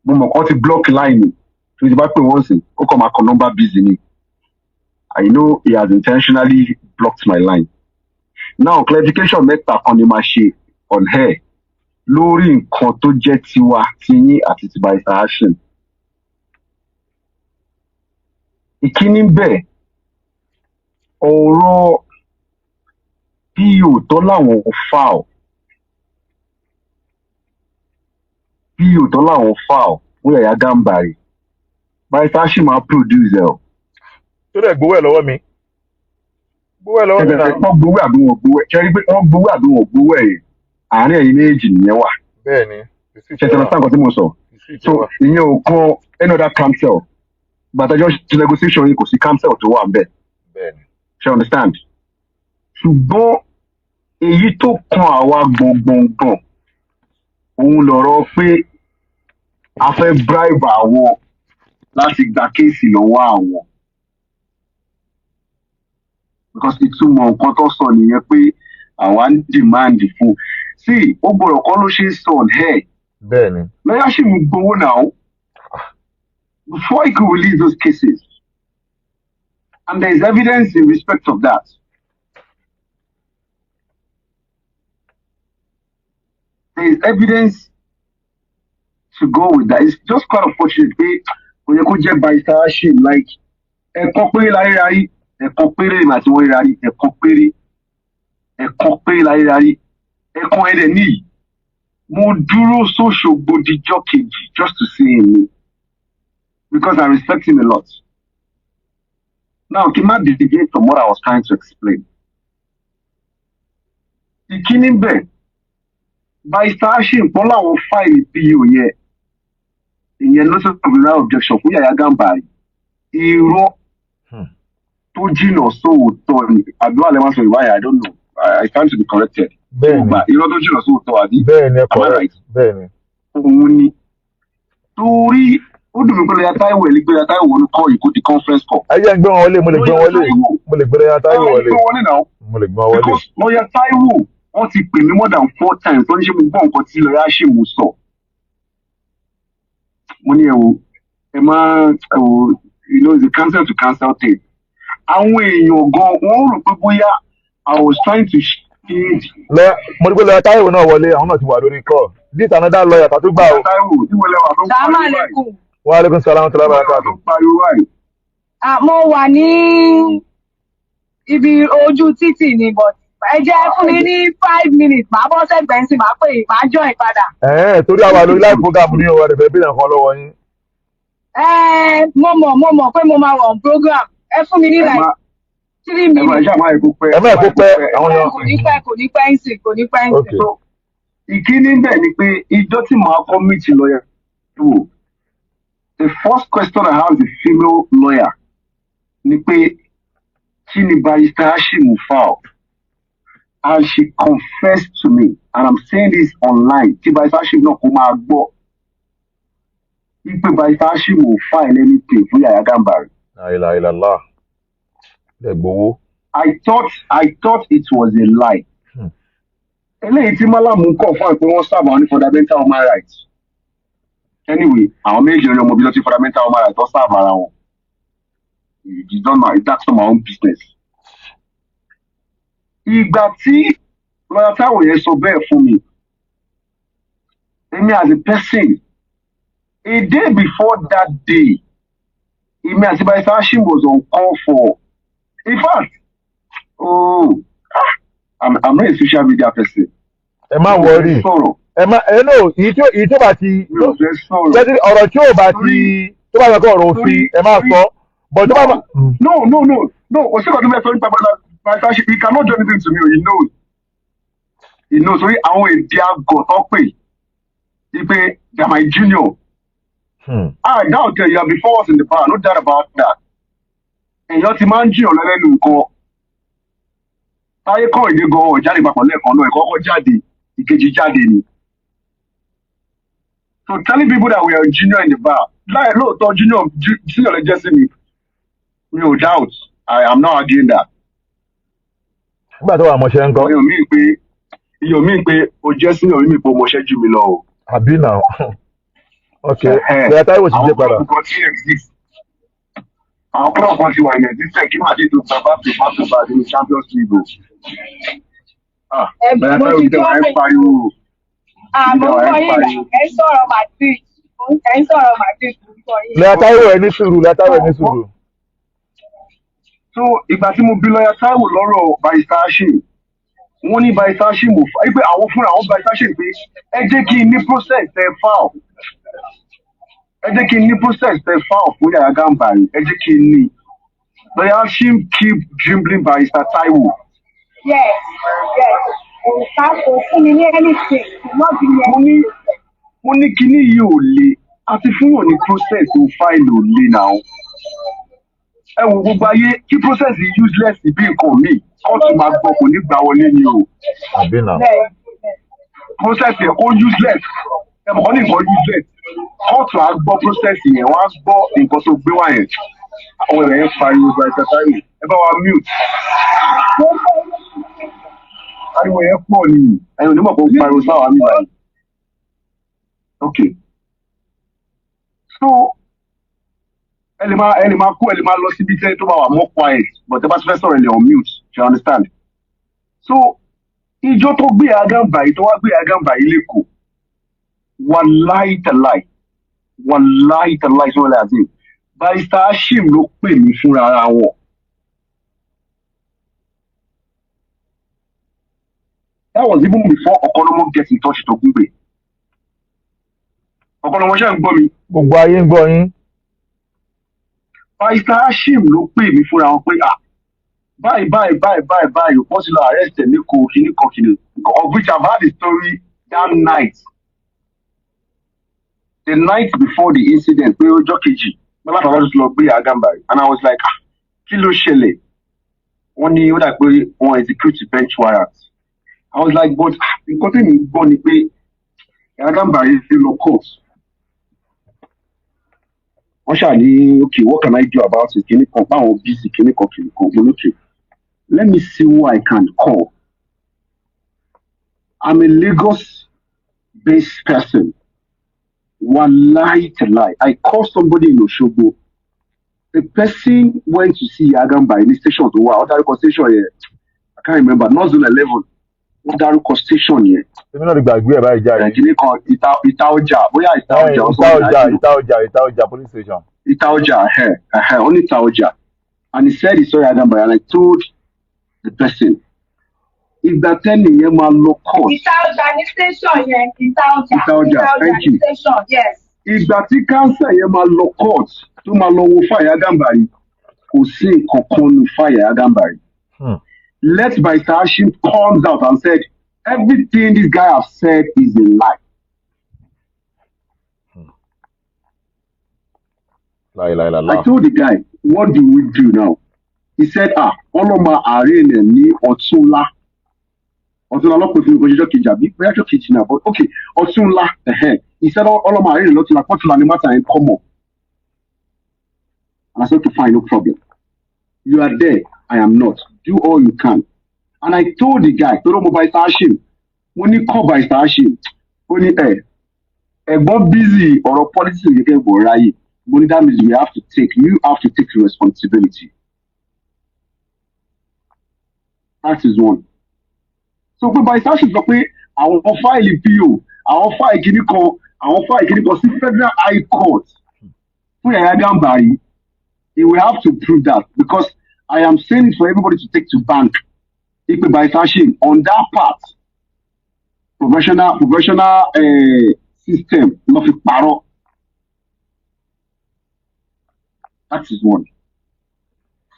mo mọ̀ kán ti block line mi, tí mo ti bá pè wọ́n sí, ó kàn máa kọ number busy ni. I know he has intentionally blocked my line. Now, clarification mẹ́ta kan ni màá ṣe on air lórí nǹkan tó jẹ́ tiwa, tiyín àti ti Barrister Hashim. Ìkíní bẹ́ẹ̀, ọ̀rọ̀ bí òótọ́ làwọn file, bí òótọ́ làwọn file fún Yahya Gambari, Barrister Hashim máa produce ẹ̀ o. Tó dẹ̀ gbowó ẹ̀ lọ́wọ́ mi, gbowó ẹ̀ lọ́wọ́ mi náà. Wọ́n gbowó àbí wọn gbowó ẹ̀, ṣe rí pé wọ́n gbowó àbí wọn gbowó ẹ̀ yẹn, àárín ẹ̀yin méjì nìyẹn wà. Bẹ́ẹ̀ ni, receipt Ṣe ti wà. understand nǹkan tí mo sọ? Receipt So wà. ìyẹn ò kan any other counsel. Gbàtàjọ́ ṣe negotiation yìí, kò sí counsel tó wà ńbẹ̀. Bẹ́ẹ̀ ni. Ṣe understand? Ṣùgbọ́n èyí tó kan àwa gbọ̀ngbọ̀ngbọ̀n òun lọ̀rọ̀ pé a fẹ́ bribe àwọn láti gba case lọ́wọ́ àwọn, because ìtumọ̀ nǹkan tó sọ nìyẹn pé àwa ń demand fún sí. Ó gbọ́dọ̀ kọ́ ló ṣe ń sọ on air. Bẹ́ẹ̀ ni. Lọ́yà ṣì mú gbowó now before he could release those cases, and there is evidence in respect of that. There is evidence to go with that. It's just quite unfortunate pé kò yẹ kó jẹ́ Barrister Hashim. Like, ẹ̀kan péré láyé rárí, ẹ̀kan péré lèmi àti wọ́n ríra rí, ẹ̀kan péré, ẹ̀kan péré láyé rárí, ẹ̀kan ẹ̀dẹ̀ níyì. Mo dúró sóṣogbo dijọ́ kejì just to see him ni, because I respect him a lot. Now, kí n má deviate from what I was trying to explain. Ìkíní bẹ̀, Barrister Hashim pọ́n láwọn file PO yẹn, ìyẹn notice of denial objection fún Yàyà Gàmbàrí. Irọ́ tó jìnnà sóòótọ́ ni. Àdúrà lè máa sọ ìwáyà, I don't know. I stand to be corrected. Bẹ́ẹ̀ ni. Gbà irọ́ tó jìnnà sóòótọ́, àbí? Bẹ́ẹ̀ ni, ẹ Am I correct. right? Bẹ́ẹ̀ ni. Òun ni. Torí ó dùn mí pé lọ́yà Táíwò ẹ̀ lè gbé lọ́yà Táíwò wọnú kọ́ yìí kó di conference call. Ẹ jẹ́ ń gbé wọn wọlé, mo lè gbé wọn wọlé. Mo lè gbé lọ́yà Táíwò Wọlé wọlé. wọlé náà. Mo lè gbé wọn wọlé. Because lọ́yà Táíwò, wọ́n ti pè mí more than four times, wọ́n ní ṣé mo gbọ́ nǹkan tí lọ́yà ṣì mú sọ. Mo ní ẹ wo, ẹ má ẹ wo, it's a counsel to counsel thing. Àwọn èèyàn gan wọ́n rò pé bóyá I was trying to shade. Lọ́yà, mo rí pé lọ́yà Táíwò náà wọlé, àwọn náà ti wà lórí call. This another lawyer tàtó gbà o. Lọ́yà Táíwò, níbo lẹ wà tó ń Salaam pariwo báyìí? alaikum. Wa alaikum salam wa Níbo lẹ wà tó barakatuh. ń pariwo báyìí? Ah, mo wà ní ibi ojú títì ni, but ẹ jẹ́ fún mi ní 5 minutes, màá bọ́ sẹ́gbẹ̀ẹ́ sí, màá pè, màá join padà. Ẹ̀ẹ́n, torí àwa lórí live program ní o, ẹ̀rẹ̀ fẹ́ bí nǹkan lọ́wọ́ yín. Ẹ mo mọ̀ pé mo máa wà on program. Ẹ fún mi ní Ẹ like má three ẹ má ẹ minutes. ṣáà má yẹ kó pẹ́. Ẹ má yẹ kó pẹ́, àwọn Ẹ èèyàn. kò ní pẹ́, kò ní pẹ́ ń sìn, kò ní pẹ́ ń sìn. So ìkíní bẹ̀ ni pé ìjọ tí màá kọ́ meet lawyer wò, the first question I have the female lawyer ni pé kí ni Barrister Hashim file, and she confessed to me, and I'm saying this online tí Barrister Hashim náà kó máa gbọ́ wípé Barrister Hashim ò file anything fún Yàyà Gàmbàrí. La ilaha illallah. Lẹ gbowó. I thought it was a lie. Eléyìí tí Málàmú kọ̀ fún àpé wọ́n sábà ní fundamental human rights. Anyway, àwọn méjì ọ̀rẹ́ ọmọ bí lọ́ọ́ ti fundamental human rights tó sábà ara wọn. It's not my that's not my own business. Ìgbà tí lọ́yà táwọn yẹn sọ bẹ́ẹ̀ fún mi, èmi as a person, a day before that day, èmi àti Barrister Hashim was on call for, in fact, oh, ah, I'm not a social media person. Ẹ má worry. Sọ̀rọ̀. Ẹ má ẹ no, èyí tó bá ti Mi ò fẹ́ sọ̀rọ̀. Jẹ́ ọ̀rọ̀ tí ò bá ti tó bá yẹ kó ọ̀rọ̀ òfin, ẹ má sọ. But tó bá ma. No, no, no, no, kò sí ìkàtí mẹ́sàn-án nípa Barrister Hashim. He cannot do anything to me, he knows. He knows. Torí àwọn èdè àgọ̀ tó pè é pé they are my junior. Ah, doubt you are before us in the bar, no doubt about that. Èèyàn ti máa ń jìyàn lẹ́nu nǹkan. Táyé kọ́ ìdí gan ọ̀ jáde papọ̀ lẹ́ẹ̀kan náà, ìkọ́kọ́ jáde, ìkejì jáde ni. So telling people that we are junior in the bar, láì lóòótọ́ junior senior lè jẹ́ sí mi. Mi ò doubt, I am not arguing that. Nígbà tó wà mọ̀ṣẹ́ ńkọ́? Ìyẹn ò mí pé o jẹ́ senior mi pé o mọṣẹ́ jù mí lọ o. Àbí náà. Ok. Ẹ̀hẹ́n. Lọ́yà Táíwò ti dé Àwọn padà. club kan tí exist. Àwọn club kan ti wà in existence kí màá dé tó gba back to back to back nínú Champions League o. Ah, Ẹ lọ́yà mo Táíwò ti tẹ̀ gbọ́ wá ń pé pariwo. àmọ́ Ìjọba ń ẹ̀ gbọ́ ń yín. pariwo. Ẹ ń sọ̀rọ̀ Madrid, ẹ ń sọ̀rọ̀ Madrid, mo ń gbọ́ yín. Lọ́yà Táíwò, ẹ ní sùúrù, lọ́yà Táíwò, ẹ ní sùúrù. So ìgbà tí mo bí lọ́yà Táíwò lọ́rọ̀ Barrister Hashim, wọ́n ní Barrister Hashim ò fà pé àwọn fúnra àwọn Barrister Hashim pé ẹ jẹ́ kí n ní process ẹ file, ẹ jẹ́ kí n ní process ẹ file fún Yàyà Gàmbàrí, ẹ jẹ́ kí n ní. Lọ́yà Hashim keep dribbling Barrister Táíwò. Yes. Kò ká kò fún mi ní anything, kò not give me Mo ní anything. Mo ní kinní yìí ò le àti fún yàn ní process tó file ò le náà. Ẹ wo gbogbo ayé kí process yìí useless bí nǹkan míì, kóòtù máa gbọ́, kò ní gbà wọlé ni o. Àbí náà? Bẹ́ẹ̀. Process yẹn kó useless, ẹ mọ̀ kọ́ ní nǹkan useless, kóòtù á gbọ́ process yẹn, wọ́n á gbọ́ nǹkan tó gbé wá yẹn. Àwọn èèyàn yẹn pariwo gba ìtàtàrí, ẹ bá wa mute. Ariwo yẹn pọ̀ ni, ẹ̀yin onímọ̀ kò pariwo sáwà mi báyìí. Okay, so ẹ lè máa kú, ẹ lè máa lọ síbi tẹ́ tó bá wà more quiet, but ẹ bá ti fẹ́ sọ̀rọ̀, ẹ lè unmute, you understand? So ìjọ tó gbé Gàmbàrí, tó wá gbé Gàmbàrí lẹ́kọ̀ọ́, wàláì tàláì, wàláì tàláì, sọ́wọ́lẹ̀ àti Barrister Hashim ló pè mí fúnra ara wọn. That was even before Ọ̀kọ́lọ́mọ get in touch with Ogungbe. Ọ̀kọ́lọ́mọ, ṣe ń gbọ́ mi? Gbogbo ayé ń gbọ́ yín. Barrister Hashim ló pè mí fúnra wọn pé, ah, báyìí báyìí báyìí báyìí báyìí, wọ́n ti lọ arrest ẹ̀ lẹ́kọ̀ọ́, kìíní kan kìíní kan, of which I've had the story that night, the night before the incident, pé ọjọ́ kejì bàbá àtàwọn tó ti lọ gbé Gàmbàrí, and I was like, ah, kí ló ṣẹlẹ̀? Wọ́n ní ó dà pé wọ́n execute bench warrant. I was like, but ah, nǹkan tẹ̀mí gbọ́ ni pé Gàmbàrí lọ court. Wọ́n ṣáà ní, okay, what can I do about it, kìíní kan, báwọn busy, kìíní kan kìíní kan. Mo ní, okay, let me see who I can call. I'm a Lagos based person. Wallahi talai, I called somebody in Osogbo. The person went to see Gàmbàrí ní station tó wà. Wọ́n dárúkọ station yẹn, I can't remember, North Zone 11, wọ́n dárúkọ station yẹn. Èmi náà ti gbàgbé ẹ̀ báyìí jáde. Kìíní kan, ìta ọjà, bóyá ìta ọjà. Ìta ọjà, ìta ọjà, ìta ọjà police station. Ìta ọjà, ẹ ẹ ó ní ìta ọjà, and he said he saw Gàmbàrí, and I told the person ìgbà tẹ́nì yẹn máa lọ court. Ìta ọjà ní station yẹn, ìta ọjà. Ìta ọjà, thank ní you. station, yes. Ìgbà tí counsel yẹn máa lọ court, tó máa lọ wo file Gàmbàrí, kò sí nǹkan kan nu file Gàmbàrí. Let Barrister Hashim comes out and said everything this guy have said is a lie. Láìláìlàlá. I told the guy, what do we do now? He said, ah, ọlọ́mọ àárẹ̀ ẹ̀ ní ọ̀túnla. Ọ̀túnla lọ́pọ̀ fún ìkọjọ́jọ́ kejì àbí bóyá ọjọ́ kejì náà, but okay, ọ̀túnla, ẹ̀hẹ́n. He said ọlọ́mọ àárẹ̀ ẹ̀ lọ́túnla, pọ́túnla ni matter yẹn come up. And I said, okay, fine, no problem. You are there, I am not. Do all you can. And I told the guy, tó ló mo Barrister Hashim, mo ní call Barrister Hashim, ó ní ẹ̀ ẹ̀gbọ́n busy, ọ̀rọ̀ politics yìí kẹ́ gbọ́ ráyè. Mo ní that means we have to take you have to take responsibility. That is one. So pé Barrister Hashim sọ pé àwọn file PO, àwọn file kìíní kan, àwọn file kìíní kan sí Federal High Court fún Yahya Gambari, he will have to prove that, because I am saying it for everybody to take to bank. Ipe Barrister Hashim on that part, professional system ló fi parọ́. That is one.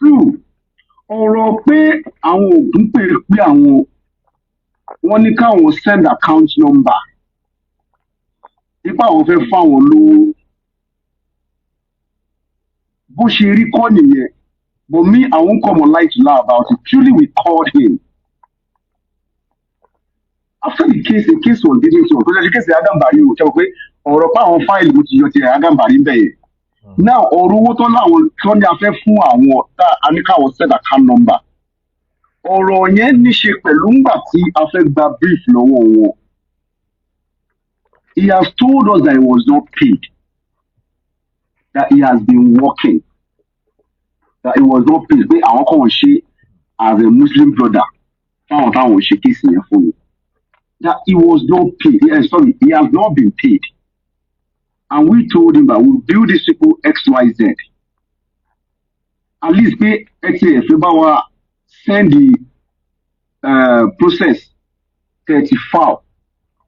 Two, ọ̀rọ̀ pé àwọn ògùn pè pé àwọn wọ́n ní káwọn send account number nípa àwọn fẹ́ fáwọn lówó, bó ṣe rí kọ́ nìyẹn. But me, I won't come online to lie about it. Truly, we called him after the case. A case was given to us because the case Yahya Gambari o ṣe pé ọ̀rọ̀ pé àwọn file mo ti yọ ti Yahya Gambari ń bẹ̀ yẹn. Now, ọ̀rọ̀ owó tó láwọn tó ní a fẹ́ fún àwọn tá a ní káwọn send account number, ọ̀rọ̀ yẹn ní ṣe pẹ̀lú ńgbà tí a fẹ́ gba brief lọ́wọ́ wọn. He has told us that he was not paid, that he has been working, that he was not paid, pé àwọn kan ṣe as a Muslim brother táwọn táwọn ṣe case yẹn fún mi, that he was not paid, yeah, sorry, he has not been paid, and we told him that we bill these people XYZ, at least pé ẹ ti ẹ̀ fẹ́ bá wa send the process 34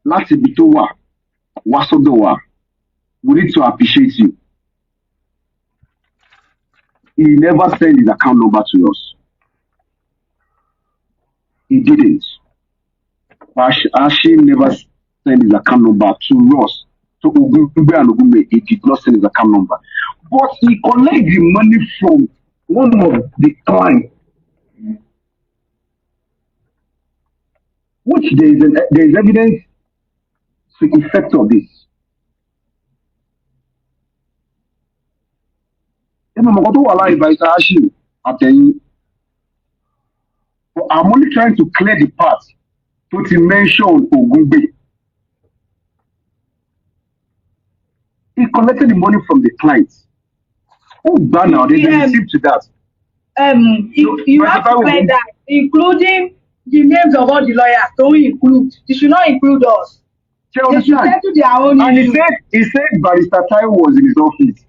láti ibi tó wà wá sọ́dọ̀ wa, we need to appreciate you. He never send his account number to us. He didn't. Hashim never send his account number to us, to Ogungbe and Ogungbe. He did not send his account number. But he collect the money from one of the clients, which there is evidence to the effect of this. Ẹ mọ̀ nǹkan tó wà láàrin Barrister Hashim àtẹ̀yìn. But I'm only trying to clear the part tó ti mention Ogungbe. He collected the money from the client. Ó gbà now, they dey receive to that. You have to clear that, including the names of all the lawyers. Don't include. They should not include us. Ṣé o They should understand? Settle their own And he issue. said Barrister Taiwo was in his office.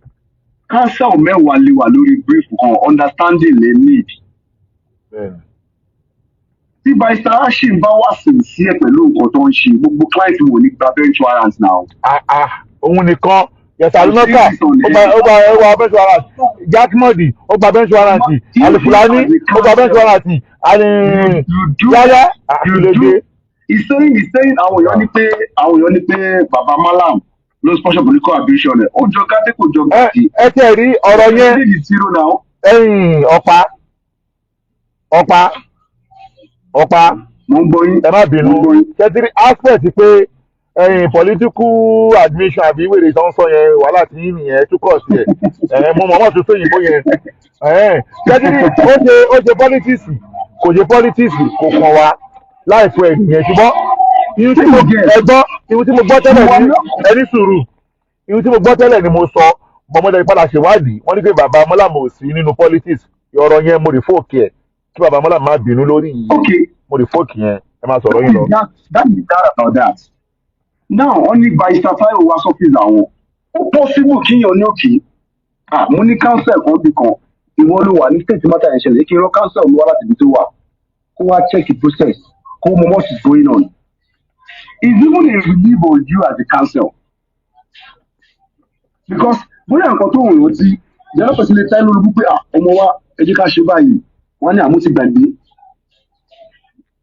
Counsel mẹ́wàá lè wà lórí brief kan, understanding lè need. Bẹ́ẹ̀ni. Tí Barrister Hashim bá wà sincere pẹ̀lú nǹkan tó ń ṣe, gbogbo client wò ní gba bench warrant now. Ah ah, òun nìkan yẹsà lùnàkà ó gba bench warrant, Jack Modi ó gba bench warrant, Alifulani ó gba bench warrant, ali You do Yáyá you do àkìlódé. He's saying àwọn èèyàn ní pé Baba Malam ló sponsor political ambition ẹ̀. Ó jọ gàtí, kò jọ Ẹ gàtí. Ẹ tẹ̀ rí ọ̀rọ̀ yẹn. He is zero now. Ẹ̀yìn ọ̀pá ọ̀pá ọ̀pá. Mo ń gbọ́ yín. Ẹ má bínú. Mo ń gbọ́ yín. Ṣẹ́tìrì aspect pé ẹ̀yìn political admission àbí wèrè tó ń sọ yẹn, wàhálà tí yín nìyẹn túkọ̀ sí ẹ̀ ẹ̀ mo mọ̀ mọ̀ tó sóyìnbó yẹn. Ṣẹ́tìrì ó ṣe politics, kò ṣe politics, kò kàn wá láìpẹ́ ẹ̀ nìyẹn. Ṣùgbọ́n ihun tí mo ẹ gbọ́, ihun tí mo gbọ́ tẹ́lẹ̀ ní ẹni sùúrù, ihun tí mo gbọ́ tẹ́lẹ̀ ni mo sọ. Mọ̀mọ́dé padà ṣèwádìí, wọ́n ní pé bàbá Mọ́làmù ò sí nínú politics. Ọ̀rọ̀ yẹn, mo rí fóòkì ẹ̀, kí bàbá Mọ́làmù má bínú lórí yìí. Mo rí fóòkì yẹn, ẹ máa sọ̀rọ̀ yín lọ. That is that about that. Now, wọ́n ní Barrister Taiwo wá sọ́fíìsì àwọn. Ó possible kíyàn ní òkè. Ah, mo ní counsel kan bí kan. Ìwọ ló wà ní state matter yẹn ṣẹlẹ̀. Kí n rán counsel mi wá láti ibi tó wà. Kó wá check the process. Kó mọ what is going on. It's even a relief on you as a counsel. Because bóyá nǹkan tó ń rántí, the other person lè ta lólobó pé, ah, ọmọ wa, ẹ jẹ́ ká ṣe báyìí. Wọ́n ní àmú ti gbàgbé.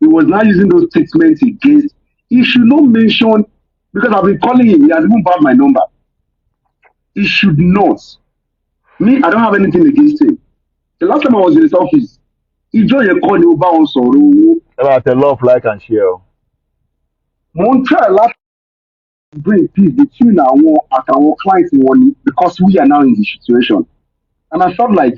He was now using those statements against. He should not mention, because I've been calling him. He has even barred my number. He should not. Me, I don't have anything against him. The last time I was in his office, ìjọ yẹn kọ́ ni ó bá wọn sọ̀rọ̀ owó. Ẹ bá tẹ love, like and share o. Mo ń try láti bring peace between àwọn àtàwọn clients wọn ni, because we are now in the situation. And I felt like,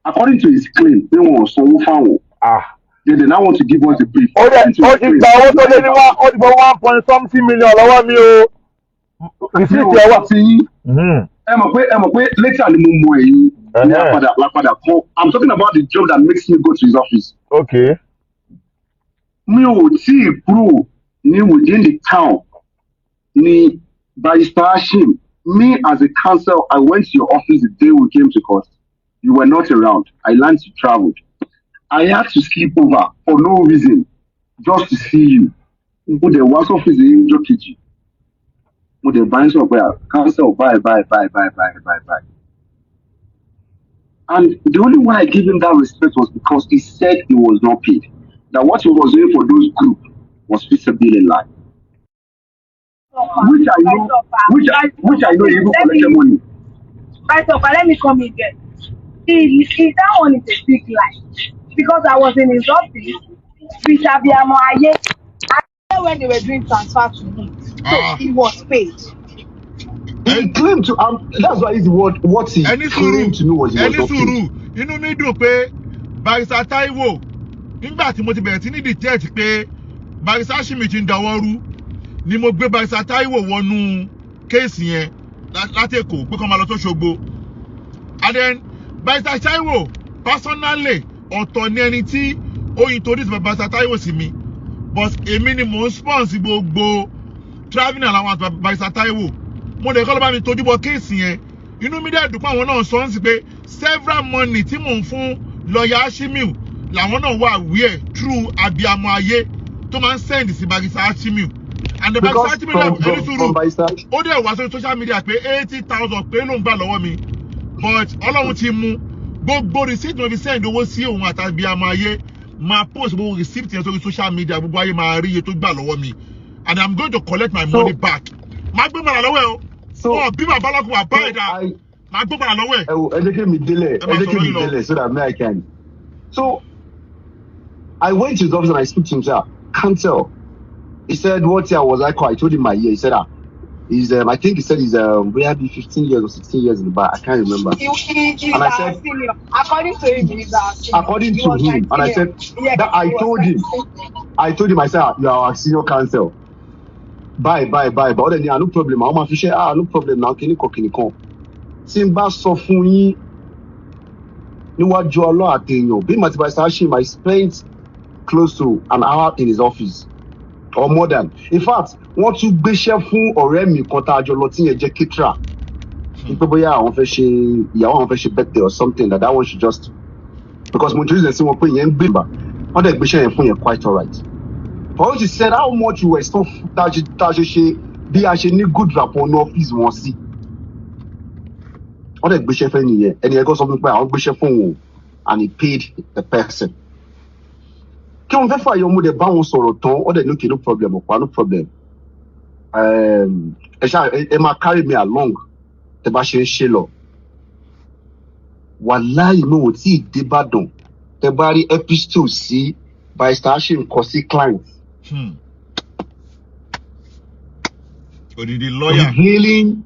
according to his claim, pé wọn ò sanwó fáwọn. Ah. They now want to give us the brief. Ó dẹ̀ ó ti gba owó tó lé ní one, ó ti gba 1 point something million lọ́wọ́ mi o, receipt ẹ wà. Ti yín, ẹ mọ̀ pé later ni mo mọ ẹ̀yin ní lápadà kọ́. I'm talking about the job that makes me go to his office. Mi ò tí ì kúrò ní within the town ní Barrister Hashim. Me as a counsel, I went to your office the day we came to court. You were not around. I learned you travelled. I had to sleep over for no reason, just to see you. Mo dẹ̀ wá sọ́fíìsì yín ọjọ́ kejì. Mo dẹ̀ bá yín sọ̀rọ̀ pé, ah, counsel, bye bye bye bye bye bye bye. And the only why I gave him that respect was because he said he was not paid, that what he was doing for those group was feasibly a lie, which I know he even collected money. Right up, let me come in there. That one is a big lie. Because I was in his office with Abiyamo Aye. I when they were doing transfer to him. So Ah. he was paid. He claimed to that's why he's what he Ẹni sùúrù. Claimed to me was he was Ẹni not paid. sùúrù, inú mi dùn pé Barrister Taiwo, nígbà tí mo ti bẹ̀rẹ̀ sí ní detect pé Barrister Hashimi ti ń dọwọ́ rú, ni mo gbé Barrister Taiwo wọnú case yẹn láti Èkó pé kó máa lọ sóṣogbo. And then Barrister Taiwo personally, ọ̀tọ̀ ni ẹni tí ó introduce Barrister Taiwo sí mi, but èmi ni mò ń sponsor gbogbo travelling allowance Barrister Taiwo. Mo lè kọ́ ló bá mi tójú bọ case yẹn. Inú mi dẹ̀ dùn pé àwọn náà sọ ń sí pé several money tí mò ń fún lọ́ọ̀yà Hashimiu làwọn náà wà wíẹ̀ through Abiyamọ Ayé tó máa ń send sí Barrister Hashimiu and the Barrister Because Hashimiu from ẹni from sùúrù from Barrister ó dẹ̀ wá sórí social media pé 80,000 pé ló ń gbà lọ́wọ́ mi, but Ọlọ́run ti mú gbogbo receipt mo fi send owó sí òun àti Abiyamọ Ayé. Máa post gbogbo receipt yẹn sórí social media, gbogbo ayé máa rí iye tó gbà lọ́wọ́ mi, and I'm going to collect my So money back. Máa gbé padà lọ́wọ́ ẹ o. So Wọn bí bàbá alákùnrin àbá so ẹ̀dá I máa gbé padà lọ́wọ́ ẹ. Ẹ wo, ẹ jẹ́ kí mi délẹ̀. Ẹ Ẹ máa jẹ́ kí sọ̀rọ̀ mi yín lọ. délẹ̀ so that me I can. So I went to his office and I spoke to him, sir. Can't tell. He said, "What year was I called?" I told him my year. He said, "Ah, he's I think he said he's maybe 15 years or 16 years in the bar. I can't remember." He is And I our said, senior. According to him, he is our senior. According He to was my him, and I senior. said Yes, that I he was told my him, senior. I told him, I said, "Ah, you are our senior counsel. Bye, bye, bye." But then, yeah, no problem. Àwọn máa fi ṣe, ah, no problem now. Kíní kan, kíní kan. Tí n bá sọ fún yín níwájú Ọlọ́run àtèèyàn, bí màtí Barrister Hashim, I spent close to an hour in his office or more than. In fact, wọ́n tún gbéṣẹ́ fún ọ̀rẹ́ mi kan tá a jọ lọ tí yẹn jẹ́ Kitra. Pé bóyá àwọn fẹ́ ṣe ìyàwó, àwọn fẹ́ ṣe birthday or something, that that one should just, because mo introduce sí wọn pé ìyẹn ń gbé bá wọ́n dẹ̀ gbéṣẹ́ yẹn fún yẹn, quite alright. For you to said how much you were so tá a ṣe ṣe bí a ṣe ní good rapport ní ọ́fíìsì wọn sí. Wọ́n dẹ̀ gbéṣẹ́ fẹ́ nìyẹn. Ẹni yẹn kọ́ sọ fún mi pé àwọn gbéṣẹ́ fún òun and he paid the person. Kí wọ́n fẹ́ fàyọ, mo dẹ̀ bá wọn sọ̀rọ̀ tán, wọ́n dẹ̀ ní okay, no problem, ọ̀pá, no problem. Ẹ ṣáà ẹ máa carry me along tẹ bá ṣe ń ṣe lọ. Wàláì, mi ò tí ì débàdàn, tẹ bá rí epistle sí Barrister Hashim kọ sí client Odidi lọ́yà. Revealing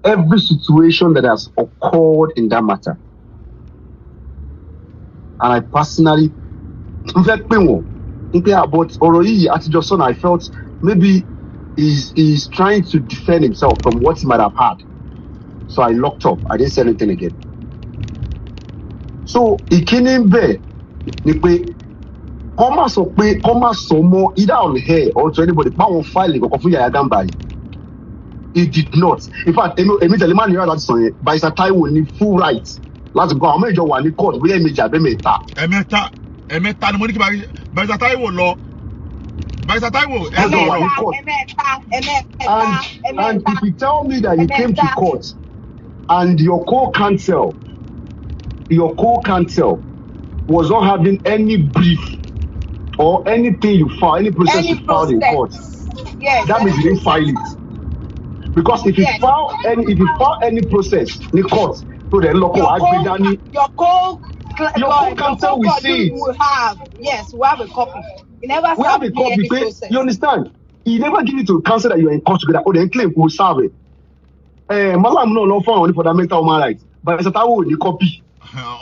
every situation that has occurred in that matter. And I personally n fẹ́ pè wọ́n n pé, ah, but ọ̀rọ̀ yìí àtijọ́ sọ́nà, I felt maybe he's trying to defend himself from what he might have had, so I locked up. I didn't say anything again. So ìkíní ń bẹ̀ ni pé kọ́ má sọ pé kọ́ má sọ mọ́ either on here or to anybody báwọn file kankan fún Yahya Gambari. He did not. In fact, èmi tẹ̀lé má ní right láti sọ yẹn. Barrister Taiwo ní full right láti gbọ́. Àwọn méjọ wà ní court bóyá èmejì àbẹ́mẹ̀ta. Ẹ̀mẹ́ta, ẹ̀mẹ́ta ni mo ní kí Barrister Taiwo lọ. Barrister Taiwo, ẹ Wọ́n jọ wà ní sọ̀rọ̀. court. Ẹ̀mẹ́ta, ẹ̀mẹ́ta. And Ẹ̀mẹ́ta. if you tell me that you came to Ẹ̀mẹ́ta. court and your co-counsel was not having any brief or anything you file, any process Any you filed in court, process. Yes. that Any means you didn't file it, because if you file any process ní court tó dẹ̀ ń lọ kó Your wàá gbé co dání, your co your co-counsel will see it. Will have, yes, we have a copy. He never We have served a me copy any pé process. you understand, he never give it to counsel that you are in court together. O dẹ̀ ń claim kó serve it. Ẹ malam náà lọ fún àwọn ní fundamental human rights, Barrister Taiwo ò ní copy.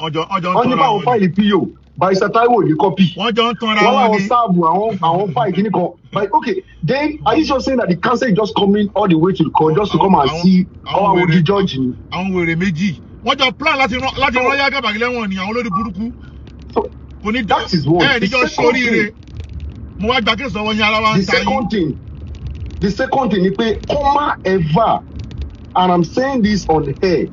Ọjọ́ ń Wọ́n ní tanra báwọn wọn ni. file PO, Barrister Taiwo ò ní copy. Wọ́n jọ ń tanra Wọ́n wọn láwọn ni. serve àwọn file kìíní kan. But okay, then are you just saying that the counsel is just coming all the way to the court just to come and Àwọn see àwọn kọ́ àwọn wèrè ojú judge ni? Àwọn wèrè méjì wọ́n jọ plan láti rán Yahya Gambari lẹ́wọ̀n ni, àwọn olórí burúkú. So Kò ní that is one. ẹ The níjọ́ second sóríire. thing, Mo wá gba case ọwọ́ yín, ara wa the ń ta yín. second thing, the second thing ni pé kọ́má ever, and I'm saying this on air,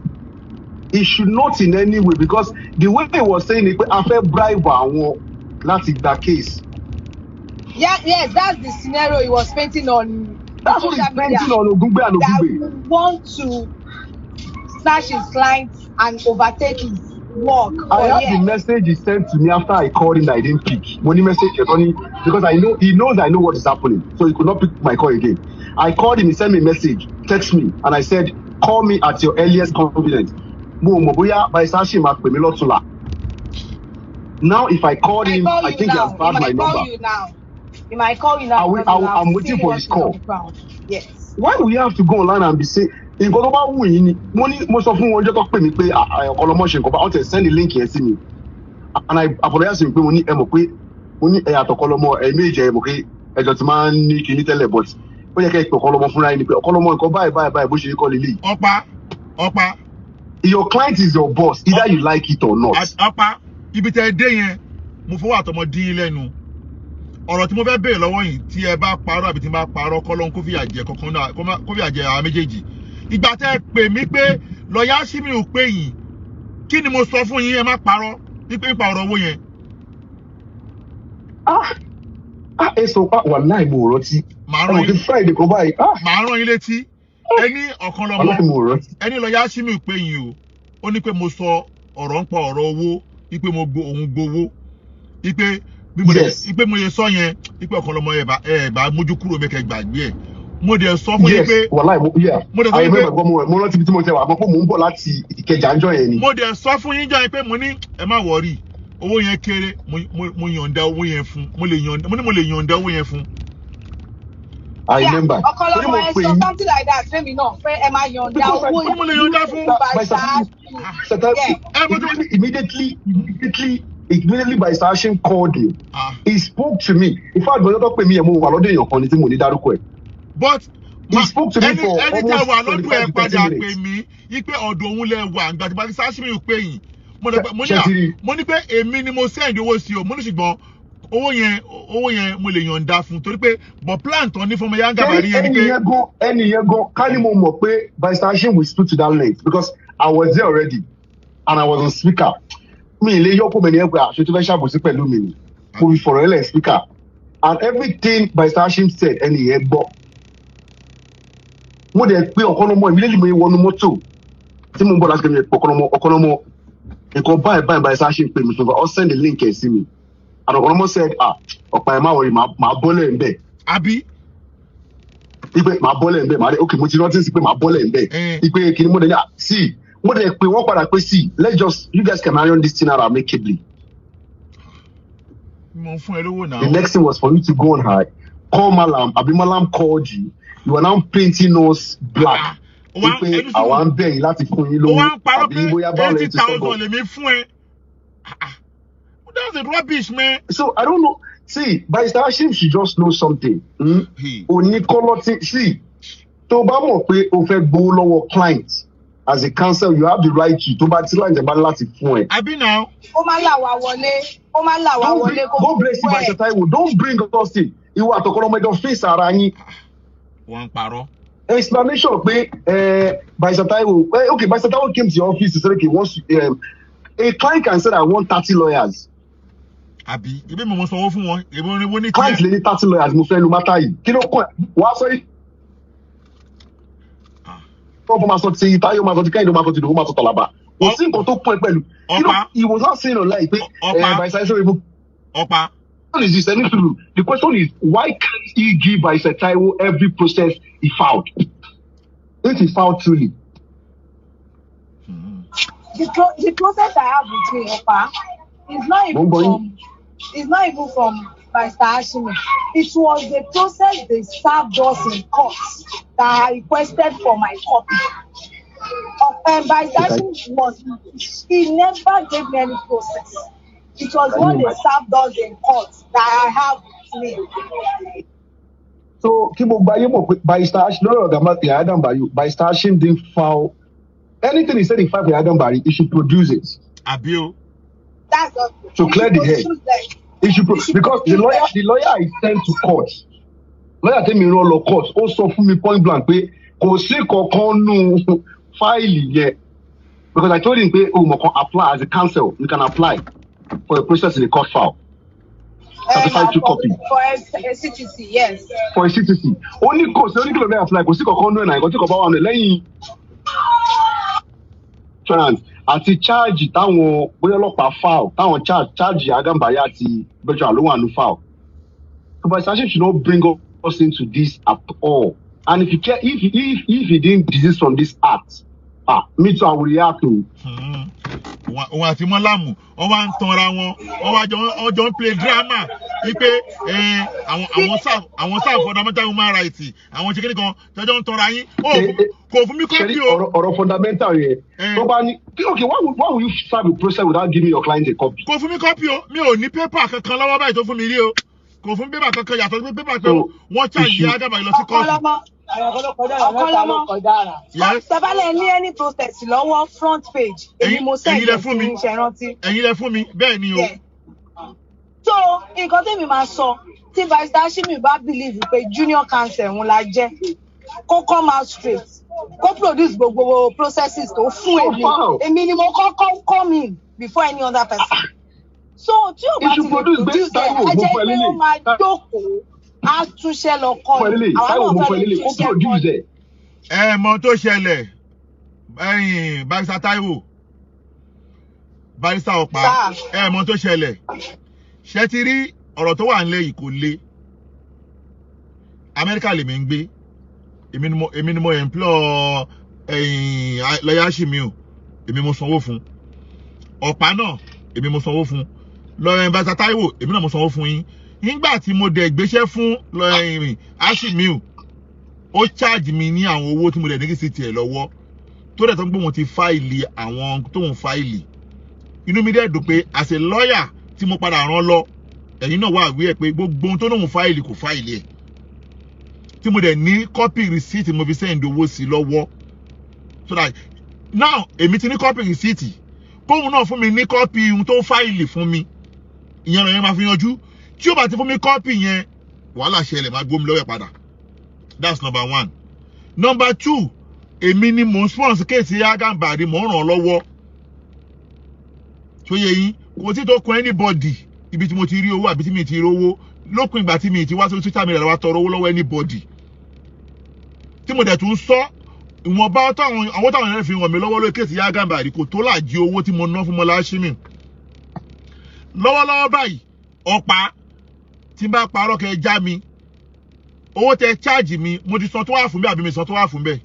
he should not in any way, because the way he was saying ni pé a fẹ́ bribe àwọn láti gba case. Yeah, yes, that's the scenario he was painting on the That's what he's social media. painting on Ogungbe and That Ogungbe. we want to snatch his clients and overtake his work I for have the here. message he sent to me after I called him that I didn't pick. Mo ní message yẹn tó ní, because I know he knows I know what is happening, so he could not pick my call again. I called him, he sent me a message, text me, and I said, "Call me at your earliest convenience." Mo mọ̀ bóyá Barrister Hashim máa pè mí lọ́túnla. Now if I called He might him, call I you think he has now. He barred my might call number. you now. He might call you now I will, because I he will, will have I'm waiting seen for what his is on call. the ground. Yes. Why do we have to go online and be say nǹkan tó bá wù yín ni? Mo ní mo sọ fún wọn ọjọ́ tó pè mí pé ọ̀kọ̀lọ́mọ ṣe nǹkan bá wọ́n tẹ̀ send the link yẹn sí mi, and I apologize to him pé mo ní ẹ mọ̀ pé mo ní ẹ àtọ̀kọ́lọ́mọ ẹ méjì, ẹ mọ̀ pé ẹjọ́ ti máa ń ní kinní tẹ́lẹ̀, but ó yẹ kẹ́ ẹ pè ọ̀kọ́lọ́mọ fúnra yín ni pé ọ̀kọ́lọ́mọ, nǹkan báyìí báyìí báyìí, bó ṣe kọ́ lélẹ̀. Ọ̀pá, ọ̀pá. Your client is your boss, either you like it or not. Ọ̀pá, ibi tẹ́ ẹ dé yẹn, mo fọwọ́ àtọmọ dín in lẹ́nu. Ọ̀rọ̀ tí mo fẹ́ béèrè lọ́wọ́ yìí, tí ẹ bá parọ́ àbí tí n bá parọ́, kọ́lọ́n kó fìyà jẹ kankan náà, kó fìyà jẹ àwọn méjèèjì. Ìgbà tẹ́ ẹ pè mí pé lọ́ọ̀yà Ṣímì ò pè yín, kí ni mo sọ fún yín? Ẹ má parọ́ nípa ọ̀rọ̀ owó yẹn. Ah ah, ẹ sọ pa, wàláì mo ò rántí. Màá Ẹ rán mọ̀ kí yín Friday kan báyìí, ah. Màá rán yín létí. Ẹni ọ̀kan lọ́mọ. Wàláì mo ò rántí. Ẹni lọ́ọ̀yà Ṣímì pè yín o, ó ní pé mo sọ ọ̀rọ̀ ń pa ọ̀rọ̀ owó, wípé mo gbo òun gbowó, wípé Bí mo dẹ̀ pé mo yẹ sọ yẹn pé Ọ̀kanlọ́mọ, ẹ̀ bá mójú kúrò mẹ́kẹ́, gbàgbé ẹ̀. Mo dẹ̀ sọ fún yín pé Wàláì mo, yeah. Mo dẹ̀ sọ I fún yín pé remember, mo rántí ibi tí mo tẹ wà, mo pé mò ń bọ̀ láti Ìkẹjà ńjọ́ yẹn ni. Mo dẹ̀ sọ fún yín jọ yẹn pé mo ní ẹ má worry, owó yẹn kéré, mo yọ̀ǹda owó yẹn fún, mo lè yọ̀ǹda, mo ní mo lè yọ̀ǹda owó yẹn fún. I remember. Torí Ọ̀kanlọ́mọ, mo ẹ pè sọ yín. something like that fẹ́mi náà pé ẹ máa yọ̀ǹda Because owó Mo lè yọ̀ǹda fún. Barrister Barrister Ẹ mo tún immediately Barrister Hashim called me. Ah. He spoke to me. In fact, mo lọ́dọ̀ pè mí yẹn, mo wà lọ́dọ̀ èèyàn kan ní tí mo ní dárúkọ ẹ̀. But He spoke to me ẹni for ẹni tẹ almost wà lọ́dọ̀ ẹ 25 to padà 30 pè minutes. mí wípé ọ̀dọ̀ òun lẹ wà ìgbà tí Barrister Hashim pè yín. Mo dẹ̀ mo ní Ṣé à ti rí? Mo ní pé èmi ni mo send owó sí o. Mo ní ṣùgbọ́n owó yẹn mo lè yọ̀ǹda fún, torí pé but plan tán ní fún ọmọ Yahya Gambari yẹn ni Ẹni pé yẹn gan, ẹni yẹn gan, ká ní mo mọ̀ pé Barrister Hashim will speak to that length, because I was there already and I was on speaker. Mi ì lè yọ́pọ̀ mi ní ẹgbẹ́ àṣẹ tó fẹ́ ṣàbòsí pẹ̀lú mi ni. Mo fi fọ̀rọ̀ ẹlẹ̀ speaker and everything Barrister Hashim said, ẹni yẹn gbọ́. Mo dẹ̀ pé Ọ̀kanlọ́mọ immediately mo wọnú mọ́tò tí mo ń bọ̀ láti kẹ́mi. Ọ̀kanlọ́mọ, Ọ̀kanlọ́mọ, nǹkan báyìí báyìí Barrister Hashim pè mí fún ọ, send the link ẹ̀ sí mi, and Ọ̀kanlọ́mọ said, "Ah, ọ̀pá, ẹ̀ má worry, màá bọ́lẹ̀ ń bẹ̀." Àbí? Ipe màá bọ́lẹ̀ ń bẹ̀, màá dé. Ok, mo ti rántí sí pé màá bọ́lẹ̀ ń bẹ̀. Ipe kìíní mo dẹ̀ ní, ah, see, mo dẹ̀ pé wọ́n padà pé, "See, let's just, you guys can iron this thing out amicably." Mo ń fún ẹ lówó náà. The next thing was for you to go on high, call Malam, abi Malam called you. You are now painting us black Ah, ó wá wípé ẹni àwa sùúrù ń bẹ̀ yín láti fún yín ó lówó wá ń parọ́ àbí pé bóyá báwo eighty lẹ́yìn ti sọ́gọ̀. thousand lèmi fún ẹ. Ah, ah. That's a rubbish, man. So I don't know. See, Barrister Hashim should just know something. Hey. Oníkọ́lọ́tì, see, tó bá mọ̀ pé o fẹ́ gbowó lọ́wọ́ client, as a counsel you have the right to, tó bá tí client ẹ̀ bá ní láti fún ẹ. Àbí now? Ó máa ń là wá wọlé, ó máa ń là wá Don't wọlé bring, kó God bless you, gbogbo ẹ̀. Barrister Taiwo. Don't bring us in. Ìwọ àtọkọ́lọ́mọ ẹjọ́ face ara yín. Wọ́n ń parọ́. Explanation pé Barrister Taiwo, okay, Barrister Taiwo came to your office to say, okay, once a client can say, "I want 30 lawyers." Àbí ebi mo sanwó fún wọn, ebi mo ní Client tiẹ̀. lè ní 30 lawyers mo fẹ́ lu matter yìí. Kí ló kàn wàá sọ yìí? Ah. Wọ́n máa sọ ti Táyọ̀, máa sọ ti Kẹ́hìndé, máa sọ ti Ìdòwú, máa sọ Tọ̀làbà. Kò sí nǹkan tó pọ̀ pẹ̀lú. You know, Ọ̀pá. he was not saying online pé Ọ̀pá. Barrister Taiwo Ọ̀pá. Is this any true? The question is, why can't he give Barrister Taiwo every process he filed? If he filed truly. The process I have with me, Opa, is not Mo even ń gbọ́ yín. from, is not even from Barrister Hashimi. It was the process they served us in court that I requested for my copy. Of Barrister Hashimi was, he never gave me any process. It was Can what you they imagine? Served us in court that I have with me. So kí gbogbo ayé mọ̀ pé Barrister Hashim lórí ọ̀gá Yahya Gambari, Barrister Hashim didn't file anything. He said he filed for Yahya Gambari, he should produce it. Àbí o? That's all. To He clear should the head. produce them. He should He should because the produce lawyer them. the lawyer is sent to court. Lawyer tẹ́mi rán lọ court, ó sọ fún mi point blank pé kò sí kankan nù fáìlì yẹn, because I told him pé o mọ̀ kan apply as a counsel, you can apply for a process in the court file, certified true copy. For a CTC, yes. For a CTC. Ó ní kò sí, ó ní kí ló fẹ́ apply, kò sí kankan nù ẹ̀ náà. Nǹkan tí kò bá wà nù ẹ̀ lẹ́yìn trans àti charge táwọn bóyá ọlọ́pàá file, táwọn charge Agambari àti Bertrand ló wà nù file. So Barrister Hashim should not bring us into this at all, and if he care, if he didn't desist from this act, ah, me too, I will react o. Òun àti mọ́lámù, wọ́n wá ń tanra wọn, wọ́n wá jọ, wọ́n jọ ń play drama wípé àwọn sáà fundamental human rights, àwọn ṣe kíni kan jọjọ ń tanra yín. Ó kò fún mi Ṣẹ́rí copy o. ọ̀rọ̀ fundamental yẹn, tó bá ní, okay, why would you serve a process without giving your client a copy? Kò fún mi copy o. Mi ò ní pépà kankan lọ́wọ́ báyìí tó fún mi rí o. Kò fún pépà kankan yàtọ̀ sí pépà pé So, wọ́n charge issue- Agambari lọ sí kóòtù. Ọ̀kanlọ́mọ. Ọ̀kanlọ́mọ. Yes. Tabalẹ̀ ní any process lọ́wọ́, front page. Èmi mo send Ẹ̀yin lẹ ẹ̀ fún sí mi. yín, ṣe rántí? Ẹ̀yin lẹ fún mi, bẹ́ẹ̀ ni o. Yeah. So nǹkan tèmi máa sọ, tí Barrister Hashimi bá believe pé junior counsel òun la jẹ́, kó come out straight, kó produce gbogbo processes tó fún Ó èmi. file. Èmi ni mo kọ́kọ́ come in before any other person. So tí o bá He ti should lè produce produce ẹ̀, Taiwo, á mo jẹ́ fún ẹ pé ó lélẹ̀. máa jókòó, á túnṣẹ́ lọ kọ́ Fún ẹ ni. lélẹ̀. Àwa Táíwò, náà mo fẹ́ fún ẹ lè lélẹ̀, kó túnṣẹ́ kọ́ produce ni. ẹ̀. Ẹ mọ tó ṣẹlẹ̀, ẹ̀yin Barrister Taiwo, Barrister Ọ̀pá, Sir. ẹ mọ tó ṣẹlẹ̀, ṣe ti rí Ọ̀rọ̀ tó wà nílẹ̀ yìí kò le. Amẹ́ríkà lèmi ń gbé. Èmi ni mo employ lọ́yà Ṣìmíù, èmi mo sanwó fún. Ọ̀pá náà, èmi mo sanwó fún. Lọ́yà Barrister Táíwò, èmi náà mo sanwó fún yín. Nígbà tí mo dẹ̀ gbéṣẹ́ fún lọ́yà Ṣìmíù, ó charge mi ní àwọn owó tí mo dẹ̀ ní kí sí tiẹ̀ lọ́wọ́, tó dẹ̀ tó ń gbé wọn ti file àwọn tóun file. Inú mi dẹ̀ dùn pé as a lawyer tí mo padà rán lọ, ẹ̀yin náà wà wí ẹ̀ pé gbogbo ohun tó lóun file kò file ẹ̀, tí mo dẹ̀ ní copy receipt mo fi send owó sí lọ́wọ́. So that now èmi ti ní copy receipt, kóun náà fún mi ní copy ohun tó file fún mi, ìyẹn lọ́yẹ́ máa fi yanjú. Tí ó bá ti fún mi copy yẹn, wàhálà ṣẹlẹ̀, máa gbómi lọ́wọ́ ẹ̀ padà. That's number one. Number two, èmi ni mò ń sponsor case Gàmbàrí, mò ń ràn án lọ́wọ́. Tó yẹ yín, kò tí tó kan anybody ibi tí mo ti rí owó àbí tí mi ti rí owó. Lópin ìgbà tí mi ti wá sórí social media wá tọrọ owó lọ́wọ́ anybody, tí mo dẹ̀ tún sọ, ìwọ̀nba táwọn àwọn táwọn yẹn fi ràn mí lọ́wọ́ lórí case Gàmbàrí kò tó làjí owó tí mo ná fún Mọ́lá Ṣímì lọ́wọ́lọ́wọ́ báyìí. Ọ̀pá, tí n bá parọ́ kẹ́ ẹ já mi. Owó tẹ charge mi, mo ti san tó wà fún bẹ́ẹ̀ àbí mi san tó wà fún bẹ́ẹ̀?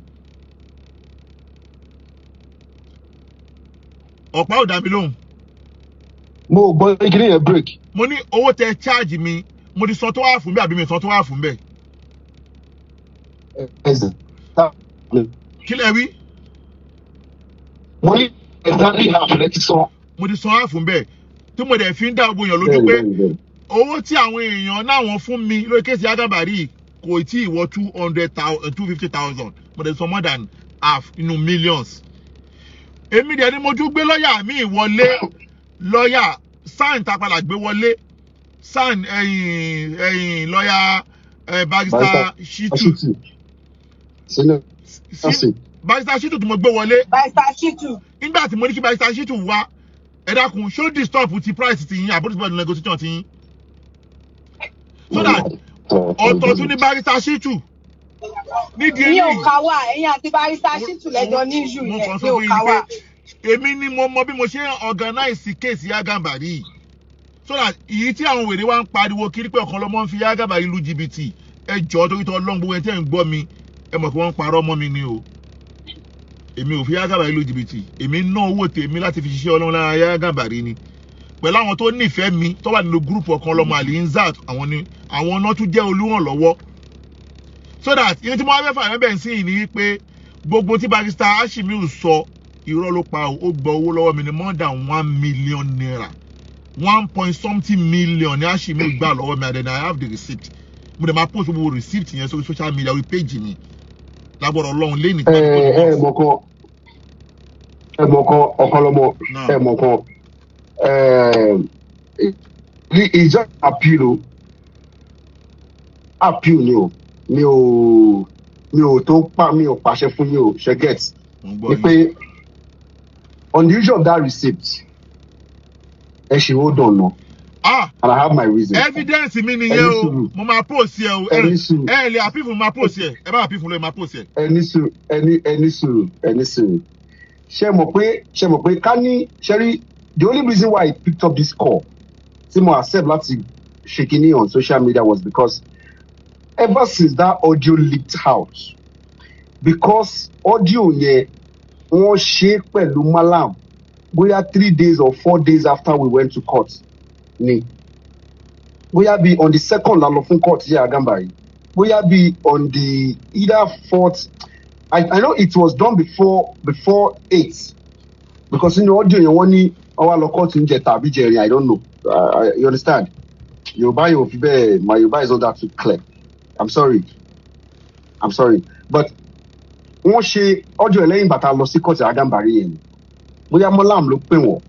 Ọ̀pá ò dá mi lóhùn. Mo gbọ́, kíní yẹn break. Mo ní owó tẹ charge mi, mo ti san tó wà fún bẹ́ẹ̀ àbí mi san tó wà fún bẹ́ẹ̀? Exactly. Kí lẹ wí? Mo ní exactly half lẹ ti san. Mo ti san half fún bẹ́ẹ̀, tí mo dẹ̀ fi ń dá gbogbo èèyàn lójú pé owó tí àwọn èèyàn náà wọ́n fún mi lórí case Gàmbàrí kò tí ì wọ 200,000, 250,000. Mo dẹ̀ san more than half inú millions. Èmi dẹ̀ ni mo tún gbé lọ́ọ̀yà mi wọlé, lọ́ọ̀yà SAN tá a padà gbé wọlé, SAN ẹ̀yìn ẹ̀yìn lọ́ọ̀yà barrister Shitu. Shitu sínú Barrister Shitu tí mo gbé wọlé. Barrister Shitu. Nígbà tí mo ní kí barrister Shitu wá, ẹ dákun, ṣó disturb ti price ti yín àbúrò ti bọ́ọ̀lù negotiation ti yín? So that ọ̀tọ̀ tún ní barrister Shitu nídìí Ní eléyìí. òkà wà, ẹ̀yin àti barrister Shitu lẹ́jọ́ ní issue Mo yẹn kàn ní sọ fún yín òkà ni wà. pé èmi ni mo mọ bí mo ṣe ń organize case Gàmbàrí yìí, so that èyí tí àwọn wèrè wa ń pariwo kiri pé ọ̀kan lọ́mọ ń fi Gàmbàrí lu jìbìtì, ẹ jọ̀ọ́, torí tọ́ ọlọ́run, gbogbo ẹni tẹ́ ń gbọ́ mi, ẹ mọ̀ pé wọ́n ń parọ́ mọ́ mi ni o. Èmi ò fi Gàmbàrí lu jìbìtì. Èmi ń ná owó tèmi láti fi ṣiṣẹ́ ọlọ́run lára Gàmbàrí ni, pẹ̀lú àwọn tó nífẹ̀ẹ́ mi tó wà nínú group ọ̀kan lọ́mọ Alinzat. Àwọn ni àwọn náà tún jẹ́ olúrànlọ́wọ́. So that ìyẹn tí mo wá fẹ́ fà mẹ́bẹ̀ sí ni wípé gbogbo tí barrister Ashimiu sọ, irọ́ ló pa o. Ó gba owó lọ́wọ́ mi ní more than ₦1 million, one point something million ní Ashimiu gbà lọ́wọ́ mi, and then I have the receipt. Mo dẹ̀ máa post gbogbo receipt yẹn sórí social media, orí page mi, lágbọ́dọ̀ ọlọ́run lẹ́yìn tí Ẹ ẹ mọ̀ kan, ẹ mọ̀ kan, ọ̀kanlọ́mọ. Náà. Ẹ mọ̀ kan, ẹ ìjọ appeal o, appeal ni o. Mi ò tó pa, mi ò pàṣẹ fún yín o, ṣe get? Mo ń gbọ́ Ni yín. pé on the issue of that receipt, ẹ ṣe hold on no, Ah. and I have my reason. Evidence mi nìyẹn Ẹni o. sùúrù. Mo máa post ẹ o. Ẹni sùúrù. Ẹ lè appeal fún, máa post ẹ. Ẹ bá appeal fún lóye, máa post ẹ. Ẹni sùúrù, ẹni sùúrù, ẹni sùúrù. Ṣe mọ̀ pé ká ní ṣẹ́rí, the only reason why I picked up this call tí mo accept láti ṣe kinní on social media was because ever since that audio leaked out, because audio yẹn, wọ́n ṣe é pẹ̀lú malam bóyá 3 days or 4 days after we went to court ni, bóyá bí on the second la lọ fún court yẹ Gàmbàrí, bóyá bí on the either fourth. I know it was done before 8, because nínú audio yẹn, wọ́n ní wọ́n wá lọ court ń jẹ tàbí jẹrin. I don't know. You understand? Yorùbá yóò fi bẹ́ẹ̀, my Yorùbá is not that too clear. I'm sorry, I'm sorry, but wọ́n ṣe audio ẹ̀ lẹ́yìn bàtà lọ sí court Gàmbàrí yẹn ni. Bóyá Mọ́làm ló pè wọ́n,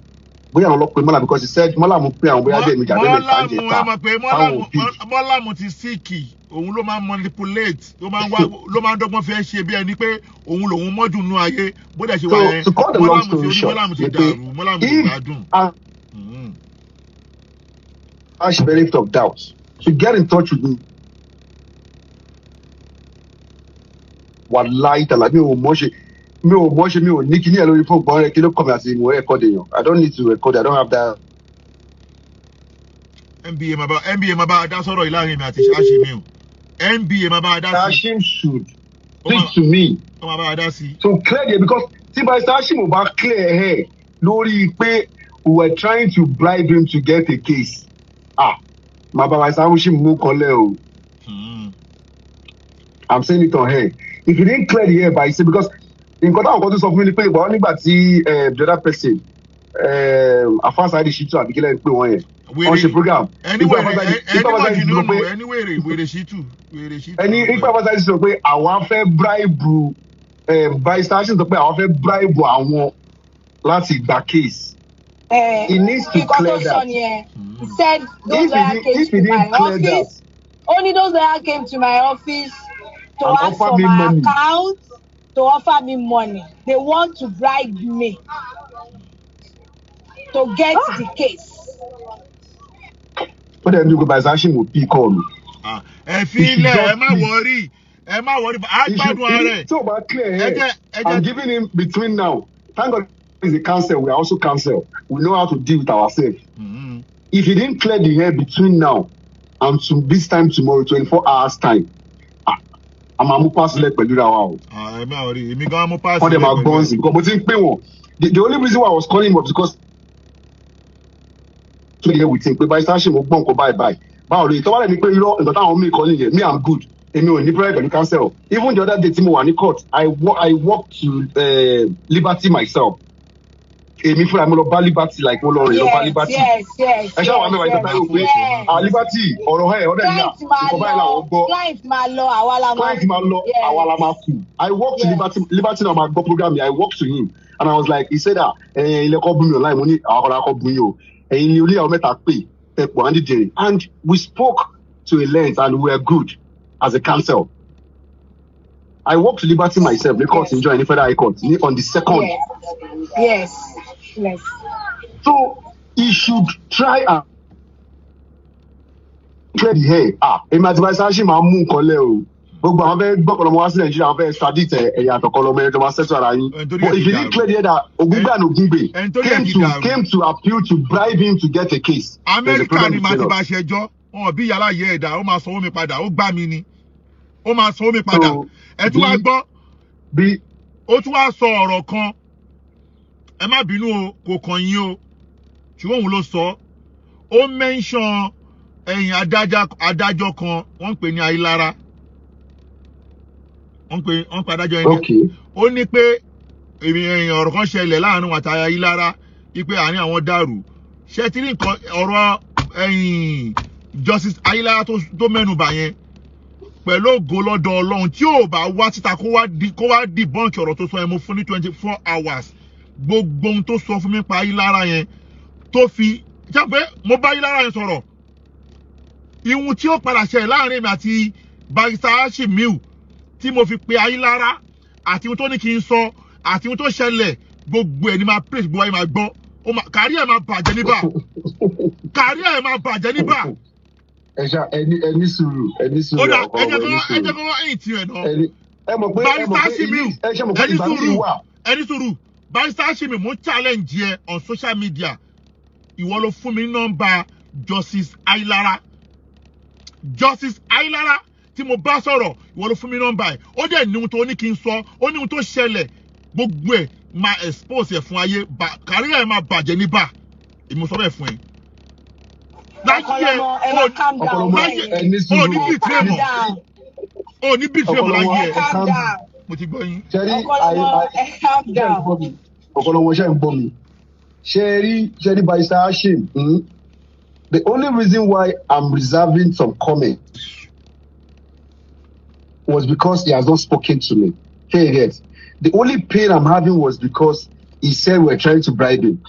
bóyá àwọn ló pe Mọ́làm, because he said Mọ́làm pé àwọn bóyá bẹ́ẹ̀ mi jà bẹ́ẹ̀ mẹ́ta ń jẹ Mọ́lámù ta ẹ mọ̀ pé táwọn Mọ́lámù òbí. Mọ́lámù ti sick. Òun ló máa ń manipulate, ló máa ń wá, ló máa ń dọ́gbọ́n fẹ́ ṣe bí ẹni pé òun lòun mọ́jú nú ayé bó dẹ̀ ṣe wà So yẹn. to cut the long Mọ́lámù ti story orí short, Mọ́lámù ti ni pé dàrú, Mọ́lámù ò if gbádùn. Ash benefit of doubt to get in touch with me, wàláì tàlà, mi ò mọ̀ ṣe, mi ò mọ̀ ṣe, mi ò ní kíní ẹ̀ lórí fóònù gbọ́n rẹ̀. Kí ló kọ́ mi àti ìmọ̀ record èèyàn? I don't need to record. I don't have that. NBA máa bá a dá sọ̀rọ̀ yìí láàrin mi àti Ashimiu. NBA máa bá a dá sí. Hashim should Ó máa speak to me ó máa bá a dá sí. to clear the, because tí Barrister Hashim ò bá clear ẹ̀ lórí pé we were trying to bribe him to get a case, ah, màá bá Barrister Hashim mú kọlẹ̀ o. I'm saying it on here. If he didn't clear the air by say, because nǹkan táwọn kan tó sọ fún mi ni pé ìgbà wọn nígbà tí the other person, Afa Saheed Shittu àbí kílẹ̀ ń pè wọ́n yẹn, wọ́n ṣe Wèrè program. ẹni Nígbà wèrè Afa Saheed ẹni nígbà Afa wọ́n Saheed jù sọ nínú pé ẹni wèrè wèrè Shittu, wèrè Shittu ẹni ló ń nígbà pè. Afa Saheed sọ pé àwọn fẹ́ bribe, Barrister Hashim sọ pé àwọn fẹ́ bribe àwọn láti gba case. Eh, He needs to nǹkan tó clear sọ that. nìyẹn. He said those If he lawyer didn't came if to he my didn't clear that office. Only those lawyer came to my office to and ask offer for me my money. account, to offer me money. They want to bribe me to get the case. Ó dẹ̀ ń dúró, Barrister Hashim ò bí kọ́ mi. Ah, ẹ fi He should ilẹ̀, ẹ just má please. worry, ẹ má worry, á He should gbádùn ara he ẹ̀. tí o bá clear Ẹ air, jẹ́ ẹ jẹ́ I'm giving him between now. Thank God he's a counsel, we are also counsel, we know how to deal with ourselves. If he didn't clear the air between now and to this time tomorrow, 24 hours time, ah, a máa mú pass lẹ pẹ̀lú ra wa o. Ah, ẹ má worry, èmi gan mú pass Wọ́n dẹ̀ lẹ̀ máa pẹ̀lú gbọ́n ẹ̀. sí, because mo ti ń pè wọ́n. The only reason why I was calling him was because to hear with him pé Barrister Hashim, mo gbọ́ nǹkan báyìí báyìí, báwo lóye tọ́wọ́ rẹ̀ ni pé irọ́ nǹkan táwọn míì kọ́ nìyẹn. Me, I'm good, èmi ò ní problem pẹ̀lú counsel. Even the other day tí mo wà ní court, I walk to Liberty myself. Èmi fúnra mi lọ bá Liberty, like mo lọ rìn lọ bá Liberty. Ẹ ṣáà wà mẹ́wàá yes, ìtọ́ta yóò pé ah, Liberty, ọ̀rọ̀ ẹ̀ ọ̀rẹ́ mi à Client máa nǹkan báyìí lọ, làwọn gbọ́. Client máa lọ, àwa la máa. Client máa lọ, àwa la máa kù. I walk to Liberty. Liberty náà máa gbọ́ program yìí. I walk to him and I was like, he said, ah, ẹ̀yin ilé kọ́ bú mi online. Mo ní àwọn akọ́lá kọ́ bú yín o, ẹ̀yin ni oníyàwó mẹ́ta pè ẹ pọ̀ andy jerry, and we spoke to a length and we were good as a counsel. I walk to Liberty myself ní court njọ́ ní Federal High Court ní on the 2nd. So he should try and clear the air. Ah, èmi àti Barrister Hashim máa mú nǹkan lẹ́ o. Gbogbo àwọn fẹ́ gbọ́kànlọ́mọ wá sí Nàìjíríà, àwọn fẹ́ extradite ẹ̀yà àtọ̀kọ́lọ́mọ ẹ̀jọ̀ máa settle ara yín. Ẹni torí But ẹ̀ if ti he didn't dàrú. clear the air that Ogungbe and Ogungbe Ẹni torí ẹ̀ came ti to dàrú. came to appeal to bribe him to get a case, there is a Amẹ́ríkà problem ni màá between ti us. bá ṣẹjọ́. Wọn ò bí yàrá yẹ ẹ̀dá, ó máa sanwó mi padà, ó gbá mi ni, ó máa sanwó mi padà. So Ẹ tún wá bí gbọ́, bí ó tún wá sọ ọ̀rọ̀ kan. Ẹ má bínú o, kò kàn yín o, ṣùgbọ́n òun ló sọ. Ó mention ẹ̀yìn adájọ́ kan wọ́n ń pè ní Ayílára, wọ́n ń pè adájọ́ yẹn ní ó ní pé èmi ẹ̀yìn ọ̀rọ̀ kan ṣẹlẹ̀ láàrin wọn àti Ayílára, wípé àárín àwọn dàrú. Ṣé tí ní nǹkan ọ̀rọ̀ ẹ̀yìn Justice Ayílára tó mẹ́nubà yẹn, pẹ̀lú ògo lọ́dọ̀ Ọlọ́run, tí ò bá wá síta kó wá debunk ọ̀rọ̀ tó sọ yẹn, mo fún ní 24 hours. Gbogbo ohun tó sọ fún mi pa Ayílára yẹn, tó fi ṣé pé mo bá Ayílára yẹn sọ̀rọ̀, ìhun tí ó padà ṣẹlẹ̀ láàrin mi àti Barrister Hashimiu tí mo fi pe Ayílára, àti ohun tó ní kí n sọ, àti ohun tó ṣẹlẹ̀, gbogbo ẹ̀ ní máa place, gbogbo ayé máa gbọ́. Ó máa career ẹ̀ máa bàjẹ́ níbà, career ẹ̀ máa bàjẹ́ níbà. Ẹ ṣá, ẹni sùúrù, ẹni Ó sùúrù. dà, Ọkọ ẹ jẹ́ ọmọ kó ẹni ẹ sùúrù. jẹ́ kó wọ́n ẹ̀yìn tirẹ̀ náà. Ẹni ẹ mọ̀ pé ẹ Barrister mọ̀ pé Hashimiu, ẹ ṣe mọ̀ pé ẹni ìgbà míì sùúrù, wà. Ẹni sùúrù. Barrister Hashimiu, mo ń challenge ẹ on social media. Ìwọ ló fún mi ní nọ́mbà Justice Ayílára. Justice Ayílára tí mo bá sọ̀rọ̀, ìwọ ló fún mi nọ́mbà ẹ̀. Ó dẹ̀ ní ohun tó ní kí n sọ, ó ní ohun tó ṣẹlẹ̀, gbogbo ẹ̀ máa expose ẹ̀ fún ayé, career ẹ̀ máa bàjẹ́ níbà. Èmi mo sọ bẹ́ẹ̀ fún ẹ. Láyé Ọ̀kọ̀lọ́mọ, ẹ máa calm down. Ọ̀pọ̀lọpọ̀ láyé ẹni ò ní sùúrù. betray Calm mọ́ down. ò ní betray mọ́ Ọ̀pọ̀lọpọ̀ láyé Ẹ ẹ. calm calm down. Mo ti gbọ́ yín. Ṣẹ́rí Ọ̀kọ̀lọ́mọ, ẹ calm ṣe ń down. gbọ́ mi? Ọ̀pọ̀lọpọ̀, ṣe ń gbọ́ mi? Ṣe rí Barrister Hashim, The only reason why I'm reserving some comment was because he has not spoken to me. Ṣé you get? The only pain I'm having was because he said we're trying to bribe him,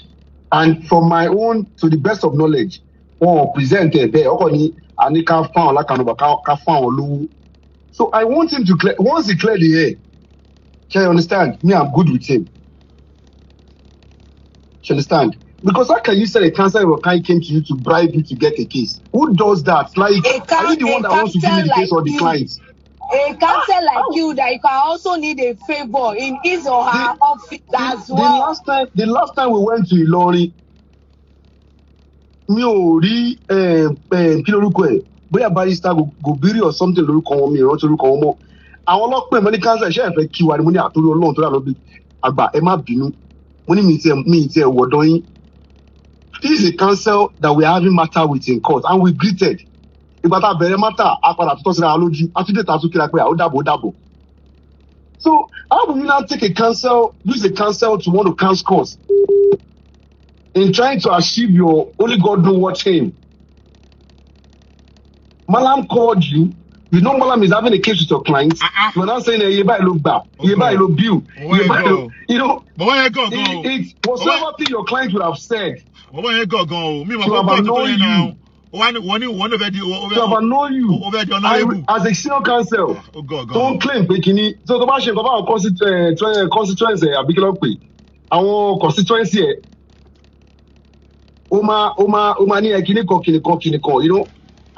and from my own, to the best of knowledge, wọn ò present ẹ bẹ́ẹ̀. Ọkọ ni àní ká fún àwọn alákànnùbà, ká fún àwọn lówó. So I want him to clear. Once he clear the air, ṣe you understand me, I'm good with him. You understand? Because how can you say a counsel of your kind came to you to bribe you to get a case? Who does that? Like, A are you the one a that wants to give me counsel the case or like the you, client? a counsel like you that you can also need a favor in his or her office as The well. last time, the last time we went to Ilorin, Mi ò rí kí lórúkọ ẹ̀, bóyá Barrister Gobiri or something lórúkọ wọn, mi ò rántí orúkọ wọn mọ́. Àwọn ọlọ́pàá mọ́ ní counsel ṣe é fẹ́ kí wa ni. Mo ní àtúrò Ọlọ́run tó rà lọ́bí àgbà, ẹ má bínú. Mo ní mi tiẹ̀ wọ̀dọ̀ yín. This is a counsel that we are having matter with in court, and we greeted. Ìgbà tá a bẹ̀rẹ̀ matter, a padà tó tọ́ síra wa lójú, a tún dé ta tún kíra pé ó dàbọ̀, ó dàbọ̀. So how will you now take a counsel, use a counsel to want to counsel cause in trying to achieve your only God know what aim? Malam called you. You know Malam is having a case with your client. Ah, ah. You are now saying, "Iye báyìí ló gbà, iye báyìí ló bill, iye báyìí ló," you know, Bọ̀bọ̀ yẹn gọ̀ gan o. it whatsoever thing your client would have said Bọ̀bọ̀ yẹn gọ̀ gan o. Mi mọ̀ to pé have gọ̀ tó tó annoyed yẹn náà. you, Ó wá ní wọ́n ní wọ́n ní fẹ́ di ó to have fẹ́ annoyed you. ó fẹ́ di I, honourable. as a senior counsel, Ó gọ̀ gan tó o. ń claim pé kínní, so tó bá ṣe nǹkan báwọn constituency ẹ̀, àbí kí ló ń pè àwọn constituency ẹ̀, ó máa ní ẹ kíní kan kíní kan kíní kan.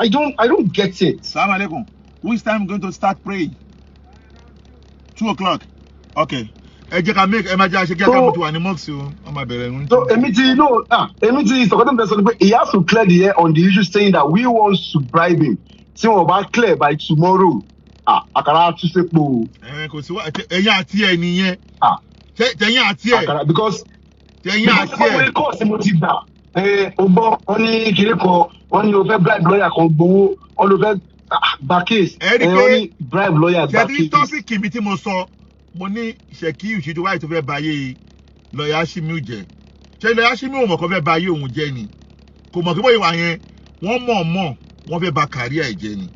I don't get it. Salaam alaikum. Which time going to start praying? 2 o'clock. Okay. Ẹ jẹ́ ká make ẹ máa jẹ́ àṣẹ kí ẹ ká mo ti wà ní mosque o. Wọ́n máa bẹ̀rẹ̀ ìrun. So èmi ti no ah èmi ti sọ̀kọ́tò mi fẹ́ sọ ni pé he has to clear the air on the issue saying that we want to bribe him. Tí wọn bá clear by tomorrow, ah, àkàrà tún sépo o. Ẹ kò sí wá ẹ̀yin àti ẹ̀ nìyẹn. Ah. Tẹ̀yìn àti ẹ̀. Àkàrà because Tẹ̀yìn because àti ẹ̀. ọmọ ikọ̀ sí mo ti gbà ẹ o gbọ́, wọ́n ní kiri kan, wọ́n ní o fẹ́ bribe lawyer kan gbowó, wọ́n ló fẹ́ gba case. Ẹ rí ẹ pé wọ́n ní bribe lawyer gba ṣe tí case. Topic mi tí mo sọ, mo ní Ṣèkí Ìṣèjú wáyé tó fẹ́ ba ayé lọ́ọ̀yà Ṣímíù jẹ́. Ṣé lọ́ọ̀yà Ṣímíù mọ̀ kó fẹ́ ba ayé òun jẹ́ ni? Kò mọ̀ kí bóyá ìwà yẹn wọ́n mọ̀ mọ̀ wọ́n fẹ́ ba career ẹ̀ jẹ́ ni.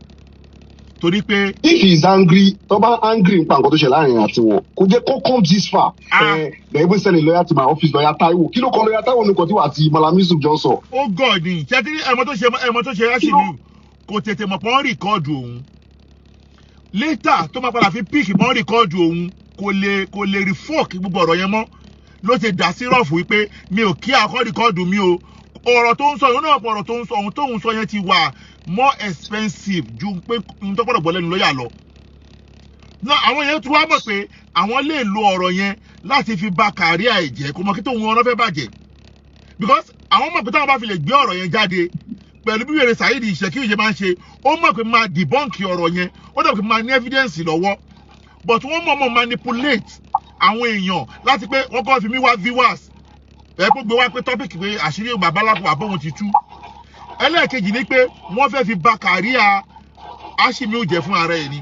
Torí pé If he is angry, tó bá angry nípa nǹkan tó ṣe láàrin àti wọn, kò jẹ́ kó come this far. Ah. Ẹ they even send a lawyer to my office, Lawyer Taiwo. Kí ló kọ Lawyer Taiwo nìkan tí wà á ti Malam Yusuf jọ sọ? Ó gọ̀ ni. Ṣé tí ẹ̀mọ́ tó ṣe, ẹ̀mọ́ tó ṣe Ṣímíù, kò tètè mọ̀ pọ́n record òun. Later tó máa padà fi pick mọ́ record òun, kò lè revoke gbogbo ọ̀rọ̀ yẹn mọ́, ló ti dà sí rọ̀fù wípé mi ò kí akọ́ record mi o. Ọ̀rọ̀ tó ń sọ yẹn náà, ọ̀rọ̀ tó ń sọ, ohun tó ń sọ yẹn ti wà more expensive ju pé n tó gbọ́dọ̀ gbọ́ lẹ́nu lọ́yà lọ. Náà àwọn yẹn tún wá mọ̀ pé àwọn lè lo ọ̀rọ̀ yẹn láti fi ba career ẹ̀ jẹ́. Kò mọ̀ kí tóun wọn fẹ́ bàjẹ́, because àwọn mọ̀ pé táwọn bá fi lè gbé ọ̀rọ̀ yẹn jáde pẹ̀lú bí wèrè Saheed Ìṣẹ́kí ìṣe máa ń ṣe, ó mọ̀ pé máa debunk ọ̀rọ̀ yẹn, ó dẹ̀ pé máa ní evidence lọ́wọ́, but wọ́n mọ̀ mọ̀ manipulate àwọn èèyàn láti pé wọ́n kọ́ fi mí wá viewers. Ẹ kó gbé wá pé topic pé àṣírí babaláko àbọ̀wọ̀n ti tú. Ẹlẹ́ẹ̀kejì ni pé wọ́n fẹ́ fi ba career Aṣímiù jẹ́ fún ara ẹ̀ ni.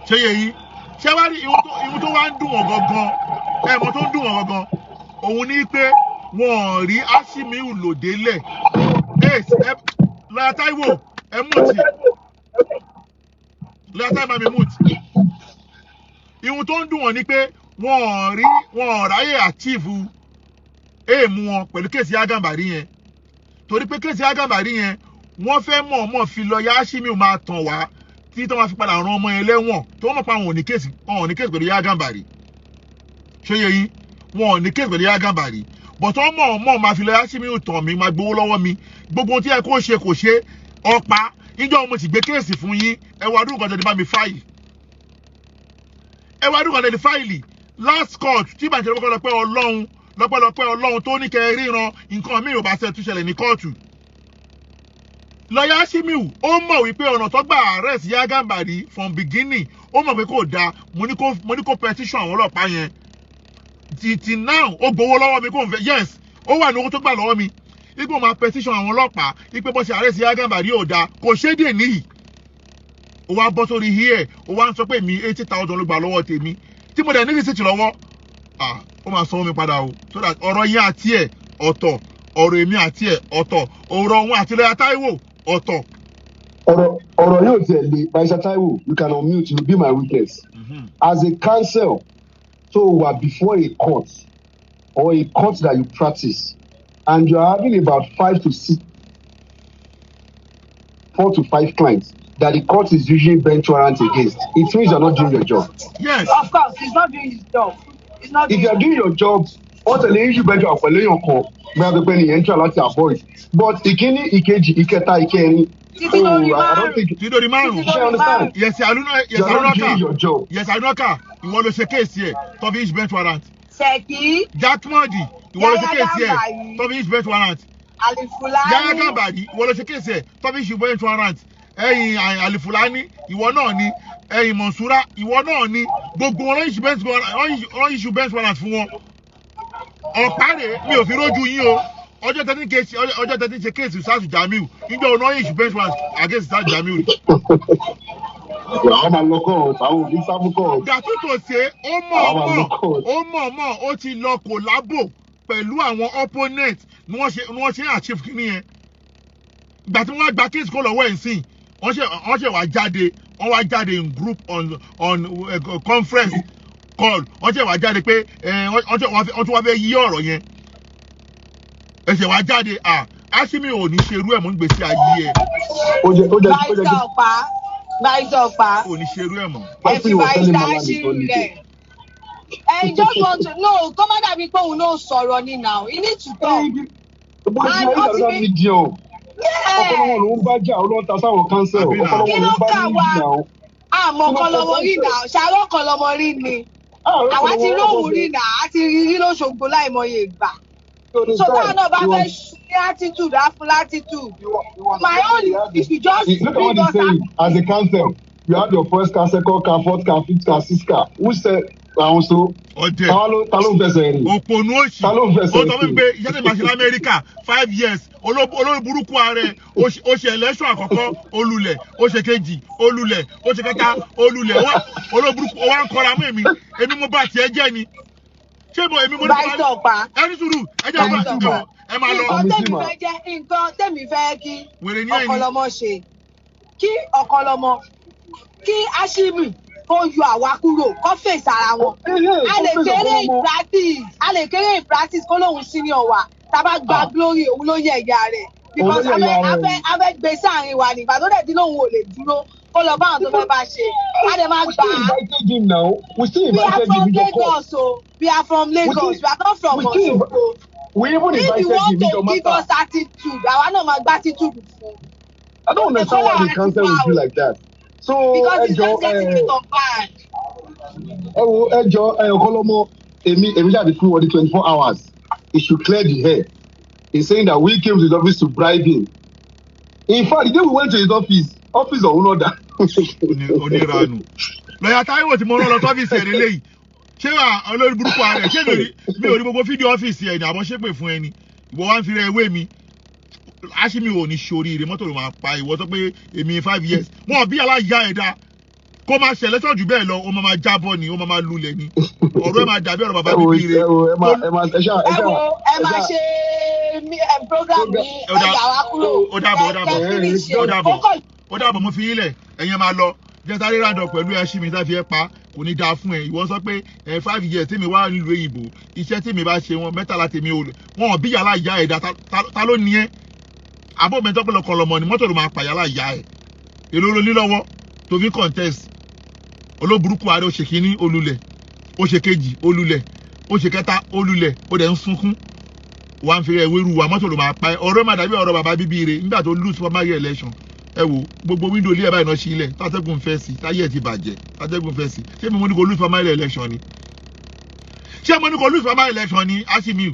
Ṣé yẹ yín? Ṣé wá rí ihun tó wá ń dùn wọ́n gangan, ẹ̀mọ́ tó ń dùn wọ́n gangan òun ní pé wọ́n ò rí Aṣímiù lòdè lẹ̀. Ẹ lọ́yà Táíwò, ẹ mute. Lọ́yà Táíwò, bá mi mute. Ihun tó ń dùn wọ́n ni pé wọ́n ò ráyè achieve aim wọn pẹ̀lú case Agàmbàrí yẹn, torí pé case Agàmbàrí yẹn, wọ́n fẹ́ mọ̀ọ́mọ̀ fi lọ́yà Aṣímiù máa tàn wá tí tó máa fi padà ran ọmọ yẹn lẹ́wọ̀n, tó mọ̀ pé àwọn ò ní case, wọn ò ní case pẹ̀lú Agàmbàrí. Ṣé yẹ yín? Wọn ò ní case pẹ̀lú Agàmbàrí, but wọ́n mọ̀ọ́mọ̀ máa fi lọ́yà Aṣímiù tàn mí, máa gbowó lọ́wọ́ mi. Gbogbo ohun tí ẹ kó ṣe kò ṣe ọ̀pá níjọ́ mo sì gbé case fún yín. Ẹ wá dúró kan tẹ̀lé bá mi file, ẹ wá dúró kan tẹ̀lé file last court tí ìbàjẹ́ lọ́pẹ́lọpẹ́ Ọlọ́run, lọ́pẹ́lọpẹ́ Ọlọ́run tó ní kẹ́ ẹ ríran nǹkan mi ò bá ṣe túnṣẹlẹ̀ ní kóòtù. Lọ́yà Aṣímiù, ó mọ̀ wípé ọ̀nà tó gbà arrest Yahya Gambari from beginning, ó mọ̀ pé kò dáa. Mo ní kó petition àwọn ọlọ́pàá yẹn. Till now, ó gbowó lọ́wọ́ mi kò ń fẹ́. Yes, ó wà ní owó tó gbà lọ́wọ́ mi ipò máa petition àwọn ọlọ́pàá ipò bó ṣe arrest Yahya Gambari ò dáa. Kò ṣe é dè níyì. Ó wá bọ́ sórí here, ó wá ń sọ pé mi 80,000 ló gbà lọ́wọ́ tèmi tí mo dẹ̀ ní receipt lọ́wọ́. Ah, ó máa sanwó mi padà o, so that ọ̀rọ̀ yín àti ẹ̀ ọ̀tọ̀, ọ̀rọ̀ èmi àti ẹ̀ ọ̀tọ̀, ọ̀rọ̀ òun àti lọ́yà Táíwò ọ̀tọ̀. Ọ̀rọ̀ yóò tiẹ̀ le. Barrister Taiwo, you can unmute, you be my witness. As a counsel tó wà before a court or a court that you practice, and you are having about five to six, four to five clients that the court is usually bench warrant against, it means you are not doing your job. Yes. Of course, he's not doing his job. He's not If doing you are doing your job, wọ́n tẹ̀lé issue bench warrant pẹ̀lú èèyàn kan bóyá tó pé nìyẹn ń try láti avoid, but ìkíní, ìkejì, ìkẹta, ìkẹrin, Títí lórí oh, I don't márùn. think Tí lórí márùn. Títí Ṣé lórí understand? márùn. Yẹsì àlùnà You yẹsì are not àlùnàkà doing your job. Yẹsì àlùnàkà, ìwọ ló ṣe case ẹ̀ tó fi issue bench warrant. Ṣèkí. Jackmọ́ọ̀dì, ìwọ ló ṣe Yahya case ẹ̀ Gambari. tó fi issue bench warrant. Alifulani. Yahya Gambari, ìwọ ló ṣe case ẹ̀ tó fi issue bench warrant. Ẹ̀yìn Alifulani, ìwọ náà ni. Ẹ̀yìn Mọ̀nsúrà, ìwọ náà ni. Gbogbo wọn ló issue bench warrant fún wọn. Ọ̀pá rèé, mi ò fi rójú yín o. Ọjọ́ 13 case, ọjọ́ 13 ṣe case Ustaz Jamiu, níjọ́ ọ̀nà issue bench warrant against Ustaz Jamiu. Àwọn máa lọ court, àwọn òbí sáfù court. Gàtútò ṣe ó mọ̀ Àwọn máa lọ mọ̀ court. Ó mọ̀ mọ̀, ó ti lọ collabo pẹ̀lú àwọn opponent ni wọ́n ṣe achieve kí nìyẹn. Ìgbà tí wọ́n gba case kó lọ́wọ́ ẹ̀ ń sìn, wọ́n ṣe wá jáde, wọ́n wá jáde in group on conference call. Wọ́n ṣe wá jáde pé wọ́n tún wá fẹ́ yí ọ̀rọ̀ yẹn. Ẹ ṣe wá jáde. À Ashimi ò ní ṣerú ẹ̀ mọ́ nígbèsí ayé ẹ̀. Ó jẹ́ kí Barrister Ọ̀pá, Barrister Ọ̀pá. Ò ní ṣerú ẹ̀ mọ́. Ẹ fi Ashimi was telling Barrister Malami Ashimi tó ní lẹ̀. Ẹ just want to know kó má dàbí pé òun náà sọ̀rọ̀ ni. Now he need to talk. Bó ṣe And ayé ó ti ìdàgbà fi medium. Ọ̀pọ̀lọpọ̀ ló ń bá jà, ó ló ń ta sáwọn council. Àbí náà. Ọ̀pọ̀lọpọ̀ Kí ló ló ń bá kà ní wá? ìjì náà. Àmọ́ kan lọmọ rí náà, ṣàrọ̀ kan lọmọ rí ni. Àwa ti róhùn rí náà, a ti rí rí lóṣogbo láìmọye ìgbà. So táwọn náà bá fẹ́ ní attitude, á fún attitude. My own is you just Look at what bring he's us saying. As a council, you have your first car, second car, fourth car, fifth car, sixth car. Who said àwọn so? Ọdẹ. Ta ló ń fẹsẹ̀ rìn? Òpònú òsì. Ta ló ń fẹsẹ̀ Ó sọ fún mi rìn? pé iṣẹ́ tí màá ṣe lamẹ́ríkà 5 years. Olórí burúkú ààrẹ. Ó ṣe election àkọ́kọ́, olùlẹ̀. Ó ṣe kejì, olùlẹ̀. Ó ṣe kẹta, olùlẹ̀. Olórí burúkú, ó wá ń kọra mọ́ èmi. Èmi mo bá tiẹ̀ jẹ́ ni? Ṣé mo èmi mo ní Barrister Ọ̀pá. Ẹni sùúrù, ẹ jẹ́ Barrister Ọ̀pá. ẹ máa lọ. Nǹkan tẹ̀mí fẹ́ jẹ́, nǹkan tẹ̀mí fẹ́ kí Wèrè ní ẹ̀yìn. Ọ̀kọlọmọ ṣe, kí Ọ̀kọlọmọ, kí Ashimi kó yọ àwa kúrò, kó fèsì ara wọn. A lè kéré in practice, a lè kéré in practice, kó lóun senior wa. Tá a bá gba glory, òun ló yẹ ìyá rẹ̀, because Òun ló yẹ abẹ́ ìyá rẹ̀. abẹ́ gbé sáàrin wa nígbà tó dẹ̀ tí lóun ò lè dúró, kó lọ bá àwọn tó fẹ́ bá ṣe, a dẹ̀ máa We gbà still á. invited him now. We still We are invited from him into court. Lagos o. We are from Lagos, still- we are not from We still Osogbo. We even If you invited want him to into give matter. us attitude, àwa náà máa gbá attitude fún. I don't understand why the council would do like that. So Because it's ẹjọ just getting it on bad. Ẹ wo, ẹjọ ẹ Ọkọlọmọ, èmi jáde fún wọn ní 24 hours. He should clear the air. He's saying that we came to his office to bribe him. In fact, the day we went to his office, office ọ̀hún náà dà. Oníranù lọ́yà Táíwò tí mo rán lọ sọ́fíìsì ẹ̀ lélẹ́yìí. Ṣé wà olórí burúkú ààrẹ? Ṣé mi ò rí gbogbo fídíò ọ́fíìsì ẹ̀ ní àbọ̀ ṣépè fún ẹni? Ìwọ wá ń fi rẹ ewé mi. Ashimi ò ní ṣoríire, mọ́tò ló máa pa ìwọ tó pé èmi 5 years wọn bí aláya ẹ̀dá kó máa ṣẹlẹ̀ sọ́jú bẹ́ẹ̀ lọ. Ó máa máa jábọ́ ni, ó máa máa lulẹ̀ ni. Ọ̀rọ̀ ẹ̀ máa dàbí ọ̀rọ̀ bàbá Ẹ wo, bíbí rẹ̀. ẹ wo, ẹ máa ẹ máa ẹ ṣáà ẹ Ẹ ṣáà wo, ẹ ẹ máa ṣáà ṣe program ní Ó dà- ẹgbà wa kúrò. Ó dàbọ̀, ó dàbọ̀. Ẹ finish Ó ẹ. dàbọ̀. Ó kàn Ó dàbọ̀, mo fi yín lẹ̀, ẹ̀yin máa lọ. Jẹ́ sáré round up pẹ̀lú ẹṣin mi tá fi ẹ́ pa. Kò ní dáa fún ẹ. Ìwọ sọ pé ẹ 5 years tèmi wá nílùú òyìnbó, iṣẹ́ tèmi bá ṣe wọn mẹ́tàlá tèmi ò wọn ò bí yàrá ìyá ẹ̀dá. Ta ló ní ẹ́? Àbọ̀ mi tọ́pẹ́ lọkọ̀ lọmọ ni mọ́tò ló máa pa yàrá ìyá ẹ̀. Èló ló ní lọ́wọ́ tó fi contest? Olóburúkú ààrẹ. Ó ṣe kínní, olulẹ̀. Ó ṣe kejì, olulẹ̀. Ó ṣe kẹta, olulẹ̀. Ó dẹ̀ ń sunkún, wà ń fi rẹ̀ wéru wa. Mọ́tò ló máa pa ẹ́. Ọ̀rọ̀ má dàbí ọ̀rọ̀ bàbá bíbí rẹ̀ nígbà tó lose primary election. Ẹ wo gbogbo window ilé ẹ̀ báyìí náà ṣí ilẹ̀, tátẹ́gùn fẹ́ sí, táyé ẹ̀ ti bàjẹ́, tátẹ́gùn fẹ́ sí. Ṣé mi mo ní kó lose primary election ni? Ṣé mo ní kó lose primary election ni? Asimiu,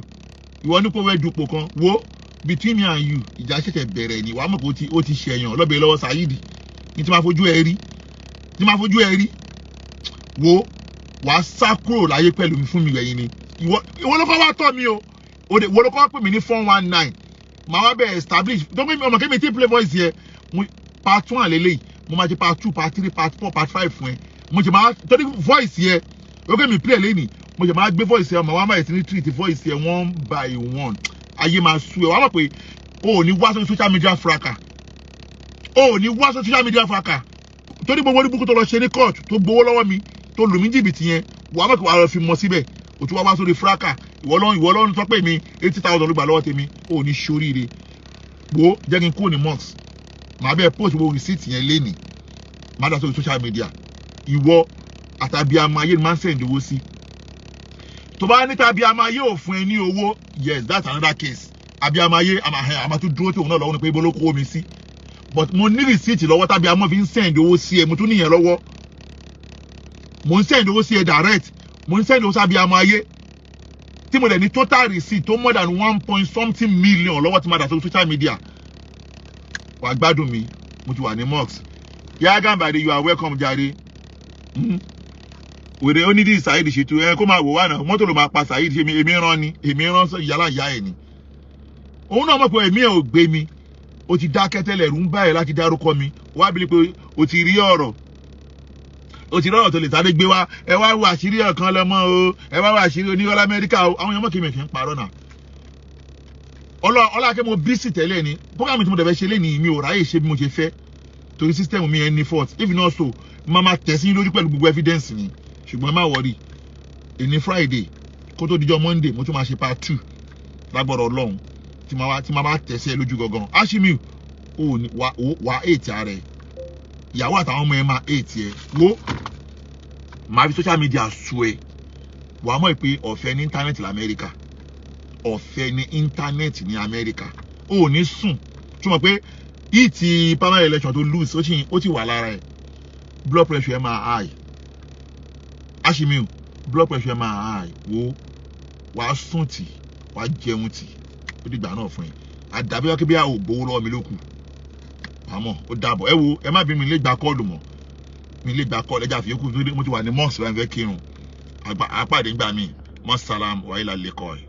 ìwọ ní kó wẹ́ dupò kan. Wo, between me and you, ìjà ṣẹ̀ṣẹ̀ bẹ̀rẹ̀ ni. Wàá mọ̀ pé ó ti ṣẹ̀yàn lọ́bẹ̀ lọ́wọ́ Saheed ní tí máa fojú ẹ rí, tí máa fojú ẹ rí. Wo, wàá sá kúrò láyé pẹ̀lú mi fún mi gbẹ̀yìn ni. Ìwọ ló kọ́ wá tọ́ mi o. Ìwọ ló kọ́ wá pè mí ní 419. Màá wá bẹ̀ establish tó pé ọmọ kémi tí play voice yẹ. Mo part one lélẹ́yìí, mo máa ṣe part two, part three, part four, part five fún ẹ. Mo ṣe máa torí voice yẹ ó kémi play lẹ́nìí. Mo ṣe máa gbé voice yẹ, màá wá máa sí ní treat voice yẹ one by one. Ayé máa sú ẹ. Wàá mọ̀ pé o ò ní wá sórí social media fracas, o ò ní wá sórí social media fracas, torí gbogbo oníbùkún tó lọ ṣe ní court, tó gbowó lọ́wọ́ mi, tó lù mí jìbìtì yẹn, wàá mọ̀ pé wàá lọ fi mọ síbẹ̀. O tún wá wá sórí fracas. Ìwọ lọ́run sọ pé mi 80,000 ló gbà lọ́wọ́ tèmi. O ò ní ṣoríire. Wo, jẹ́ kí n kúrò ní mosque, màá bẹ́ẹ̀ post gbogbo receipt yẹn lénìí, màá dà sórí social media. Ìwọ àtàbí àmọ́ ayé ni máa ń send owó sí. Tó bá níta bí àmọ́ ayé ò fún ẹ ní owó, yes, that's another case. Àbí àmọ́ ayé àmọ́ tó dúró tí òun náà lọ́wọ́ ni pé ibo ló kó mi sí. But mo ní receipt lọ́wọ́ tàbí àmọ́ fi ń send owó sí ẹ. Mo tún níyẹn lọ́wọ́. Mo ń send owó sí ẹ direct, mo ń send owó sábì àmọ́ ayé. Tí mo dẹ̀ ní total receipt tó more than one point something million lọ́wọ́ tí mo dà sórí social media. Wàá gbádùn mi, mo ti wà ní mosque. Yahya Gambari, you are welcome jàre. Wèrè ó ní dí Saheed Shittu ẹ kó máa wò wá náà, mọ́tò ló máa pa Saheed. Ṣe èmi rán ni? Èmi rán yálà ìyá ẹ̀ ni. Òun náà mọ̀ pé èmi ẹ̀ ò gbé mi. O ti dákẹ́ tẹ́lẹ̀, ẹ̀rù ń bá ẹ̀ láti dárúkọ mi. Wá bí pé o ti rí ọ̀rọ̀, o ti rí ọ̀rọ̀ tó lè sáré gbé wá. Ẹ wá wo àṣírí ọ̀kan lọ́mọ o, ẹ wá wo àṣírí oníyọ́lá Amẹ́ríkà o. Àwọn èèyàn mọ̀ kí mi kì í parọ́ náà. Ọlọ́ọ̀kẹ́ mo busy tẹ́lẹ̀ ni. Program tí mo dẹ̀ fẹ́ ṣe lénìí, mi ò ráyè ṣe bí mo ṣe fẹ́ torí system mi ẹ ní fault. If not so, máa ma tẹ̀ sí lójú pẹ̀lú gbogbo evidence ni. Ṣùgbọ́n má worry, èní Friday, kó tó dijọ́ Monday, mo tún máa ṣe part two lágbọ́dọ̀ Ọlọ́run tí máa bá tẹ̀ sí ẹ lójú gangan. Ashimiu ò ní wà wà eight ara ẹ, ìyàwó àtàwọn ọmọ ẹ máa eight ẹ. Wo, màá fi social media sú ẹ. Wàá mọ̀ pé ọ̀fẹ́ ní internet lamẹ́ríkà, ọ̀fẹ́ ní internet ní Amẹ́ríkà. Ò ní sùn túmọ̀ pé yìí ti primary election tó lose, ó ti wà lára ẹ̀. Blood pressure ẹ máa high. Ashimiu, blood pressure ẹ máa high. Wo, wàá sùn tì, wàá jẹun tì. Ó dìgbà náà fún ẹ. Àdàbí wákẹ́ bí a ò gbowó lọ́wọ́ mi ló kù àmọ́ ó dàbọ̀. Ẹ wo, ẹ má bí mi lè gba call mọ́, mi lè gba call. Ẹja àfiyèkù, mo ti wà ní mosque báyìí, fẹ́ kírun. Àpàdé ńgbà míì. Mọ́ salam wàhálà lẹ́kọ̀ọ́ ẹ̀.